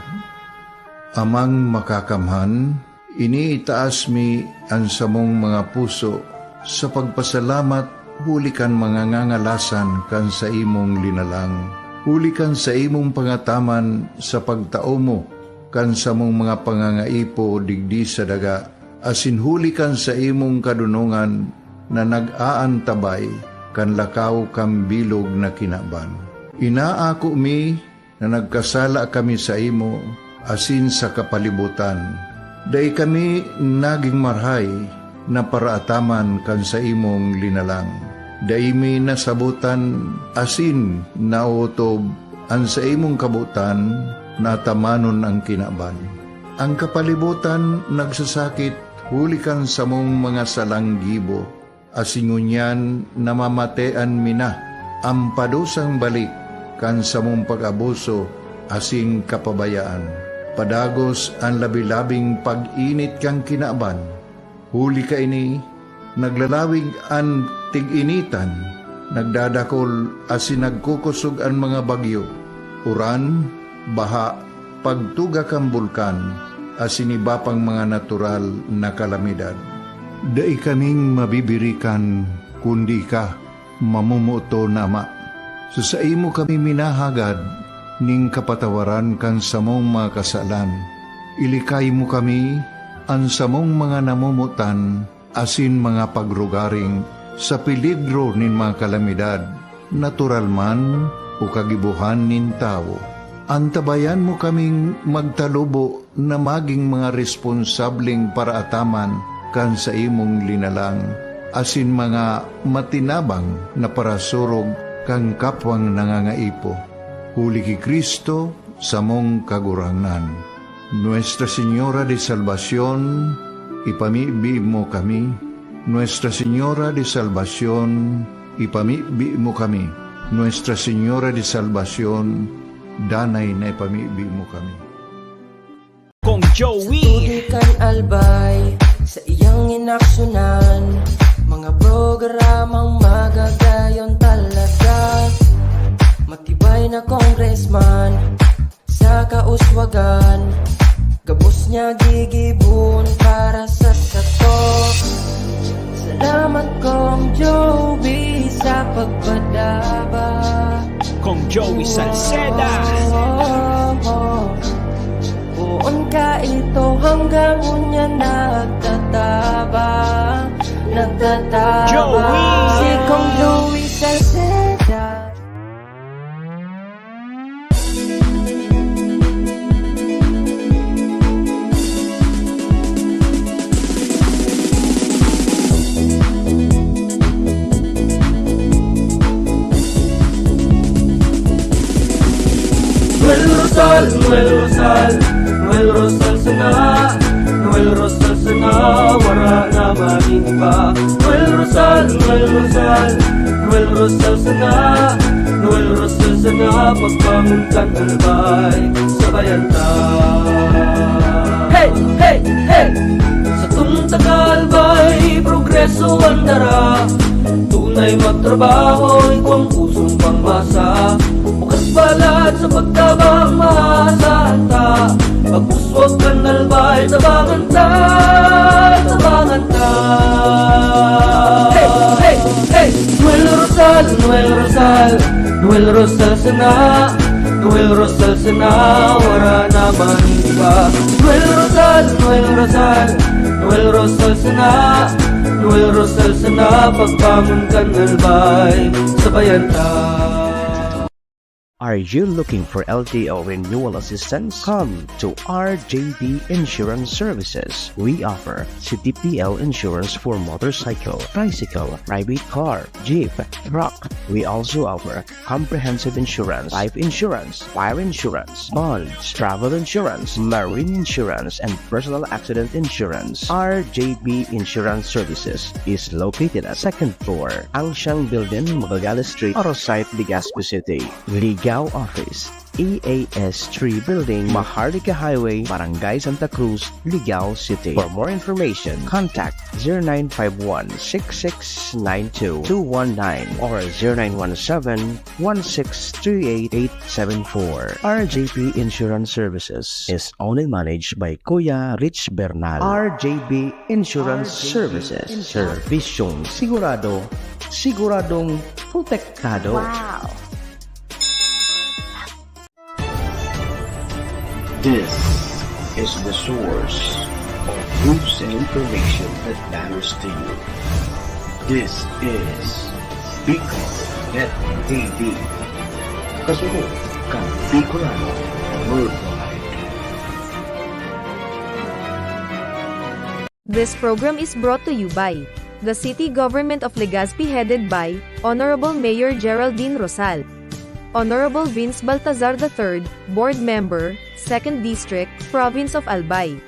Amang Makakamhan, iniitaas mi an samong mga puso sa pagpasalamat huli kan mga ngangalasan kan saimong linalang, huli kan saimong pangataman sa pagtao mo kan samong mga pangangaipo digdi sa daga, asin huli kan saimong kadonongan na nag-aantabay kan lakaw kan bilog na kinaban. Inaako mi na nagkasala kami saimo asin sa kapalibotan. Dai kami nagin marahay na paraataman kan saimong linalang. Dai mi nasabotan asin naotob an saimong kabotan na atamanon an kinaban. An kapalibotan nagsasakit huli kan samong mga salang gibo, asin ngunyan namamatean mi na an padusang balik kan samong pag-abuso asin kapabayaan. Padagos an labi-labing pag-init kan kinaban. Huli kaini, naglalawig an tig-initan, nagdadakol asin nagkukosog an mga bagyo, uran, baha, pagtuga kan bulkan, asin iba pang mga natural na kalamidad. Dai kaming mabibirikan, kundi ika, mamomoton na Ama. Sa saimo kami minahagad nin kapatawaran kan samong mga kasalan. Ilikay mo kami, an samong mga namomotan, asin mga pagrugaring sa peligro nin mga kalamidad, natural man o kagibohan nin tawo. Antabayan mo kaming magtalubo na magin mga responsableng paraataman kan saimong linalang, asin mga matinabang na parasurog kan kapwang nangangaipo. Huli ki Cristo, samong Kagurangnan. Nuestra Señora de Salvacion, ipamibi mo kami. Nuestra Señora de Salvacion, ipamibi mo kami. Nuestra Señora de Salvacion, danay na ipamibi mo kami. Kong Joey. Tubig kan Albay, sa iyang inaksyonan, mga programang magagayon talaga. Matibay na congressman, sa kauswagan, gabos niya gigibon para sa sato. Salamat, Kong Joey, sa pagpadaba. Kong Joey Salceda. Poon ka ito hanggang unya nagtataba, nagtataba. Joey! Si Kong Joey Salceda. Noel Rosal, Noel Rosal, Noel Rosal sana, Noel Rosal sana, wara na maning iba. Noel Rosal, Noel Rosal, Noel Rosal sana, Noel Rosal sana, pagbangon kan Albay, sabayan ta. Hey, hey, hey! Satong taga-Albay, progreso an dara. Tunay magtrabaho, igwang pusong pangmasa. Bukas palad sa pagtabang, maasahan ta. Pag-uswag kan Albay, tabangan ta, tabangan ta. Hey, hey, hey! Noel Rosal, Noel Rosal, Noel Rosal sana, Noel Rosal sana, wara na man iba. Noel Rosal, Noel Rosal, Noel Rosal sana, Noel Rosal sana, pagbangon kan Albay, sabayan ta. Are you looking for L T O renewal assistance? Come to R J B Insurance Services. We offer C T P L insurance for motorcycle, tricycle, private car, jeep, truck. We also offer comprehensive insurance, life insurance, fire insurance, bonds, travel insurance, marine insurance, and personal accident insurance. R J B Insurance Services is located at second floor, Ancient Building, Magallanes Street, Arosite, Legazpi City. Ligao Office, E A S three Building, Maharlika Highway, Barangay Santa Cruz, Ligao City. For more information, contact zero nine five one six six nine two two one nine or zero nine one seven one six three eight eight seven four. R J P Insurance Services is owned and managed by Kuya Rich Bernal. R J B Insurance Services. Servisyong sigurado, siguradong protektado. Wow! This is the source of news and information that matters to you. This is Bicol Net T V. Kasunod kan Bicolano Worldwide. This program is brought to you by the City Government of Legazpi, headed by Honorable Mayor Geraldine Rosal, Honorable Vince Baltazar the third, Board Member, Second District, Province of Albay.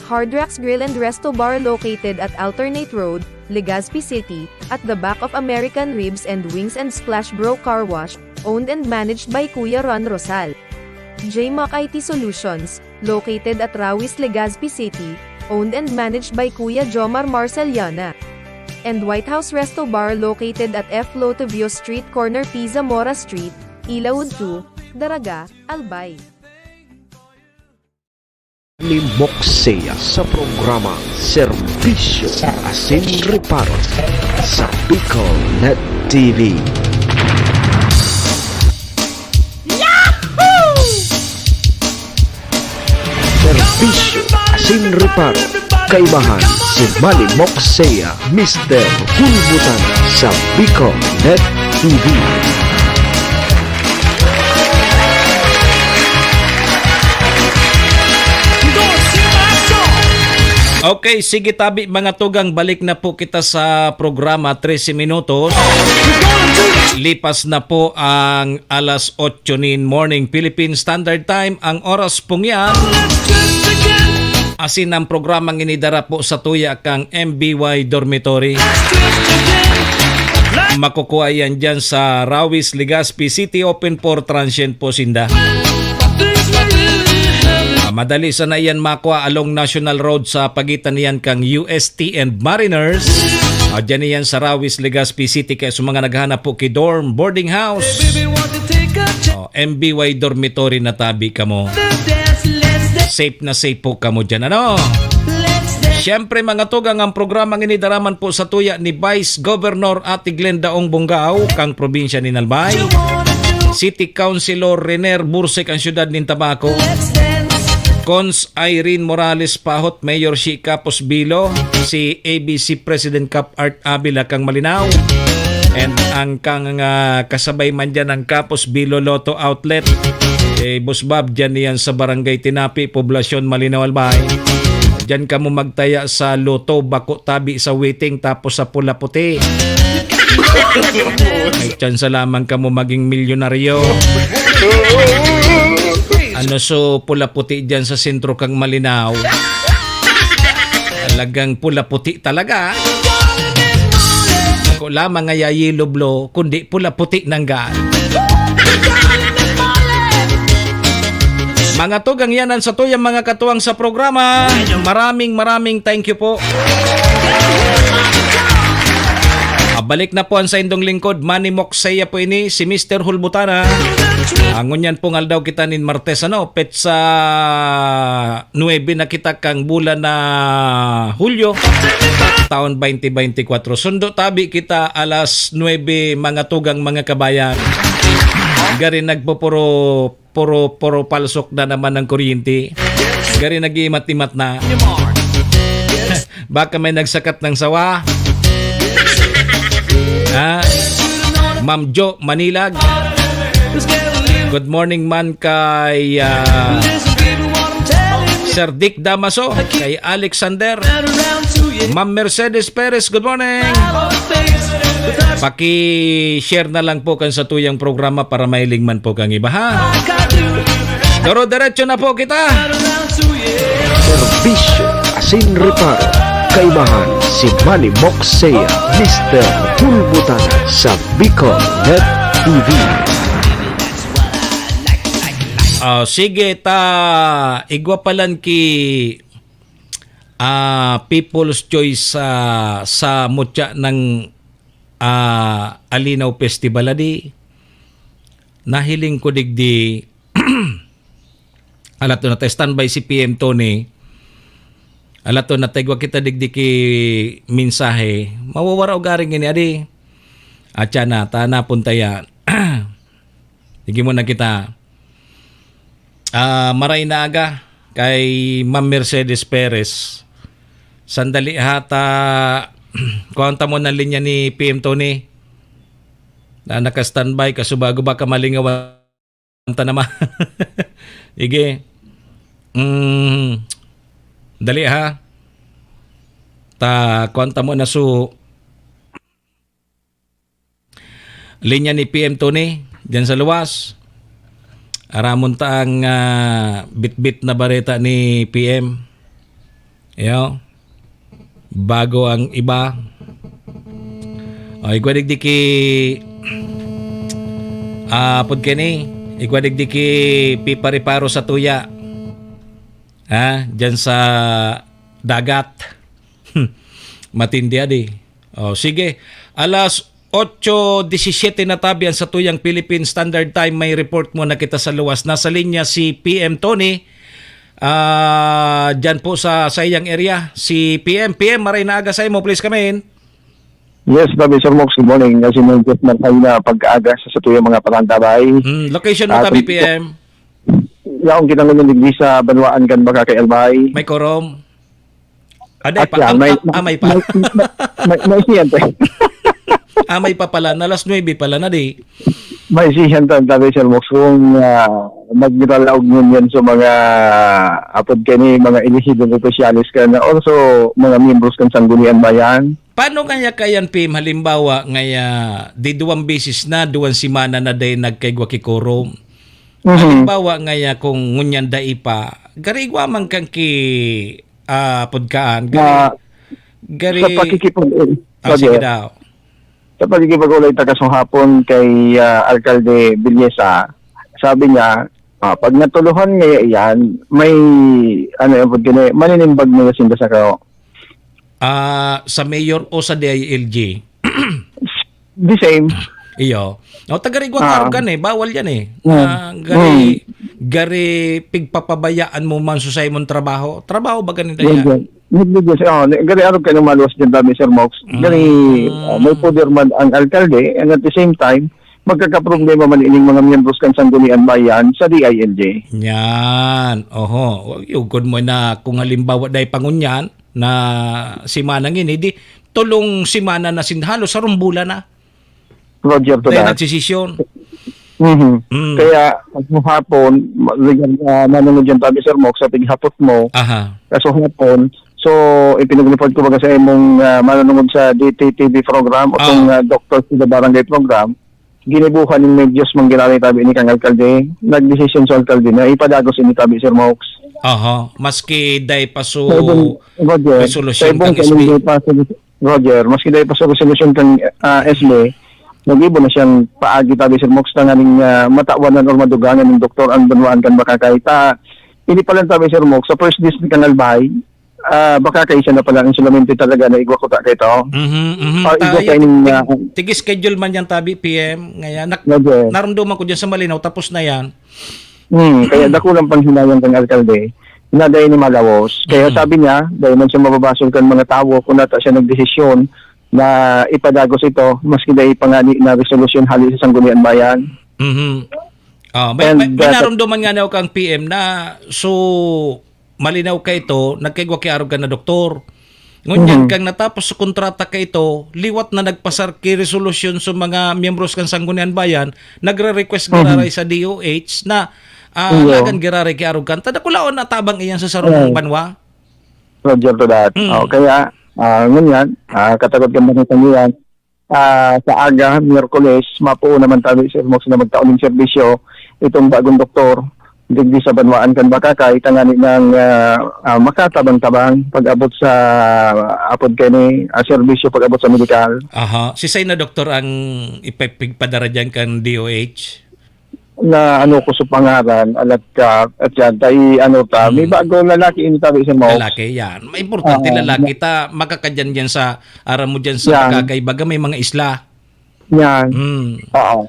Hard Rocks Grill and Resto Bar, located at Alternate Road, Legazpi City, at the back of American Ribs and Wings and Splash Bro Car Wash, owned and managed by Kuya Ron Rosal. J Mac I T Solutions, located at Rawis, Legazpi City, owned and managed by Kuya Jomar Marceliana. And White House Resto Bar, located at F Lotovio Street, corner P Zamora Street, Ilaud two, Daraga, Albay. Ni Moxea sa programa Serbisyo Asin Reparo sa Bicol Net T V. Serbisyo Asin Reparo, kaibahan si Manny Moxea, Mister Hulbutan sa Bicol Net T V. Okay, sige tabi mga tugang, balik na po kita sa programa, trese minutos. Lipas na po ang alas otso nin morning, Philippine Standard Time. Ang oras pong yan, asin ang programang inidara po sa tuya kang M B Y Dormitory. Makukuha yan dyan sa Rawis, Legazpi City. Open for transient po sinda. Ah, madali sana yan makwa along National Road sa pagitan niyan kang U S T and Mariners. Ah, dyan yan sa Rawis, Legazpi City. Kaya sa mga naghahanap po ki dorm, boarding house, oh, M B Y dormitory na tabi kamo. Safe na safe po kamo dyan, ano? Siyempre, mga tugang, ang programang ini daraman po sa tuya ni Vice Governor Ate Glenda Ong Bongao, kang probinsya ni Albay. City Councilor Renier Bursek, ang siyudad nin Tabaco. Cons Irene Morales Pahot, Mayor si Capos Bilo, si A B C President Cap Art Avila kang Malinao, and ang kang, ah, kasabay man dyan ang Capos Bilo Lotto Outlet. Eh, Boss Bob, dyan yan sa Barangay Tinapi, Poblacion Malinao, Albay. Dyan kamo magtaya sa Lotto, bako tabi sa Witing, tapos sa Pula Puti. May tsansa lamang kamo maging milyonaryo. Ano, so pula puti dyan sa sentro kang Malinao? Talagang pula puti talaga. Ako lamang nga yellow blue, kundi pula puti nangga. Mga tugang, yan ang satuyang mga katuwang sa programa. Maraming, maraming thank you po. Ah, balik na po ang saindong lingkod, Manny Moxea po ini, si Mister Hulbutana. Ah, ngunyan pong aldaw kita nin Martes, ano, petsa nuebe na kita kang bulan na Hulyo, taon twenty twenty-four. Sundo tabi kita alas nuebe, mga tugang, mga kabayan. Gari nagpupuro puro, puro palsok na naman ang kuryente. Gari nag-iimat-imat na. Baka may nagsakat ng sawa. Ha? Ma'am Jo Manilag. Good morning man kay, ah, Sir Dick Damaso, kay Alexander. Ma'am Mercedes Perez, good morning. Paki-share na lang po kan satuyang programa para mahiling man po kang iba, ha? Doro-derecho na po kita. Serbisyo asin reparo. Kaibahan si Manny Moxea, Mister Hulbutana sa Bicol Net T V. Ah, sige ta, igwa palan ki, ah, People's Choice sa, sa mutya ng, ah, Alinaw Festival, adi. Nahiling ko digdi, alato na ta, standby si P M Tony. Alato na ta, igwa kita digdi ki mensahe. Mawawara ugaring ini, adi. At siya na, ta napunta yan. Sige muna kita. Ah, maray na aga kay Ma'am Mercedes Perez. Sandali ha, ta, kuhaan ta muna ang linya ni P M Tony. na naka-standby ka, so bago baka malingawan ta naman. Sige. Mm, dali ha. Ta, kuwan ta muna so linya ni P M Tony, dyan sa luwas. Aramon ta ang ah, bitbit na bareta ni P M. Yo. Bago ang iba. O, igwa digdi ki ah, pud kini, igwa digdi ki Pipa Reparo sa tuya. Ha? Diyan sa dagat. Matindi adi. O, sige. Alas otso disisiyete na tabi ang satuyang Philippine Standard Time. May report muna kita sa luwas. Nasa linya si P M Tony. Ah, diyan po sa saiyang area. Si P M. P M, maray na aga sa imo. Please come in. Yes, Bobby, Sir Mox, good morning. Kasi may just marhay na pag-aaga sa satuyang mga parantabay. Hmm, location mo Ah, tabi, kung P M? Yaong kita ngayon digdi sa banwaan kan Bacacay, Albay. May korom? Aday At pa, yan, am, may, am, ah, may pa. may, may, may, may siyempre. Ah, may pa pala. Na alas nuebe pala na di. May siya ang tabi, Sir Mox, kung ah, magralaog ngunyan sa mga apod kani, mga elehido opisyales kan, also mga miyembros kan Sanggunian Bayan. Paano kaya kayan, P M, halimbawa, ngaya di duwang beses na, duwang semana na dai nagkaigwa ki quorum? Mhm. Halimbawa, ngaya kung ngunyan dai pa, gari igwa man kan ki, ah, pudkaan, gari, Ah, gari sa pakikipag-, Ah, sige Roger. daw. Sa pakikipag-ulay ta kasong hapon kay, ah, Alkalde Villesa, sabi niya, ah, "Pag natuluhan ngaya iyan, may, ano yan, pag gini-, maninimbag na sinda sa kao." Ah, sa mayor o sa D I L G? The same. Iyo. O, taga Rigwang Ah. Arog kan eh. Bawal yan eh. Hmm. Ah, gari, Hmm. gari pigpapabayaan mo man sa saimong trabaho. Trabaho ba ganito Yun, yan? yun. Negligence, oh, ne-, gari arog ka ng maluwas dyan dami, Sir Mox. Gari, Mm. oh, may poder man ang alkalde, and at the same time, magkakaproblema man ining mga miyembros kan Sanggunian Bayan sa D I L G. Yan. Oho. Yugod mo na kung halimbawa dahil pangunyan na semana ngini, di tulong semana na sin-, halos sarong bulan na. Roger to Dahil that. nagsisisyon. Mhm. Mm. Kaya, kahapon, ma-, ah, manunod yan tabi, Sir Mox, sa pighapot mo. Aha. Kaso hapon, so, ipinag-report ko baga sa imong, ah, manunungod sa D T T V program o Ah. kung, ah, Doctor to the Barangay program, ginibuhan ng medios manggiraray tabi ni kang alkalde, nagdesisyon sa alkalde na ipadagos ini tabi, Sir Mox. Aha. Maski dai pa so Sa ibang, Roger, resolusyon sa ibang kang S B. kaning dai pa so Roger, maski dai pa sa resolusyon kan, ah, S B, nag-ibo na siyang paagi tabi, Sir Mox, tanganing, ah, matawanan or madugangan ng doktor ang banwaan kan Bacacay. Ta, ini pa lang tabi, Sir Mox, sa first district kan Albay, ah, Bacacay siya na pala ang solamente talaga na igwa ko ta kay tao. Mhm, mhm. Ah, igwa Tayo, kayo ning, tig-, ah, tig-schedule man yan tabi, P M, ngayon. Nak-, Roger. narumduman ko dyan sa Malinaw, tapos na yan. Hmm, kaya dakulang panghinayang kang alkalde na dai ni malawos. Kaya Mm. sabi niya, dai man siya mababasol kan mga tawo kung nata siya nagdesisyon na ipadagos ito, maski dai pa ngani na resolusyon hali sa Sanggunian Bayan. Mhm. Ah, may, And, may, may uh, narumduman nga na kang P M na, so, malinaw ka ito, nagkaigwa ki arog ka na doktor. Ngunyan Mhm. kang natapos sa kontrata ka ito, liwat na nagpasar ki resolusyon sa mga miyembros kan Sanggunian Bayan, nagre-request Mhm. giraray sa D O H na, ah, Iyo. lagan giraray ki arog kan. Tada kulaon na tabang iyan sa sarong Mm. banwa. Roger to that. Mm. Oh, kaya, ah, ngunyan, ah, katakot kang banatang iyan, ah, sa aga, Miyerkules, mapuo naman tabi, Sir Mox, na magtaon ng serbisyo itong bagong doktor digdi sa banwaan kan Bacacay, tanganing, ah, ah, makatabang-tabang pag-abot sa, apod kani, ah, serbisyo pag-abot sa medikal. Aha. Si say na doktor ang ipagpadara diyan kan D O H? Na ano ko sa pangaran, alat ka, at yan, tay, ano ta, may Hmm. bago lalaki ini tabi, Sir Mox. Lalaki, yan. May importante Oo. lalaki ta, makakadyan dyan sa, aram mo dyan sa Yan. Bacacay, baga may mga isla. Yan. Hmm. Oo.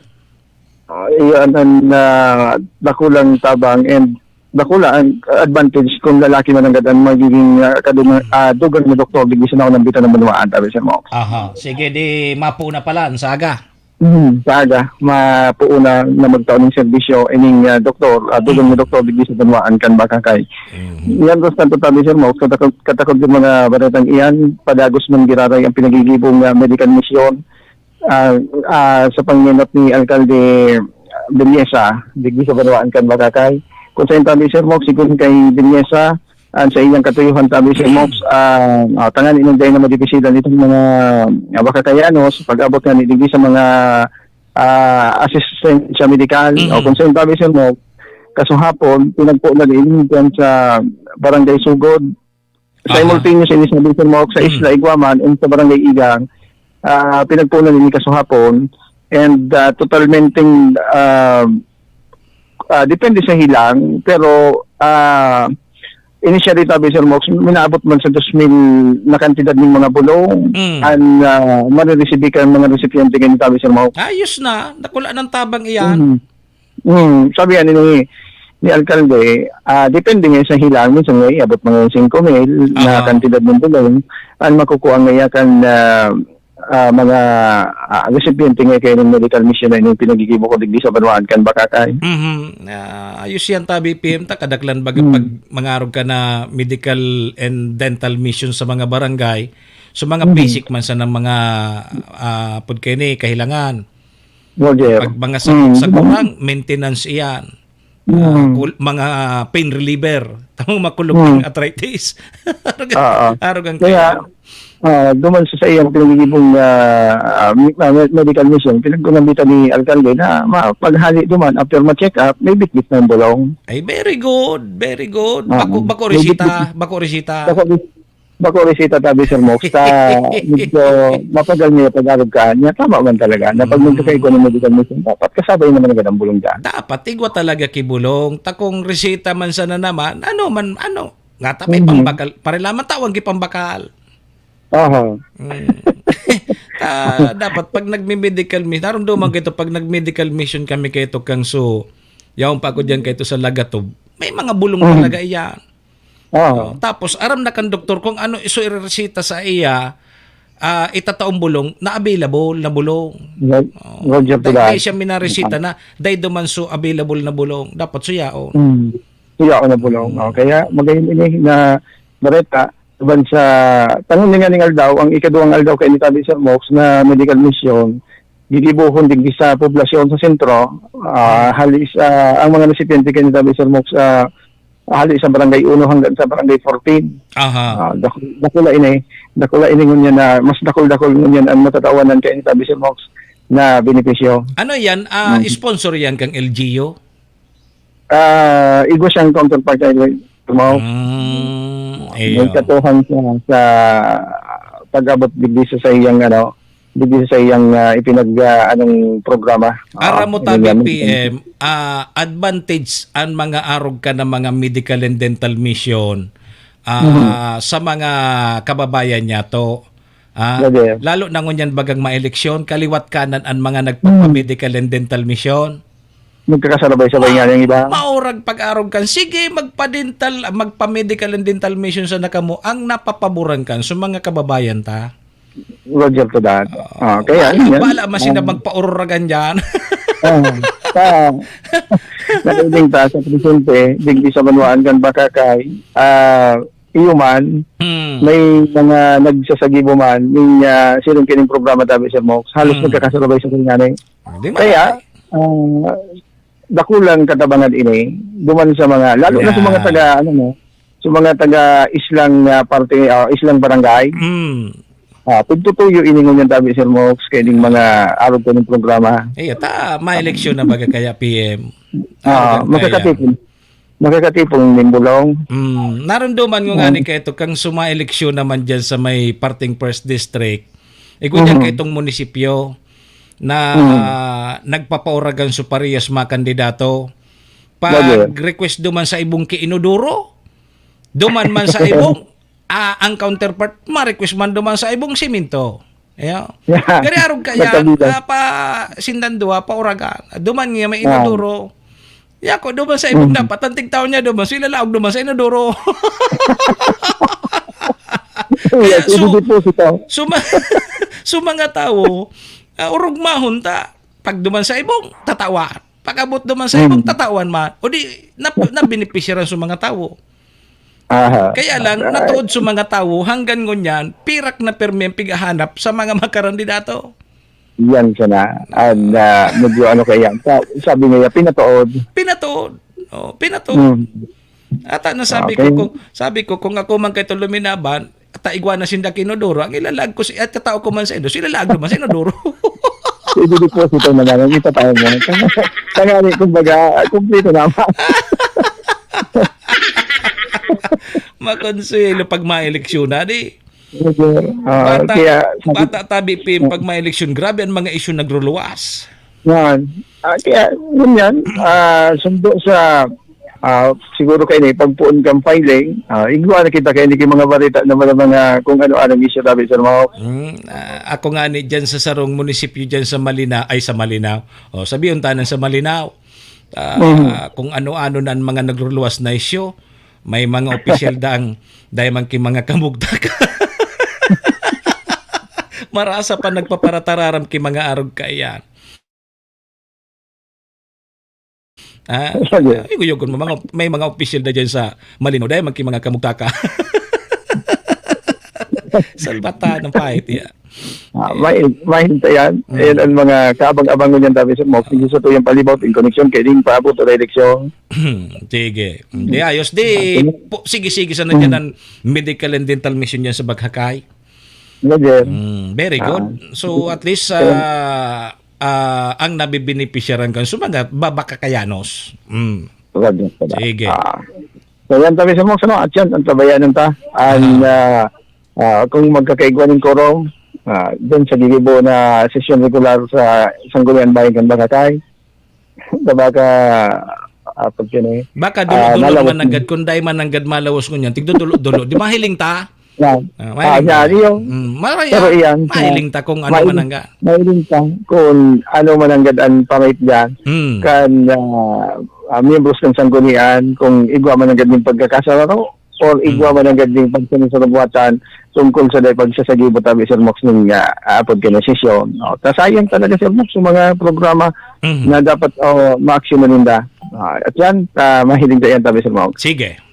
Ah, iyan ang, ah, dakulang tabang and dakula ang advantage kung lalaki man ang gadan magiging, ah, kadungan, ah, dugang na doktor digdi sa naunang bita ng banwaan, tabi, Sir Mox. Aha. Sige, di mapuo na pala, sa aga. Mhm, sa aga, mapuo na, na magtaon ng serbisyo ining, ah, doktor, ah, dugang na doktor digdi sa banwaan kan Bacacay. Mhm. Yan, Ros, tanto tabi, Sir Mox, katakod, katakod yung mga baretang iyan, padagos man giraray ang pinagigibong, ah, medical mission. ah, ah, sa panginot ni Alkalde Belleza, digdi sa banwaan kan Bacacay. Kung sa tabi, Sir Mox, sigon kay Belleza, an sa iyang katuyuhan tabi, Sir Mox, ah, ah, tanganing dai na madipisilan itong mga, ah, Bacacayanos, pag-abot nga digdi sa mga, ah, asistensya medikal. O Mhm. kung sa tabi, Sir Mox, kasuhapon, pinagpo na rin dyan sa Barangay Sugod. Aha. Simultaneous ini sa Sir Mox, sa Mm. Isla Iguaman, and sa Barangay Igang, ah, pinagpo na rin kasuhapon. And, ah, totalmenteng, ah, ah, depende sa hilang, pero, ah, initially, tabi, Sir Mox, minaabot man sa dos mil na kantidad ng mga bulong, Mm. ang, ah, mariresibi kan mga resipiente ngayon, tabi, Sir Mox. Ayos na, dakula ng tabang iyan. Mm. Mm, sabi nga ni, ni Alkalde, ah, depende nga sa hilang, minsan nga iabot mga singko mil na Aha. kantidad ng bulong, ang makukuha nga kan, ah, ah, mga, ah, resipiente nga kayo ng medical mission na ining pinagigibo ko digdi sa banwaan kan Bacacay. Mhm. Ah, ayos yan, tabi, P M, ta kadaklan baga Hmm. pag mangarog ka na medical and dental mission sa mga barangay, so mga Hmm. basic man sa ng mga, ah, pud kayo ni kahilangan. Roger. Pag mga Hmm. sakit sa kurang, maintenance iyan. Ah, Hmm. kul-, mga pain reliever. Tamang makulog Hmm. ang arthritis. Arugan, Oo. arugan Kaya, kayo. ah, duman sa, sa iyang pinagigibong, ah, ah, mi-, ah, me-, medical mission, pinagkunambitan ni Alkalde na ma-, paghali duman, after ma-check up, may bitbit na yung bulong. Ay, very good, very good. Oo. Bako, bako May resita, bitbit. bako resita. Bako res-, bako resita, tabi, Sir Mox, ta medyo mapagal niya pag-arog ka niya. Tama man talaga, na pag Mm. nagkakaigo ng medical mission, dapat kasabay naman agad ang bulong dyan. Dapat, igwa talaga ki bulong. Ta kung resita man sana naman, ano man, ano, ngata may Mm. pambakal, parila man tawang gipambakal. Aha. Mm. Ta, dapat pag nagme-medical mi-, narumduman ko ito, pag nag-medical mission kami kay Tukang Su, yaon pa ako diyan kay ito sa Lagatob, may mga bulong Mm. talaga iyan. Oo. Oh, tapos, aram na kan doktor kung ano iso ireresita sa iya, ah, itataong bulong na available na bulong. Ro-, Oh, Roger dai, Pilar. dai siya minaresita na, dai duman so available na bulong. Dapat suyaon. Mm. Suyaon na bulong. Mm. Oh, kaya magayon ini na bareta, uban sa tangon ni nganing aldaw, ang ikaduwang aldaw kay ni Tabi Sir Mox na medical mission, gigibohon digdi sa poblasyon sa sentro, ah, Mm. hali sa, ang mga resipyente kay ni Tabi Sir Mox, ah, hali sa Barangay Uno hanggang sa Barangay Fourteen. Aha. Ah, dak-, dakula ini, dakula ini ngunyan na, mas dakul-dakul ngunyan ang matatawanan kay ni Tabi Sir Mox na benepisyo. Ano yan? Ah, Mm. sponsor yan kang L G U? Ah, igwa siyang counterpart sa L G U. Mm, May iyo. katuhan siya sa pag-abot digdi sa saiyang, ano, digdi sa saiyang, ah, ipinag-, ah, anong programa. Oo, Aram mo, Tabi, yun yan. P M, ah, advantage an mga arog ka ng mga medical and dental mission, ah, Mhm. sa mga kababayan niya to. Ah, Grabe. lalo na ngunyan bagang maeleksyon, kaliwat kanan an mga nagpapa-medical and dental mission. Nagkakasabay-sabay nga yung iba. Maurag pag-arog kan, sige, magpa-dental, magpa-medical and dental mission sana kamo, ang napapaboran kan sa mga kababayan ta. Roger to that. Oo. Ah, kaya, Bala, yun yan. bala, masin na Ah. magpaururagan dyan. Ah, sa, nakiling ta sa presente, digdi sa banwaan kan Bacacay, ah, iyo man, Hmm. may mga nagsasagibo man, ning, ah, siring kining programa, Tabi Sir Mox, halos Hmm. nagkakasabay-sabay nga na eh. Di Kaya, malay. ah, dakulang katabangan ini, duman sa mga, lalo na sa mga Yeah. taga, ano, no, sa mga taga islang, ah, parte, ah, islang barangay. Mm. Ah, pagtutuyo ini ngunyan, Tabi Sir Mox, kay ding mga arog ko ng programa. Iyo, ta, maeleksyon na baga kaya, P M. Ah, Arog kaya. makakatipon. Makakatipon nin bulong. Mm, narumduman ko nga Mm. ni kaito kang sumaeleksyon naman dyan sa may parting First District. Igo dyan Mhm. kaitong munisipyo na Mhm. nagpapauragan su parehas mga kandidato. Lagi. Pag-request duman sa ibong ki inodoro, duman man sa ibong, ah, ang counterpart, ma-request man duman sa ibong simento. Ayo. Yeah. Gari arog ka yan, Magkabida. ah, pa sindan duwa, pa uragan. Duman nga may Ah. inodoro. Yako, duman sa ibong Mhm. dapat, ang tigtaw niya duman, sila laog duman sa inodoro. Kaya Yes, su-, hindi po sila. su-, su-, mga tao, ah, orog mahon ta. Pag duman sa ibong, tatawan. Pag abot duman sa ibong, Mhm. tatawan man. O di, nap-, nabenepisyaran sa mga tao. Aha. Kaya lang, Alright. natuod sa mga tawo, hanggang ngunyan, pirak na pirmi ang pighahanap sa mga makarandidato. Yan sana. And, ah, medyo ano kaya, sa-, sabi niya, pinatuod. Pinatuod. Oh, pinatuod. Hmm. Ata na sabi Okay. ko, kung, sabi ko, kung ako man kaito luminaban, ata igwa na sinda ki Inodoro, ang ilalag ko si, at katao ko man sa Inodoro, sila laag naman sa Inodoro. Pwede deposito na lang, ang itatayo mo. Tangali, kumbaga, kumplito naman. Makonsuelo pag maeleksyon na, di? Medyo, ah, Bata, kaya, sabi bata tabi, Pim, pag maeleksyon, grabe ang mga isyu nagruluwas. Yan. Ah, kaya, yun yan. Ah, sundo sa, ah, siguro kayo na, pagpuon kang filing, ah, igwa na kita kayo ni mga barita na mga, mga kung ano-anong isyu, sabi, Sir Mao. Hmm, ah, ako nga ni dyan sa sarong munisipyo dyan sa Malina-, ay, sa Malinao. O, sabihin tanan sa Malinao. Ah, Mhm. Kung ano-ano na ang mga nagruluwas na isyu, may mga opisyal dang, dahil man ki mga kamugtaka. Marasa pa nagpaparatararam ki mga arog kaiyan. Ah, Sige. Yugo-yugon mo, mga, may mga opisyal na dyan sa Malinaw, dahil man ki mga kamugtaka. Salbata ng pahit, yeah. Ah, may, may hinta yan. Mm. Ayan ang mga kaabang-abangon yan, David, sa mga opisyal sa tuyang palibot, in connection kay ding paabot o eleksyon. Sige. Di ayos, di, Mm. po, sige-sige sana Mm. dyan ang medical and dental mission dyan sa Baghakay. Sige. Mm, very good. Ah. So, at least, Sige. ah, ah, ang nabibenepisyaran kan sa mga babakakayanos. Mm. Wag na pala. Sige. Ah. So, yan tabi sa mga, ano, at yan, ang tabayanan ta. Ang, Ah. ah, ah, kung magkakaigwa ng quorum, ah, dun sa gigibo na sesyon regular sa Sangguniang Bayan kan Baghakay, sa baka, ah, pag yun eh, Baka ah, dulo-dulo malawak man nanggad, yun. Kung dai man nanggad malawos ngunyan, tigdudulo-dulo. Di mahiling ta? Yan. Ah, Ah, mahiling yan, ta. yung, Mm, maraya, pero iyan, mahiling ta kung ano mahiling, man ang ga- mahiling ta kung ano man ang gad-, ang pangit dyan. Mm. Kan, ah, ah, miyembros ng sanggunian, kung igwa man ang gad-, yung pagkakasararo, or igwa Mm. man ang gad-, yung pagsasabuatan tungkol sa dahil pagsasagibo tabi, Sir Mox, ning, ah, apod ka na sesyon. No? Kasayang talaga, Sir Mox, yung mga programa Mhm. na dapat, oh, ma-action na ninda. Ah, at yan, ah, mahiling ta yan tabi, Sir Mox. Sige.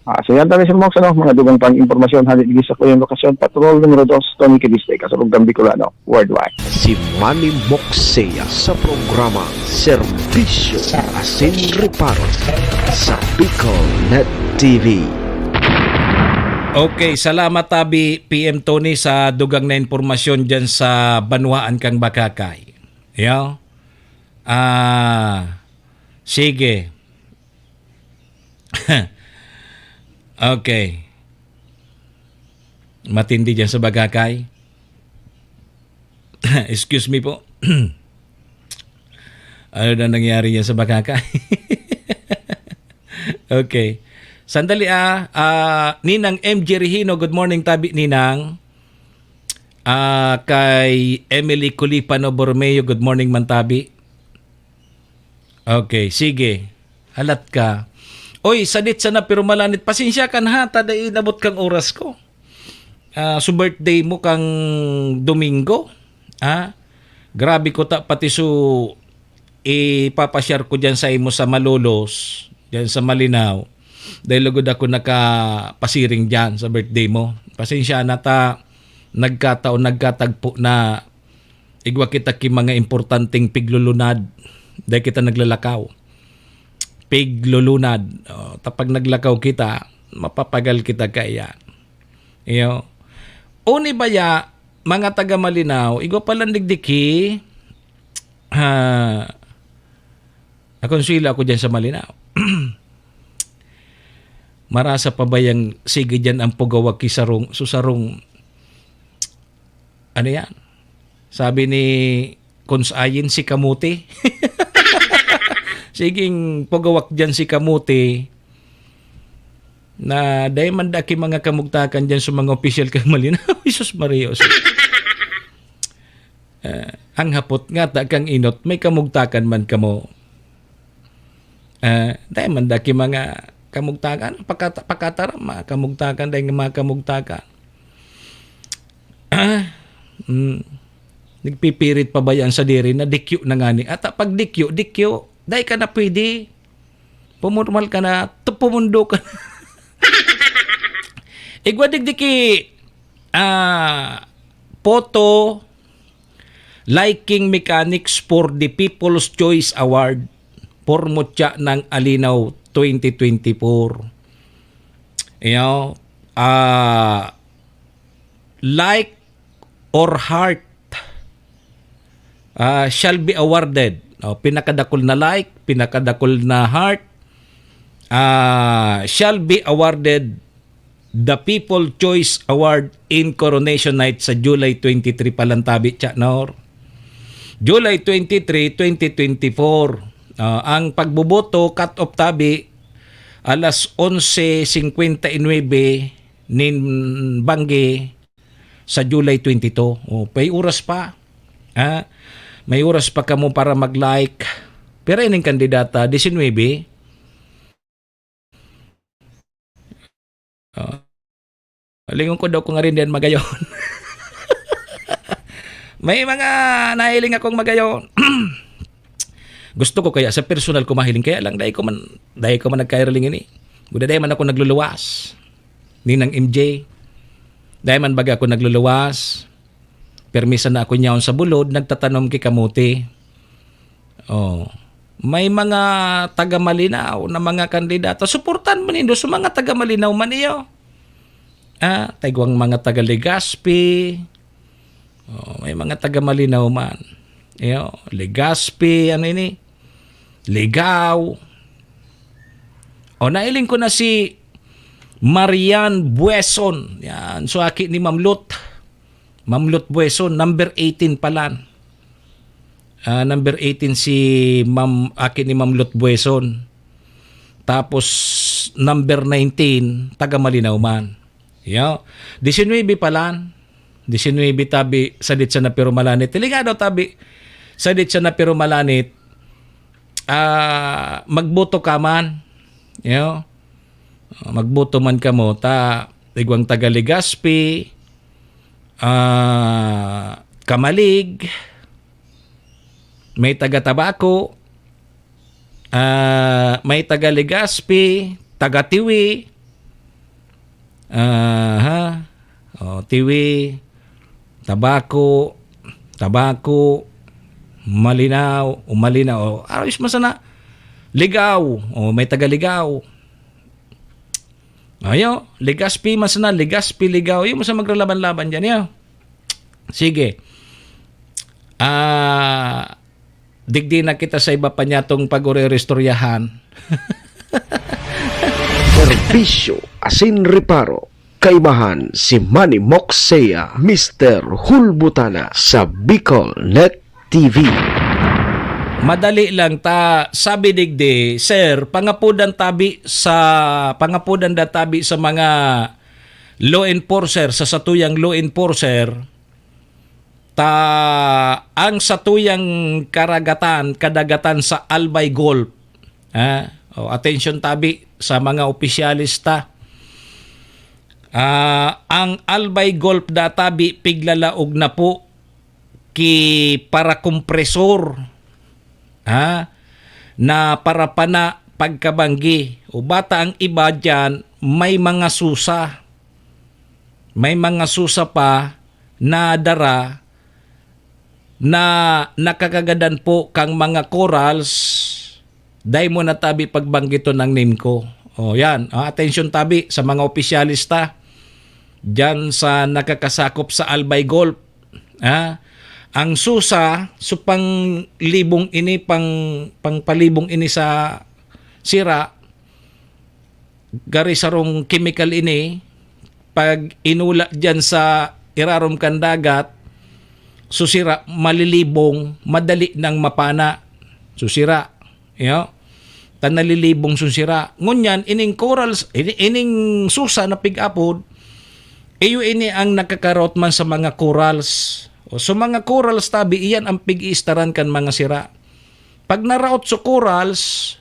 Ah, so yan tabi, Sir Mox, ano, mga dugang pang impormasyon, hali digdi sa kuyang lokasyon, Patrol numero dos, Tony Kibiste, Kasalugan Bicolano, worldwide. Si Manny Moxea sa programa Serbisyo asin Reparo sa Bicol Net T V. Okay, salamat tabi, P M Tony, sa dugang na impormasyon dyan sa banwaan kang Baghakay. Yo? Ah, sige. Okay. Matindi dyan sa Baghakay. Excuse me po. Ano na nangyari dyan sa Baghakay? Okay. Sandali, ah. Ah, Ninang M J Regino, good morning, tabi, Ninang. Ah, kay Emily Culipano Borromeo, good morning man, tabi. Okay, sige. Halat ka. Oy, sadit sana pero malanit. Pasensya ka na ha, ta dai inabot kang oras ko. Ah, so birthday mo kang Domingo, ha? Grabe ko ta, pati so ipapashare ko diyan sa imo sa Malolos, diyan sa Malinao. Dahil lugod ako nakapasiring diyan sa birthday mo. Pasensya na ta, nagkataon, nagkatagpo na igwa kita ki mga importanteng piglulunad. Dahil kita naglalakaw. Piglulunad. O, tapag naglakaw kita, mapapagal kita kaya. Iyo. Uni baya, mga taga Malinao, igwa palang digdiki, ha, nakonswila ako dyan sa Malinao. Marasa pa ba yang sige dyan ang pugawag ki sarong, so sarong, ano yan? Sabi ni Kons Ayin, si Kamuti. Siging pugawak dyan si Kamuti na dai man da ki mga kamugtakan dyan sa mga opisyal kang Malinao. Jesus Maria, Jose. Ah, ang hapot nga ta kang inot, may kamugtakan man kamo. Ah, dai man da ki mga kamugtakan, pakata-, pakataram, mga kamugtakan, dai nga mga kamugtakan. Ah, mm, nagpipirit pa ba yan sa diri na dikyo na ngani? At pag dikyo, dikyo, dai ka na pwede. Pumurmal ka na, tu-, pumundo ka na. Igwa digdi ki, ah, poto, Liking Mechanics for the People's Choice Award, Pormutya ng Alinaw twenty twenty-four. You know, ah, like or heart, ah, shall be awarded. Oh, pinakadakul na like, pinakadakul na heart, ah, shall be awarded the People Choice Award in Coronation Night sa July twenty-three pa lang tabi, Chanor. July twenty-three, twenty twenty-four. Ah, ang pagboboto, cut-off tabi, alas onse cincuenta y nueve nin banggi sa July twenty-two. Oh, may oras pa. Ha? May oras pa kamo para mag-like. Pero ining kandidata, disinwebe. Oh. Lingon ko daw kung ngarin diyan magayon. May mga nahiling akong magayon. Gusto ko kaya sa personal ko mahiling, kaya lang dai ko man, dai ko man nagkaireling ini. Guda dai man ako nagluluwas. Ninang M J. Dai man baga ako nagluluwas. Permi sana ako nyaon sa bulod, nagtatanom ki kamote. Oh. May mga taga Malinao na mga kandidato. Suportan mo nindo sa mga taga Malinao man iyo. Ah, taigwang mga taga Legazpi. Oh, may mga taga Malinao man. Iyo, Legazpi, ano ini? Ligao. O, nailing ko na si Marian Bueson. Yan, so aki ni Ma'am Lut. Ma'am Lut Bueson, number eighteen palan. Ah, number eighteen si Ma'am, aki ni Ma'am Lut Bueson. Tapos, number nineteen, taga Malinao man. Yo, disinwebe palan. Disinwebe tabi sa ditsa na Pirumalanit. Hiling nga daw tabi sa ditsa na Pirumalanit, ah, magboto ka man. Yo, magboto man kamo. Ta, igwang taga Legazpi, ah, Camalig, may taga Tabaco, ah, may taga Legazpi, taga Tiwi, aha, oh, Tiwi, Tabaco, Tabaco, Malinao, o Malinao, o, aros man sana, Ligao, o, may taga Ligao. Ayo, Legazpi man sana, Legazpi, Ligao. Yung sa magralaban-laban dyan, yo. Sige. Ah, digdi na kita sa iba pa niyatong pag-ureristoryahan. Serbisyo asin reparo. Kaibahan si Manny Moxea, Mister Hulbutana sa Bicol Net T V. Madali lang ta, sabi digdi, "Sir, pangapodan tabi sa, pangapodan da tabi sa mga law enforcer, sa satuyang law enforcer, ta ang satuyang karagatan, kadagatan sa Albay Gulf." Ha? O, atensyon tabi sa mga opisyalis ta. Ah, ang Albay Gulf da tabi piglalaog na po ki parakompresor, ha, na parapana pagkabanggi. O bata ang iba diyan, may mga susa. May mga susa pa na dara na nakakagadan po kang mga corals, dai mo na tabi pagbanggiton ang name ko. O, yan. Ah, atensyon tabi sa mga opisyalis ta diyan sa nakakasakop sa Albay Gulf. Ah, ang susa, so panglibong ini, pang, pangpalibong ini sa sira, gari sarong chemical ini, pag inula diyan sa irarom kan dagat, so sira, malilibong, madali nang mapana. So sira, yo. Ta nalilibong so sira. Ngunyan, ining corals, ini-, ining susa na pig-apod, iyo ini ang nakakaraot man sa mga corals. O, so mga corals tabi, iyan ang pig-iistaran kan mga sira. Pag naraot so corals,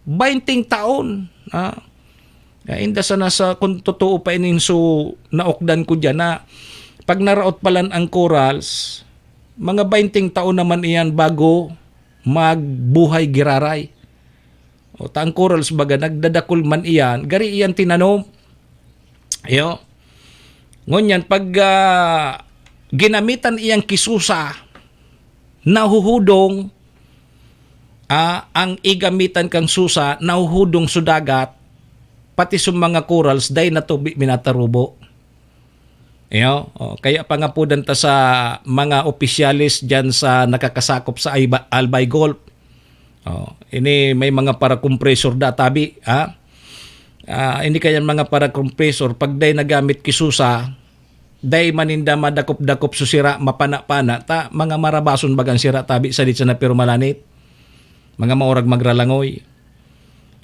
bainting taon. Ah. Kaya inda sana sa, kung totoo pa ining so naokdan ko diyan na pag naraot palan ang corals, mga bainting taon naman iyan bago magbuhay giraray. O, ta ang corals baga, nagdadakul man iyan, gari iyan tinanom. Iyo. Ngunyan, pag, ah, ginamitan iyang kisusa, nahuhudong, ah, ang igamitan kang susa, nahuhudong sa dagat, pati sa mga corals, dai na tubi minatarubo. Iyo, oh, kaya pangapudan ta sa mga opisyales diyan sa nakakasakop sa Aiba-, Albay Gulf. Oh, ini may mga parakompresor da tabi, ha? Ah, ini kayan mga parakompresor, pag dai nagamit ki susa, dai maninda madakop-dakop so sira, mapana-pana, ta mga marabason bagang sira tabi sa ditsa na pero malanit. Mga maurag magralangoy.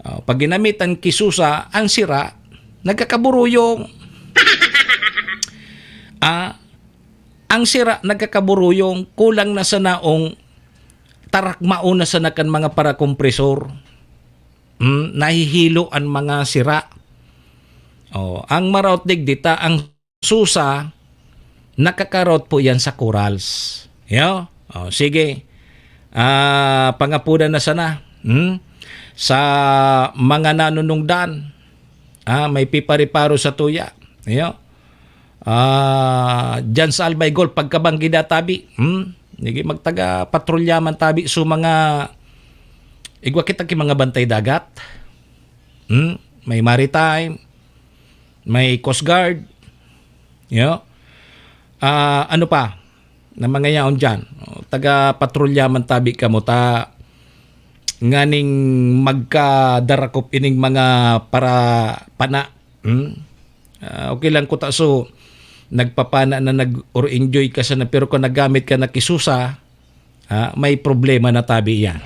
Oh, pag ginamitan ki susa, ang sira, nagkakaburuyong. Ah, ang sira, nagkakaburuyong, kulang na sa naong tarakmaon na sana kan mga parakompresor. Hmm, nahihilo an mga sira. Oh, ang maraot digdi ta, ang susa, nakakarot po yan sa corals. Yo? Oh, sige. Ah, pangapudan na sana. Hmm? Sa mga nanunungdan, ah, may pipariparo sa tuya. Yo? Ah, diyan sa Albay Gulf, pagkabanggi da tabi. Hmm? Sige, magtaga patrolya man tabi. So, mga, igwa kita ki mga bantay dagat. Hmm? May maritime, may coast guard. Yo? Ah, ano pa? Na mga yaon diyan. O, taga patrolya man tabi kamo ta nganing magkadarakop ining mga para pana. Hmm? Ah, okay lang kuta so nagpapana na nag or enjoy ka sana, pero kung nagamit ka na ki susa, ah, may problema na tabi yan.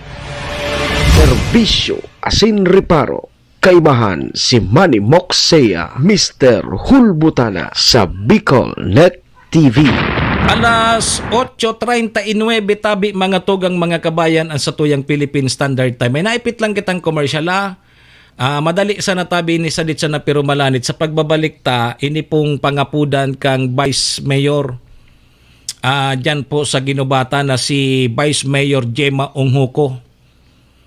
Serbisyo asin reparo. Kaibahan si Manny Moksea, Mister Hulbutana sa Bicol Net T V. Alas otso treinta y nueve tabi, mga tugang, mga kabayan, ang satuyang Philippine Standard Time. May naipit lang kitang komersyal, ah. Ah, madali sana tabi ni sadit sana pero malanit sa pagbabalik ta, ini pong pangapudan kang Vice Mayor. Ah, diyan po sa Guinobatan na si Vice Mayor Gemma Onghoco.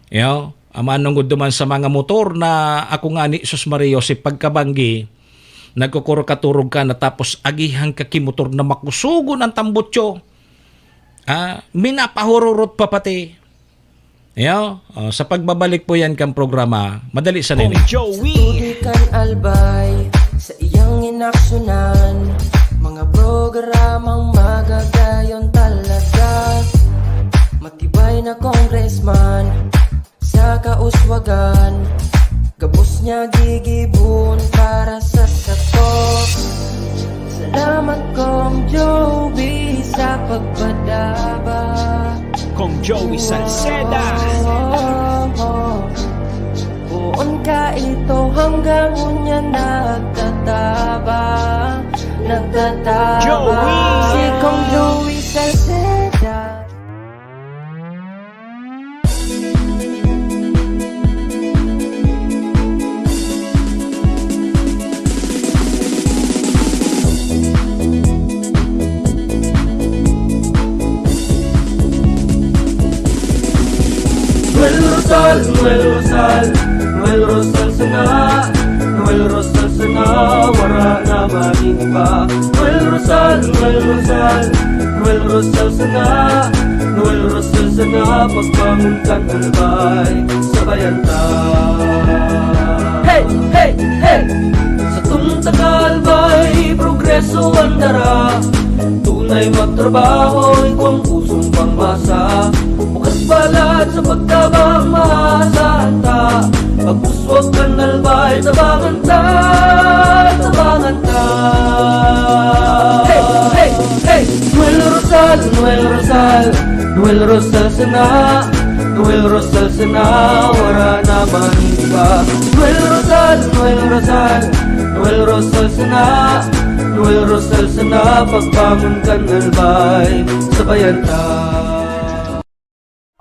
Yo, ang manungod duman sa mga motor na ako ngani, sus Maria, si pagkabanggi, nagkukurkaturog ka na tapos agihan ka ki motor na makusugon ang tambutso. Ah, minapahururot pa pati. Yo, oh, sa pagbabalik po yan kang programa, madali sa Kong nini. Joey. Sa tubig kan Albay, sa iyang inaksyunan, mga programang magagayon talaga. Matibay na congressman, sa kauswagan, gabos niya gigibon para sa sato. Salamat, Kong Joey, sa pagpadaba. Kong Joey Salceda. Poon ka ito hanggang unya nagtatabang, nagtatabang. Joey. Si Kong Joey Salceda. Noel Rosal, Noel Rosal, Noel Rosal sana, Noel Rosal sana, wara na magin pa. Noel Rosal, Noel Rosal, Noel Rosal sana, Noel Rosal sana, pagbangon kan Albay, sabayan ta. Hey, hey, hey! Satong taga Albay, progreso an dara. Tunay magtrabaho, igwang pusong pangmasa. Bukas balat sa pagtabang, maasahan ta. Pag-uswag kan Albay, tabangan ta, tabangan ta. Hey, hey, hey! Noel Rosal, Noel Rosal, Noel Rosal sana, Noel Rosal sana, wara na magin pa. Noel Rosal, Noel Rosal, Noel Rosal sana, Noel Rosal sana, pagbangon kan Albay, sabayan ta.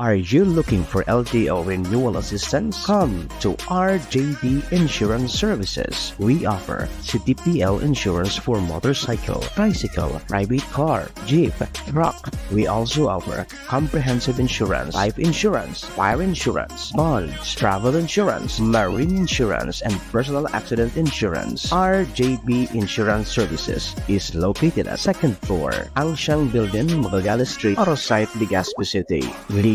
Are you looking for L T O renewal assistance? Come to R J B Insurance Services. We offer C T P L insurance for motorcycle, tricycle, private car, jeep, truck. We also offer comprehensive insurance, life insurance, fire insurance, bonds, travel insurance, marine insurance, and personal accident insurance. R J B Insurance Services is located at second floor, Angsiang Building, Magallanes Street, Arosite, Legazpi City.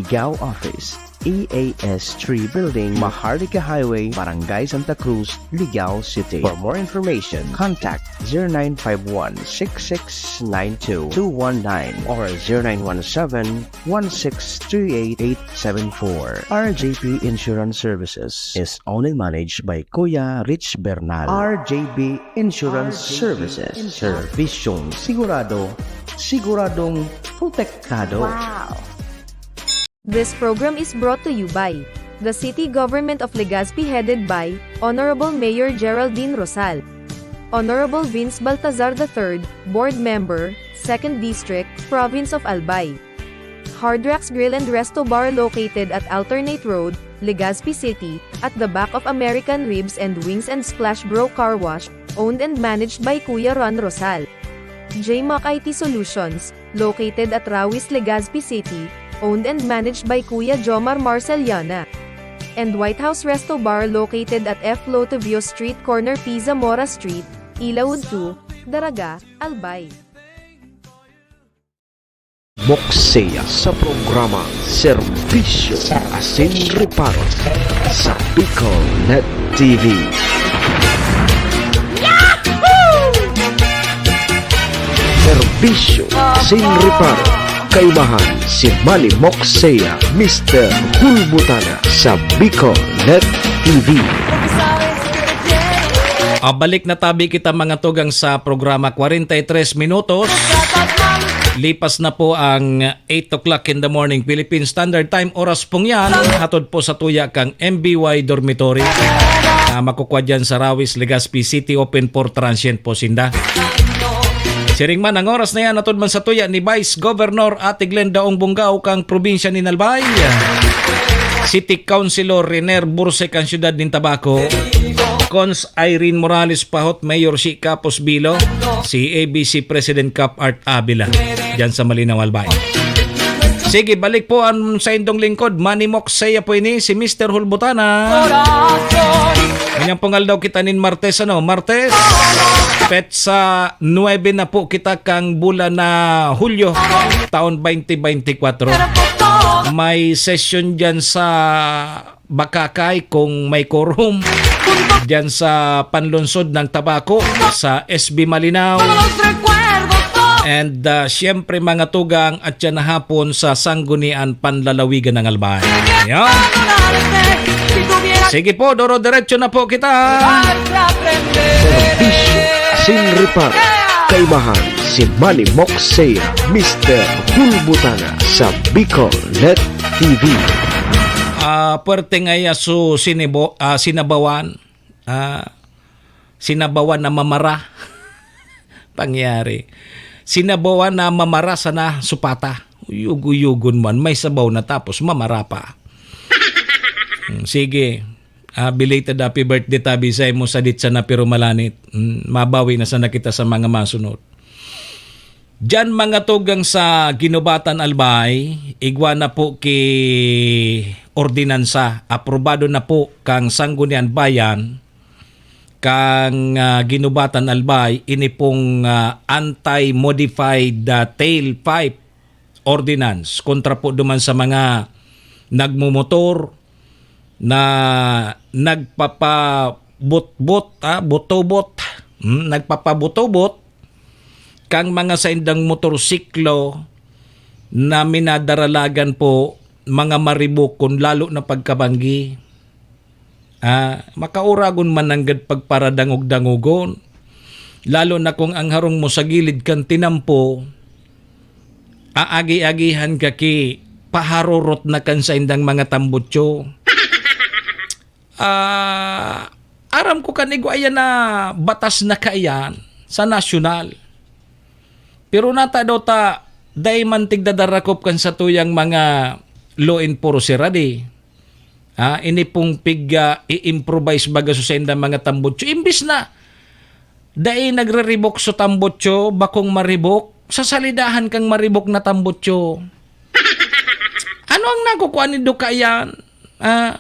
Ligao Office, E A S three Building, Maharlika Highway, Barangay Santa Cruz, Ligao City. For more information, contact zero nine five one, six six nine two, two one nine or zero nine one seven, one six three eight, eight seven four. R J P Insurance Services is owned and managed by Kuya Rich Bernal. R J B Insurance Services. Servisyong sigurado, siguradong protektado. Wow! This program is brought to you by the City Government of Legazpi, headed by Honorable Mayor Geraldine Rosal, Honorable Vince Baltazar the third, Board Member, Second District, Province of Albay. Hard Rocks Grill and Resto Bar, located at Alternate Road, Legazpi City, at the back of American Ribs and Wings and Splash Bro Car Wash, owned and managed by Kuya Ron Rosal. J Mac I T Solutions, located at Rawis, Legazpi City, owned and managed by Kuya Jomar Marceliana. And White House Resto Bar, located at F Lotovio Street, corner P Zamora Street, Ilaud two, Daraga, Albay. Moksea sa programa Serbisyo Asin Reparo sa Bicol Net T V. Serbisyo Asin Reparo. Kaimahan si Manny Moksea, Mister Hulbutana sa Bicol Net T V. Ah, balik na tabi kita, mga tugang, sa programa. Kwarenta y tres minutos. Lipas na po ang eight o'clock in the morning, Philippine Standard Time. Oras pong yan, hatod po sa tuya kang M B Y Dormitory. Ah, makukwa dyan sa Rawis, Legazpi City, open for transient po sinda. Siring man, ang oras na yan, hatod man sa tuya ni Vice Governor Ate Glenda Ong Bongao kang probinsya ni Albay. City Councilor Riner Burse kang siyudad nin Tabaco. Cons Irene Morales Pahot, Mayor si Capos Bilo, si A B C President Cap Art Avila, dyan sa Malinaw, Albay. Sige, balik po ang saindong lingkod, Manny Moksea po ini, si Mister Hulbutana. Nganyang pong aldaw kita nin Martes, ano? Martes, petsa nuebe na po kita kang bulan na Hulyo, taon twenty twenty-four. May session dyan sa Bacacay kung may quorum. Diyan sa panlungsod ng Tabaco, sa S B Malinao. And, ah, siyempre, mga tugang, at yan na hapon sa Sanggunian Panlalawigan ng Albay. Yan. Sige po, doro-diretso na po kita. Serbisyo Asin Reparo. Kaimahan si Manny Moksea, Mister Hulbutana sa Bicol Net T V. Ah, puwerte nga iya su sinibo-, ah, sinabawan. Ah, sinabawan na mamara. Pangyari. Sinabawan na mamara sana supata. Uyog-uyogon man, may sabaw na tapos mamara pa. Hmm, sige. Ah, belated happy birthday tabi saimo, sadit sana pero malanit. Hmm, mabawi na sana kita sa mga masunod. Diyan, mga tugang, sa Guinobatan, Albay, igwa na po ki ordinansa, aprobado na po kang Sangguniang Bayan, kang, ah, Guinobatan, Albay, ini pong, ah, anti-modified, ah, tailpipe ordinance kontra po duman sa mga nagmomotor na nagpapabutbot, ah, butobot, hmm, nagpapabutobot kang mga saindang motorsiklo na minadaralagan po mga maribok kun lalo na pagkabanggi. Ah, makauragon man nanggad pagparadangog-dangogon, lalo na kung ang harong mo sa gilid kan tinampo, aagi-agihan ka ki paharurot na kan saindang mga tambutso. Ah, aram ko kan igwa iyan na batas na kaiyan sa nasyonal. Pero nata daw ta dai man tigdadarakop kan satuyang mga law enforcer, adi. Ha, ini pong pig, ah, i-improvise baga sa saindang mga tambutso. Imbis na dai nagre-revoke sa tambutso, bakong ma-revoke, sa salidahan kang ma-revoke na tambutso. Ano ang nakukuha nindo kaiyan? Ah,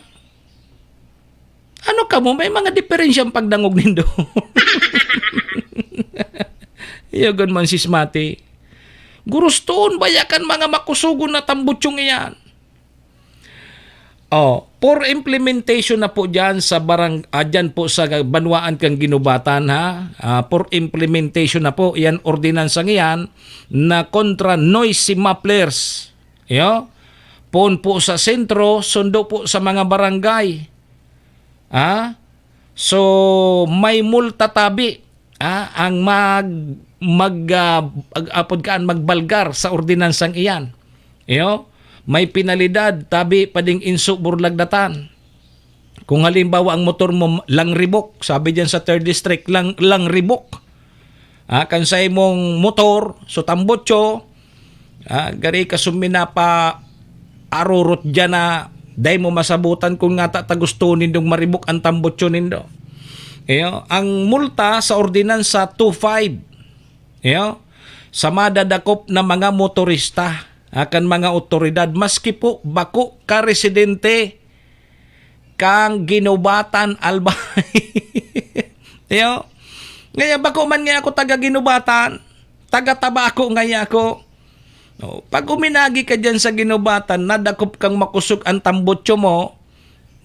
ano kamo? May mga diferensyang pagdangog nindo. Iyogon man si Smati. Gurustoon baya kan mga makusugon na tambutyong iyan. Oh, for implementation na po diyan sa barang-, ah, diyan po sa banwaan kang Ginubatan, ha? Ah, for implementation na po yan ordinansang iyan na kontra noisy mufflers. Yo? Poon po sa sentro, sundo po sa mga barangay. Ha? So, may multa tabi, ha? Ang mag-, mag-, ah, ag-, apod kaan magbalgar sa ordinansang iyan. Iyo, may penalidad, tabi pa ding inso burlagdatan. Kung halimbawa ang motor mo lang ribok, sabi diyan sa third district, lang, lang ribok. Ah, kan sa imong motor, so tambutso, ah, gari ka suminapa arurot diyan na dai mo masabutan kung ngata ta gusto nindong maribok ang tambutso nindo. Iyo, ang multa sa ordinansa two five. Iyo, sa madadakop na mga motorista, ah, kan mga otoridad, maski po bako ka residente kan Ginubatan, Albay. Iyo. Ngaya, bako man nga ako taga Ginubatan, taga Tabaco ngaya ako. Oh, pag uminagi ka diyan sa Ginubatan, nadakop kang makusog ang tambutso mo,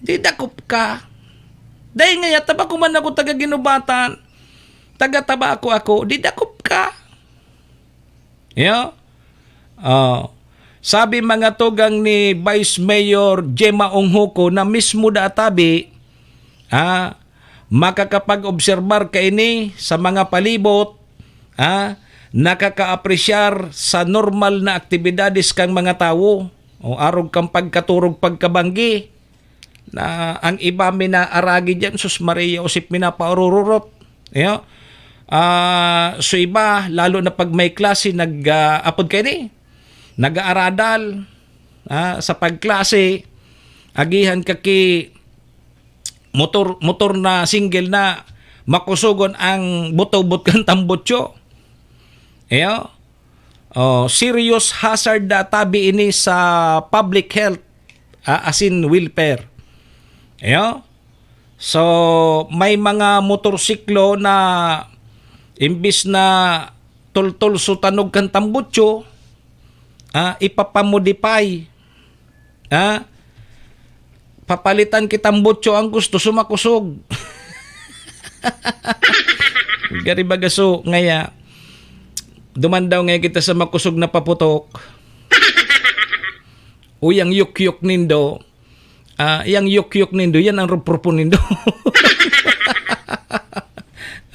di dakop ka. Dahil ngaya, ta bako man ako taga Ginubatan, taga Tabaco ako, di dakop ka. Iyo. Oh. Sabi mga tugang ni Vice Mayor Gemma Onghuco na mismo da tabi, ah, makakapag-obserbar kaini sa mga palibot, ah, nakakaapresyar sa normal na aktibidades kang mga tawo o arog kang pagkaturog pagkabanggi. Na ang iba minaaragi diyan, sus Maria, osip minapaurururot. Iyo. Ah, so iba, lalo na pag may klase, nag, ah, apod kaini, nag-aaradal, ah, sa pagklase, agihan ka ki motor, motor na single na makusogon ang butobot kan tambutso. Iyo. Oh, serious hazard na tabi ini sa public health, ah, asin welfare. Iyo. So, may mga motorsiklo na imbis na tultol sa tanog kan tambutso, ah, ipapamodify. Ah, papalitan kitang butso ang gusto, sumakusog. Gari baga so, ngaya, duman daw ngaya kita sa makusog na paputok. O yang yukyuk nindo, ah, yang yukyuk nindo, yan ang ruprupon nindo.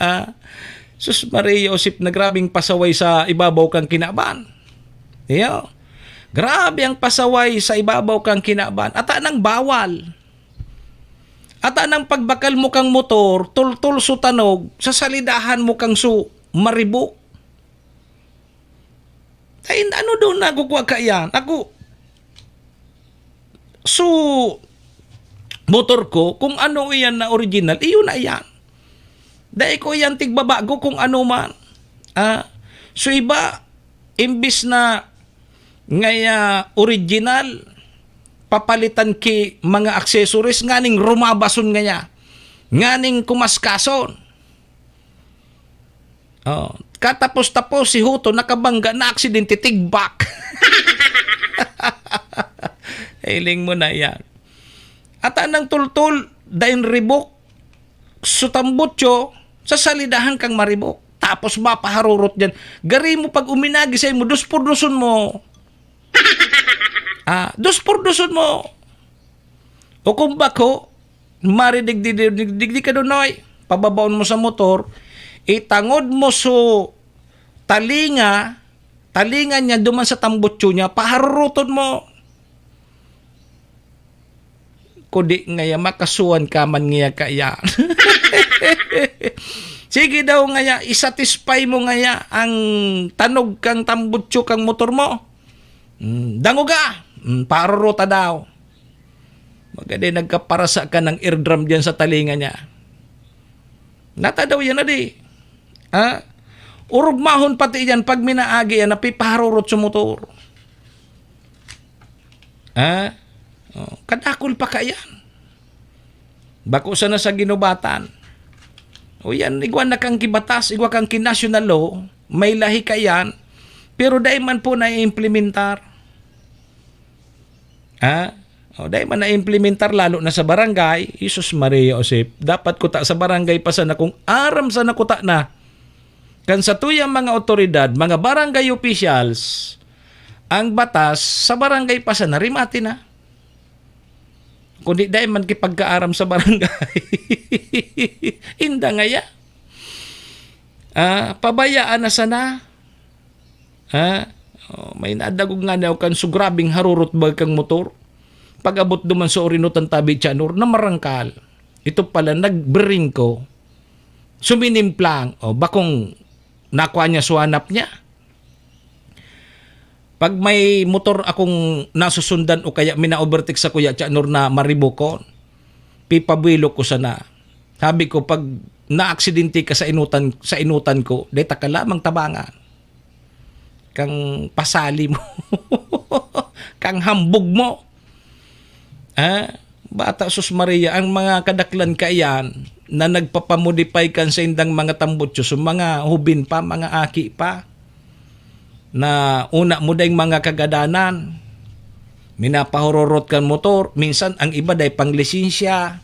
Ah, sus Maria Josep, na grabing pasaway sa ibabaw kang kinaban. Iyo. Grabe ang pasaway sa ibabaw kang kinaban. Ata nang bawal. Ata nang pagbakal mo kang motor, tultol so tanog, sa salidahan mo kang su, maribo. Ay, ano daw nagkukwa ka yan? Ako, so, motor ko, kung ano iyan na original, iyon na iyan. Dai ko iyan tigbabago kung ano man. Ah, so iba, imbis na ngaya original, papalitan ki mga accessories, nganing rumabason ngaya, nganing kumaskason. Oh, katapos-tapos si Huto nakabangga na aksidente, tigbak. Hiling mo na yan. At anang tultol, dain ribok, sutambutso, sa salidahan kang maribok. Tapos mapaharurot dyan. Gari mo pag uminagi sa imo, dos por doson mo. Ah, dos por doson mo. O kung bako, mari digdi, digdi, digdi ka doon, oy. Pababaon mo sa motor, itangod mo so talinga, talinga niya duman sa tambutso niya, paharuruton mo. Kudi ngaya, makasuhan ka man ngaya kaya. Sige daw ngaya, isatisfy mo ngaya ang tanog kang tambutso kang motor mo. Mm, dangoga! Mm, parorota daw. Magadi nagkaparasa ka ng eardrum diyan sa talinga niya. Nata daw yan na di. Ha? Urugmahon pati yan pag minaagi yan, napiparorot sa motor. Ha? Oh, kadakul pa ka yan. Bako sana sa ginubatan. O yan, igwa na kang kibatas, igwa kang kinasyonal law, may lahi ka yan, pero dai man po naiimplementar. Ha? O, dai man naiimplementar, lalo na sa barangay. Jesus Maria Josep, dapat kuta sa barangay pa sana kung aram sana kuta na. Kan sa tuyang mga otoridad, mga barangay officials, ang batas sa barangay pa sana, rimati na. Kundi dai man kipagkaaram sa barangay. Inda ngaya. Ah, pabayaan na sana. Ha? Oh, may nadagog nga na kan so grabing harurot ba kang motor. Pag-abot duman sa orinotan tabi tiyanor na marangkal. Ito pala, nagbring ko. Suminimplang. O, bakong nakuha niya, suhanap niya. Pag may motor akong nasusundan o kaya mina-overtake sa kuya, tiyanor na maribukon, pipabwelo ko sana. Sabi ko, pag naaksidente ka sa inutan, sa inutan ko, deta ka lamang tabangan. Kang pasali mo. Kang hambog mo. Ah, bata, sus Maria, ang mga kadaklan kaiyan na nagpapamodify kan saindang mga tambutso, so mga hubin pa, mga aki pa, na una mo dayng mga kagadanan, minapahororot kan motor, minsan ang iba day pang lisensya.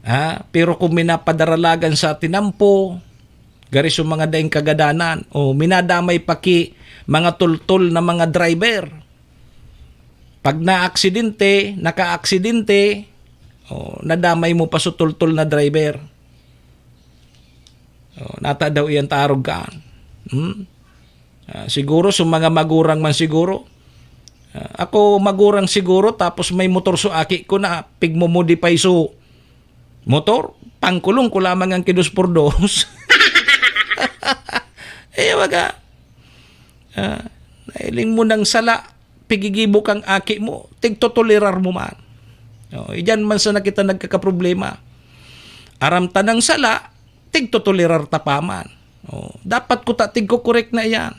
Ah, pero kung minapadaralagan sa tinampo, gari so mga daing kagadanan, o minadamay pa ki mga tultol na mga driver. Pag naaksidente, nakaaksidente, o nadamay mo pa so tultol na driver. O, nata daw iyan tarog kaan. Hmm? Ah, siguro, so mga magurang man siguro. Ah, ako magurang siguro, tapos may motor so aki ko na pigmo-modify so motor, pangkulong ko lamang ang kidos por dos. Eh, baga, ah, nailing mo ng sala, pigigibo kang aki mo, tigtotolerar mo man. Oh, iyan man sana kita nagkakaproblema. Aram ta ng sala, tigtotolerar ta pa man. Oh, dapat ko ta tigko-correct na iyan.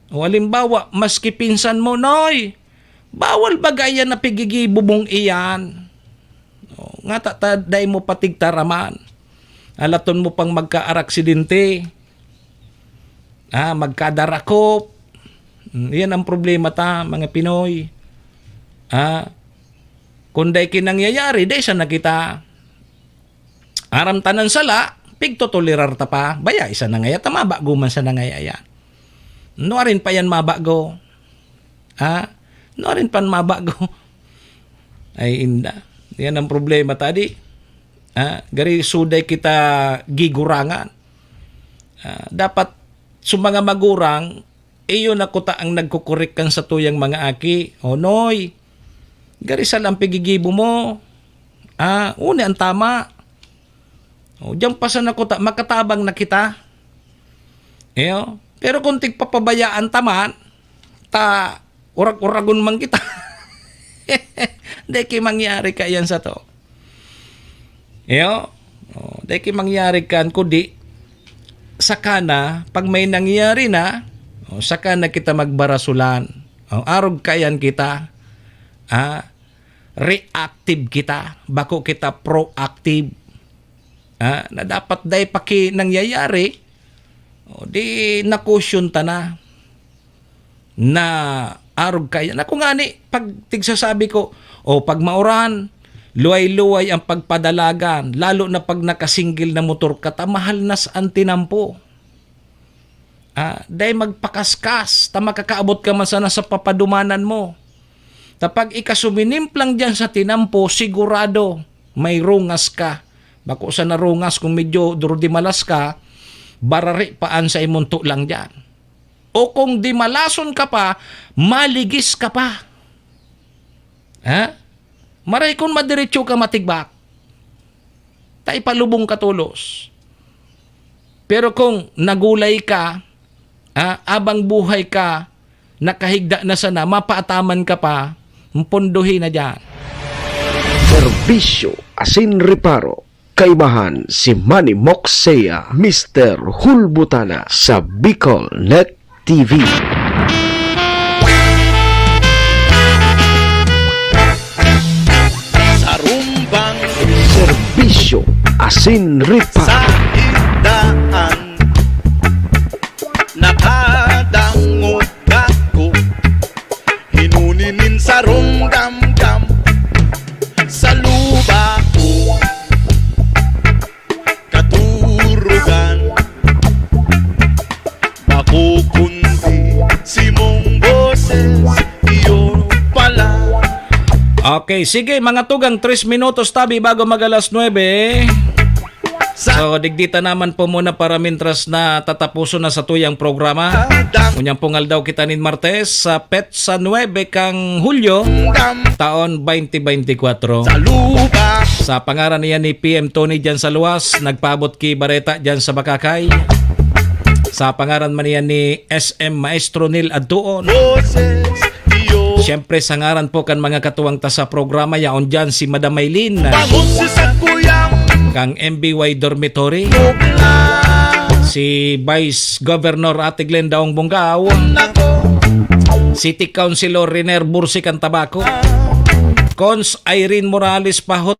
O halimbawa, maski pinsan mo, "Noy, bawal baga iyan na pigigibo mong iyan." O, ngata ta, dai mo patigtaraman. Alaton mo pang magkaaraksidente. Ah, magkadarakop. Mm, iyan ang problema ta, mga Pinoy. Ah, kung dai kinangyayari, dai sana kita. Aram ta ng sala, pigtotolerar ta pa. Baya, isa na ngaya ta, mabago man sana ngaya yan. Nuarin pa yan mabago? Ha? Nuarin pa mabago? Ay, inda. Yan ang problema ta, di? Ha? Gari suday kita gigurangan. Ah, dapat, so mga magurang, iyo na kuta ang nagkukorek kan satuyang mga aki. O, Noy, gari sa lang pigigibo mo. Ah, uni ang tama. O, diyan pa sana kuta, makatabang na kita. Iyo. Pero kung tigpapabayaan ta man, ta urag-uragon man kita. Dai ki mangyari kaiyan sato. Iyo. O, dai ki mangyari kan, kundi saka na, pag may nangyari na, o, saka na kita magbarasulan. O, arog kaiyan kita. Ah, reactive kita, bako kita proactive. Ah, na dapat dai pa ki nangyayari, o di nakusyon ta na, na arog kaiyan. Ako ngani, pag tigsasabi ko, "O, pag mauran, luway-luway ang pagpadalagan, lalo na pag nakasinggil na motor ka, ta mahal na sa antinampo." Ah, dai magpakaskas, ta makakaabot ka man sana sa papadumanan mo. Ta pag ika suminimplang diyan sa tinampo, sigurado may rungas ka. Bako sana rungas kung medyo durdimalas ka, barari pa an sa imunto lang diyan. O kung dimalason ka pa, maligis ka pa. Ha? Maray kun madiretso ka matigbak, ta ipalubong ka tolos. Pero kung nagulay ka, ah, abang buhay ka, nakahigda na sana, mapaataman ka pa, punduhi na diyan. Serbisyo asin reparo, kaibahan si Manny Moksea, Mister Hulbutana sa Bicol Net T V. Sarumbang serbisyo asin reparo. Sa higdaan, nakadangog ako, hinuni nin sarong gamgam sa luba ko. Katurugan, bako kundi simong boses, iyo pala. Okay, sige, mga tugang, tres minutos tabi bago mag alas nuebe. So, digdita naman po muna para mintras na tatapuson na sa tuyang programa. Unyang pong aldaw kita nin Martes, sa petsa nuebe kang Hulyo, taon twenty twenty-four. Sa pangaran niya ni P M Tony dyan sa luwas, nagpaabot ki Bareta dyan sa Bakakay. Sa pangaran man niya ni S M Maestro Neil Adtuon. Siyempre, sa ngaran po kan mga katuwang ta sa programa, yaon dyan si Madam Maylin. Kang M B Y Dormitory. Si Vice Governor Ate Glenda Ong Bongao. City Councilor Riner Bursi kan Tabaco. Cons Irene Morales Pahot,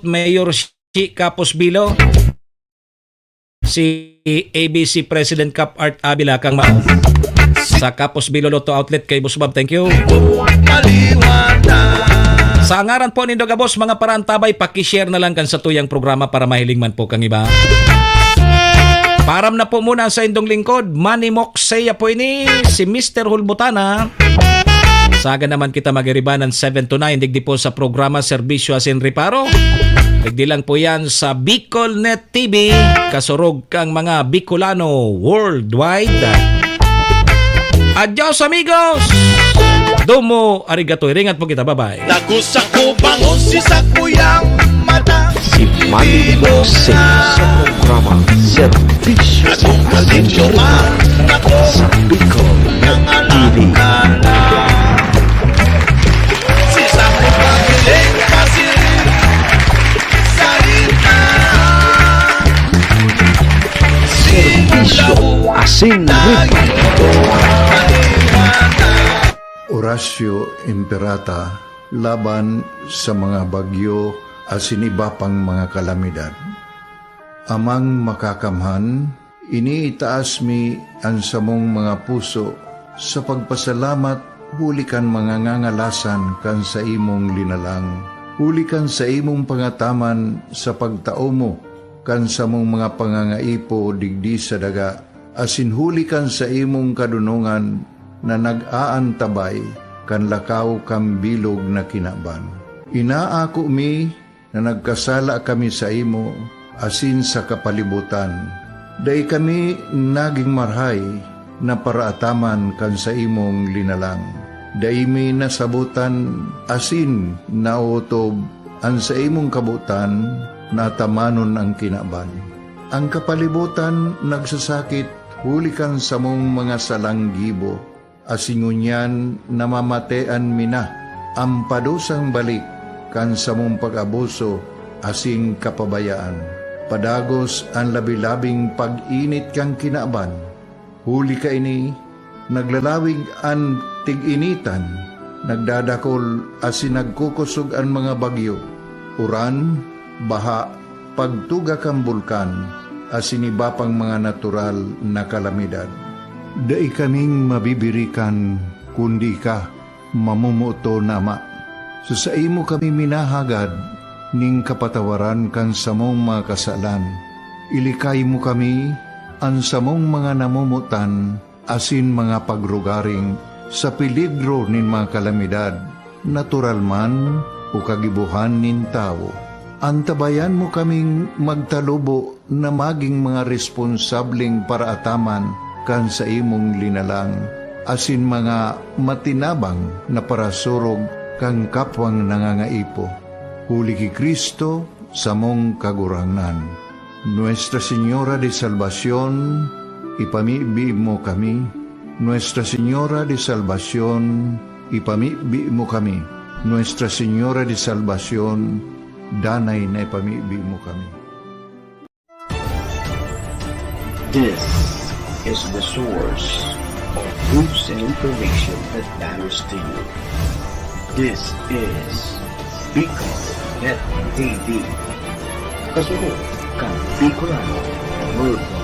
Mayor Shi Capos Bilo. Si A B C President Cap Art Avila kang ma-, sa Capos Bilo Lotto Outlet kay Boss Bob. Thank you. Sa ngaran po nindo gabos, mga paraantabay, paki-share na lang kan sa tuyang programa para mahiling man po kang iba. Param na po muna sa indong lingkod, Manny Moksea po ini, si Mister Hulbutana. Saga naman kita magiribanan seven to nine, digdi po sa programa Serbisyo Asin Reparo. Digdi lang po yan sa Bicol Net T V, kasurog kang mga Bicolano worldwide. Adios, amigos! Domo arigato. Iringat po kita. Bye-bye. Tago sako bangon si sakuyang mata. Si Manny Moksea sa programa Serbisyo sa Asin Reparo sa Bicol Net T V. Serbisyo asin reparo. Orasyo Imperata laban sa mga bagyo asin iba pang mga kalamidad. Amang Makakamhan, iniitaas mi an samong mga puso sa pagpasalamat huli kan mga ngangalasan kan saimong linalang, huli kan saimong pangataman sa pagtao mo kan samong mga pangangaipo digdi sa daga, asin huli kan saimong kadonongan na nag-aantabay kan lakaw kan bilog na kinaban. Inaako mi na nagkasala kami saimo asin sa kapalibotan. Dai kami nagin marahay na paraataman kan saimong linalang. Dai mi nasabotan asin naotob an saimong kabotan na atamanon an kinaban. An kapalibotan nagsasakit huli kan samong mga salang gibo, asin ngunyan namamatean mi na an padusang balik kan samong pag-abuso asin kapabayaan. Padagos an labi-labing pag-init kan kinaban. Huli kaini, naglalawig an tig-initan, nagdadakol asin nagkukosog an mga bagyo, uran, baha, pagtuga kan bulkan, asin iba pang mga natural na kalamidad. Dai kaming mabibirikan, kundi ika, mamomoton na Ama. Sa saimo kami minahagad nin kapatawaran kan samong mga kasalan. Ilikay mo kami, an samong mga namomotan, asin mga pagrugaring sa peligro nin mga kalamidad, natural man o kagibohan nin tawo. Antabayan mo kaming magtalubo na magin mga responsableng paraataman kan saimong linalang, asin mga matinabang na parasurog kan kapwang nangangaipo. Huli ki Cristo, samong Kagurangnan. Nuestra Señora de Salvacion, ipamibi mo kami. Nuestra Señora de Salvacion, ipamibi mo kami. Nuestra Señora de Salvacion, danay na ipamibi mo kami. This is the source of news and information that matters to you. This is Bicol Net T V. Kasunod kan Bicolano Worldwide.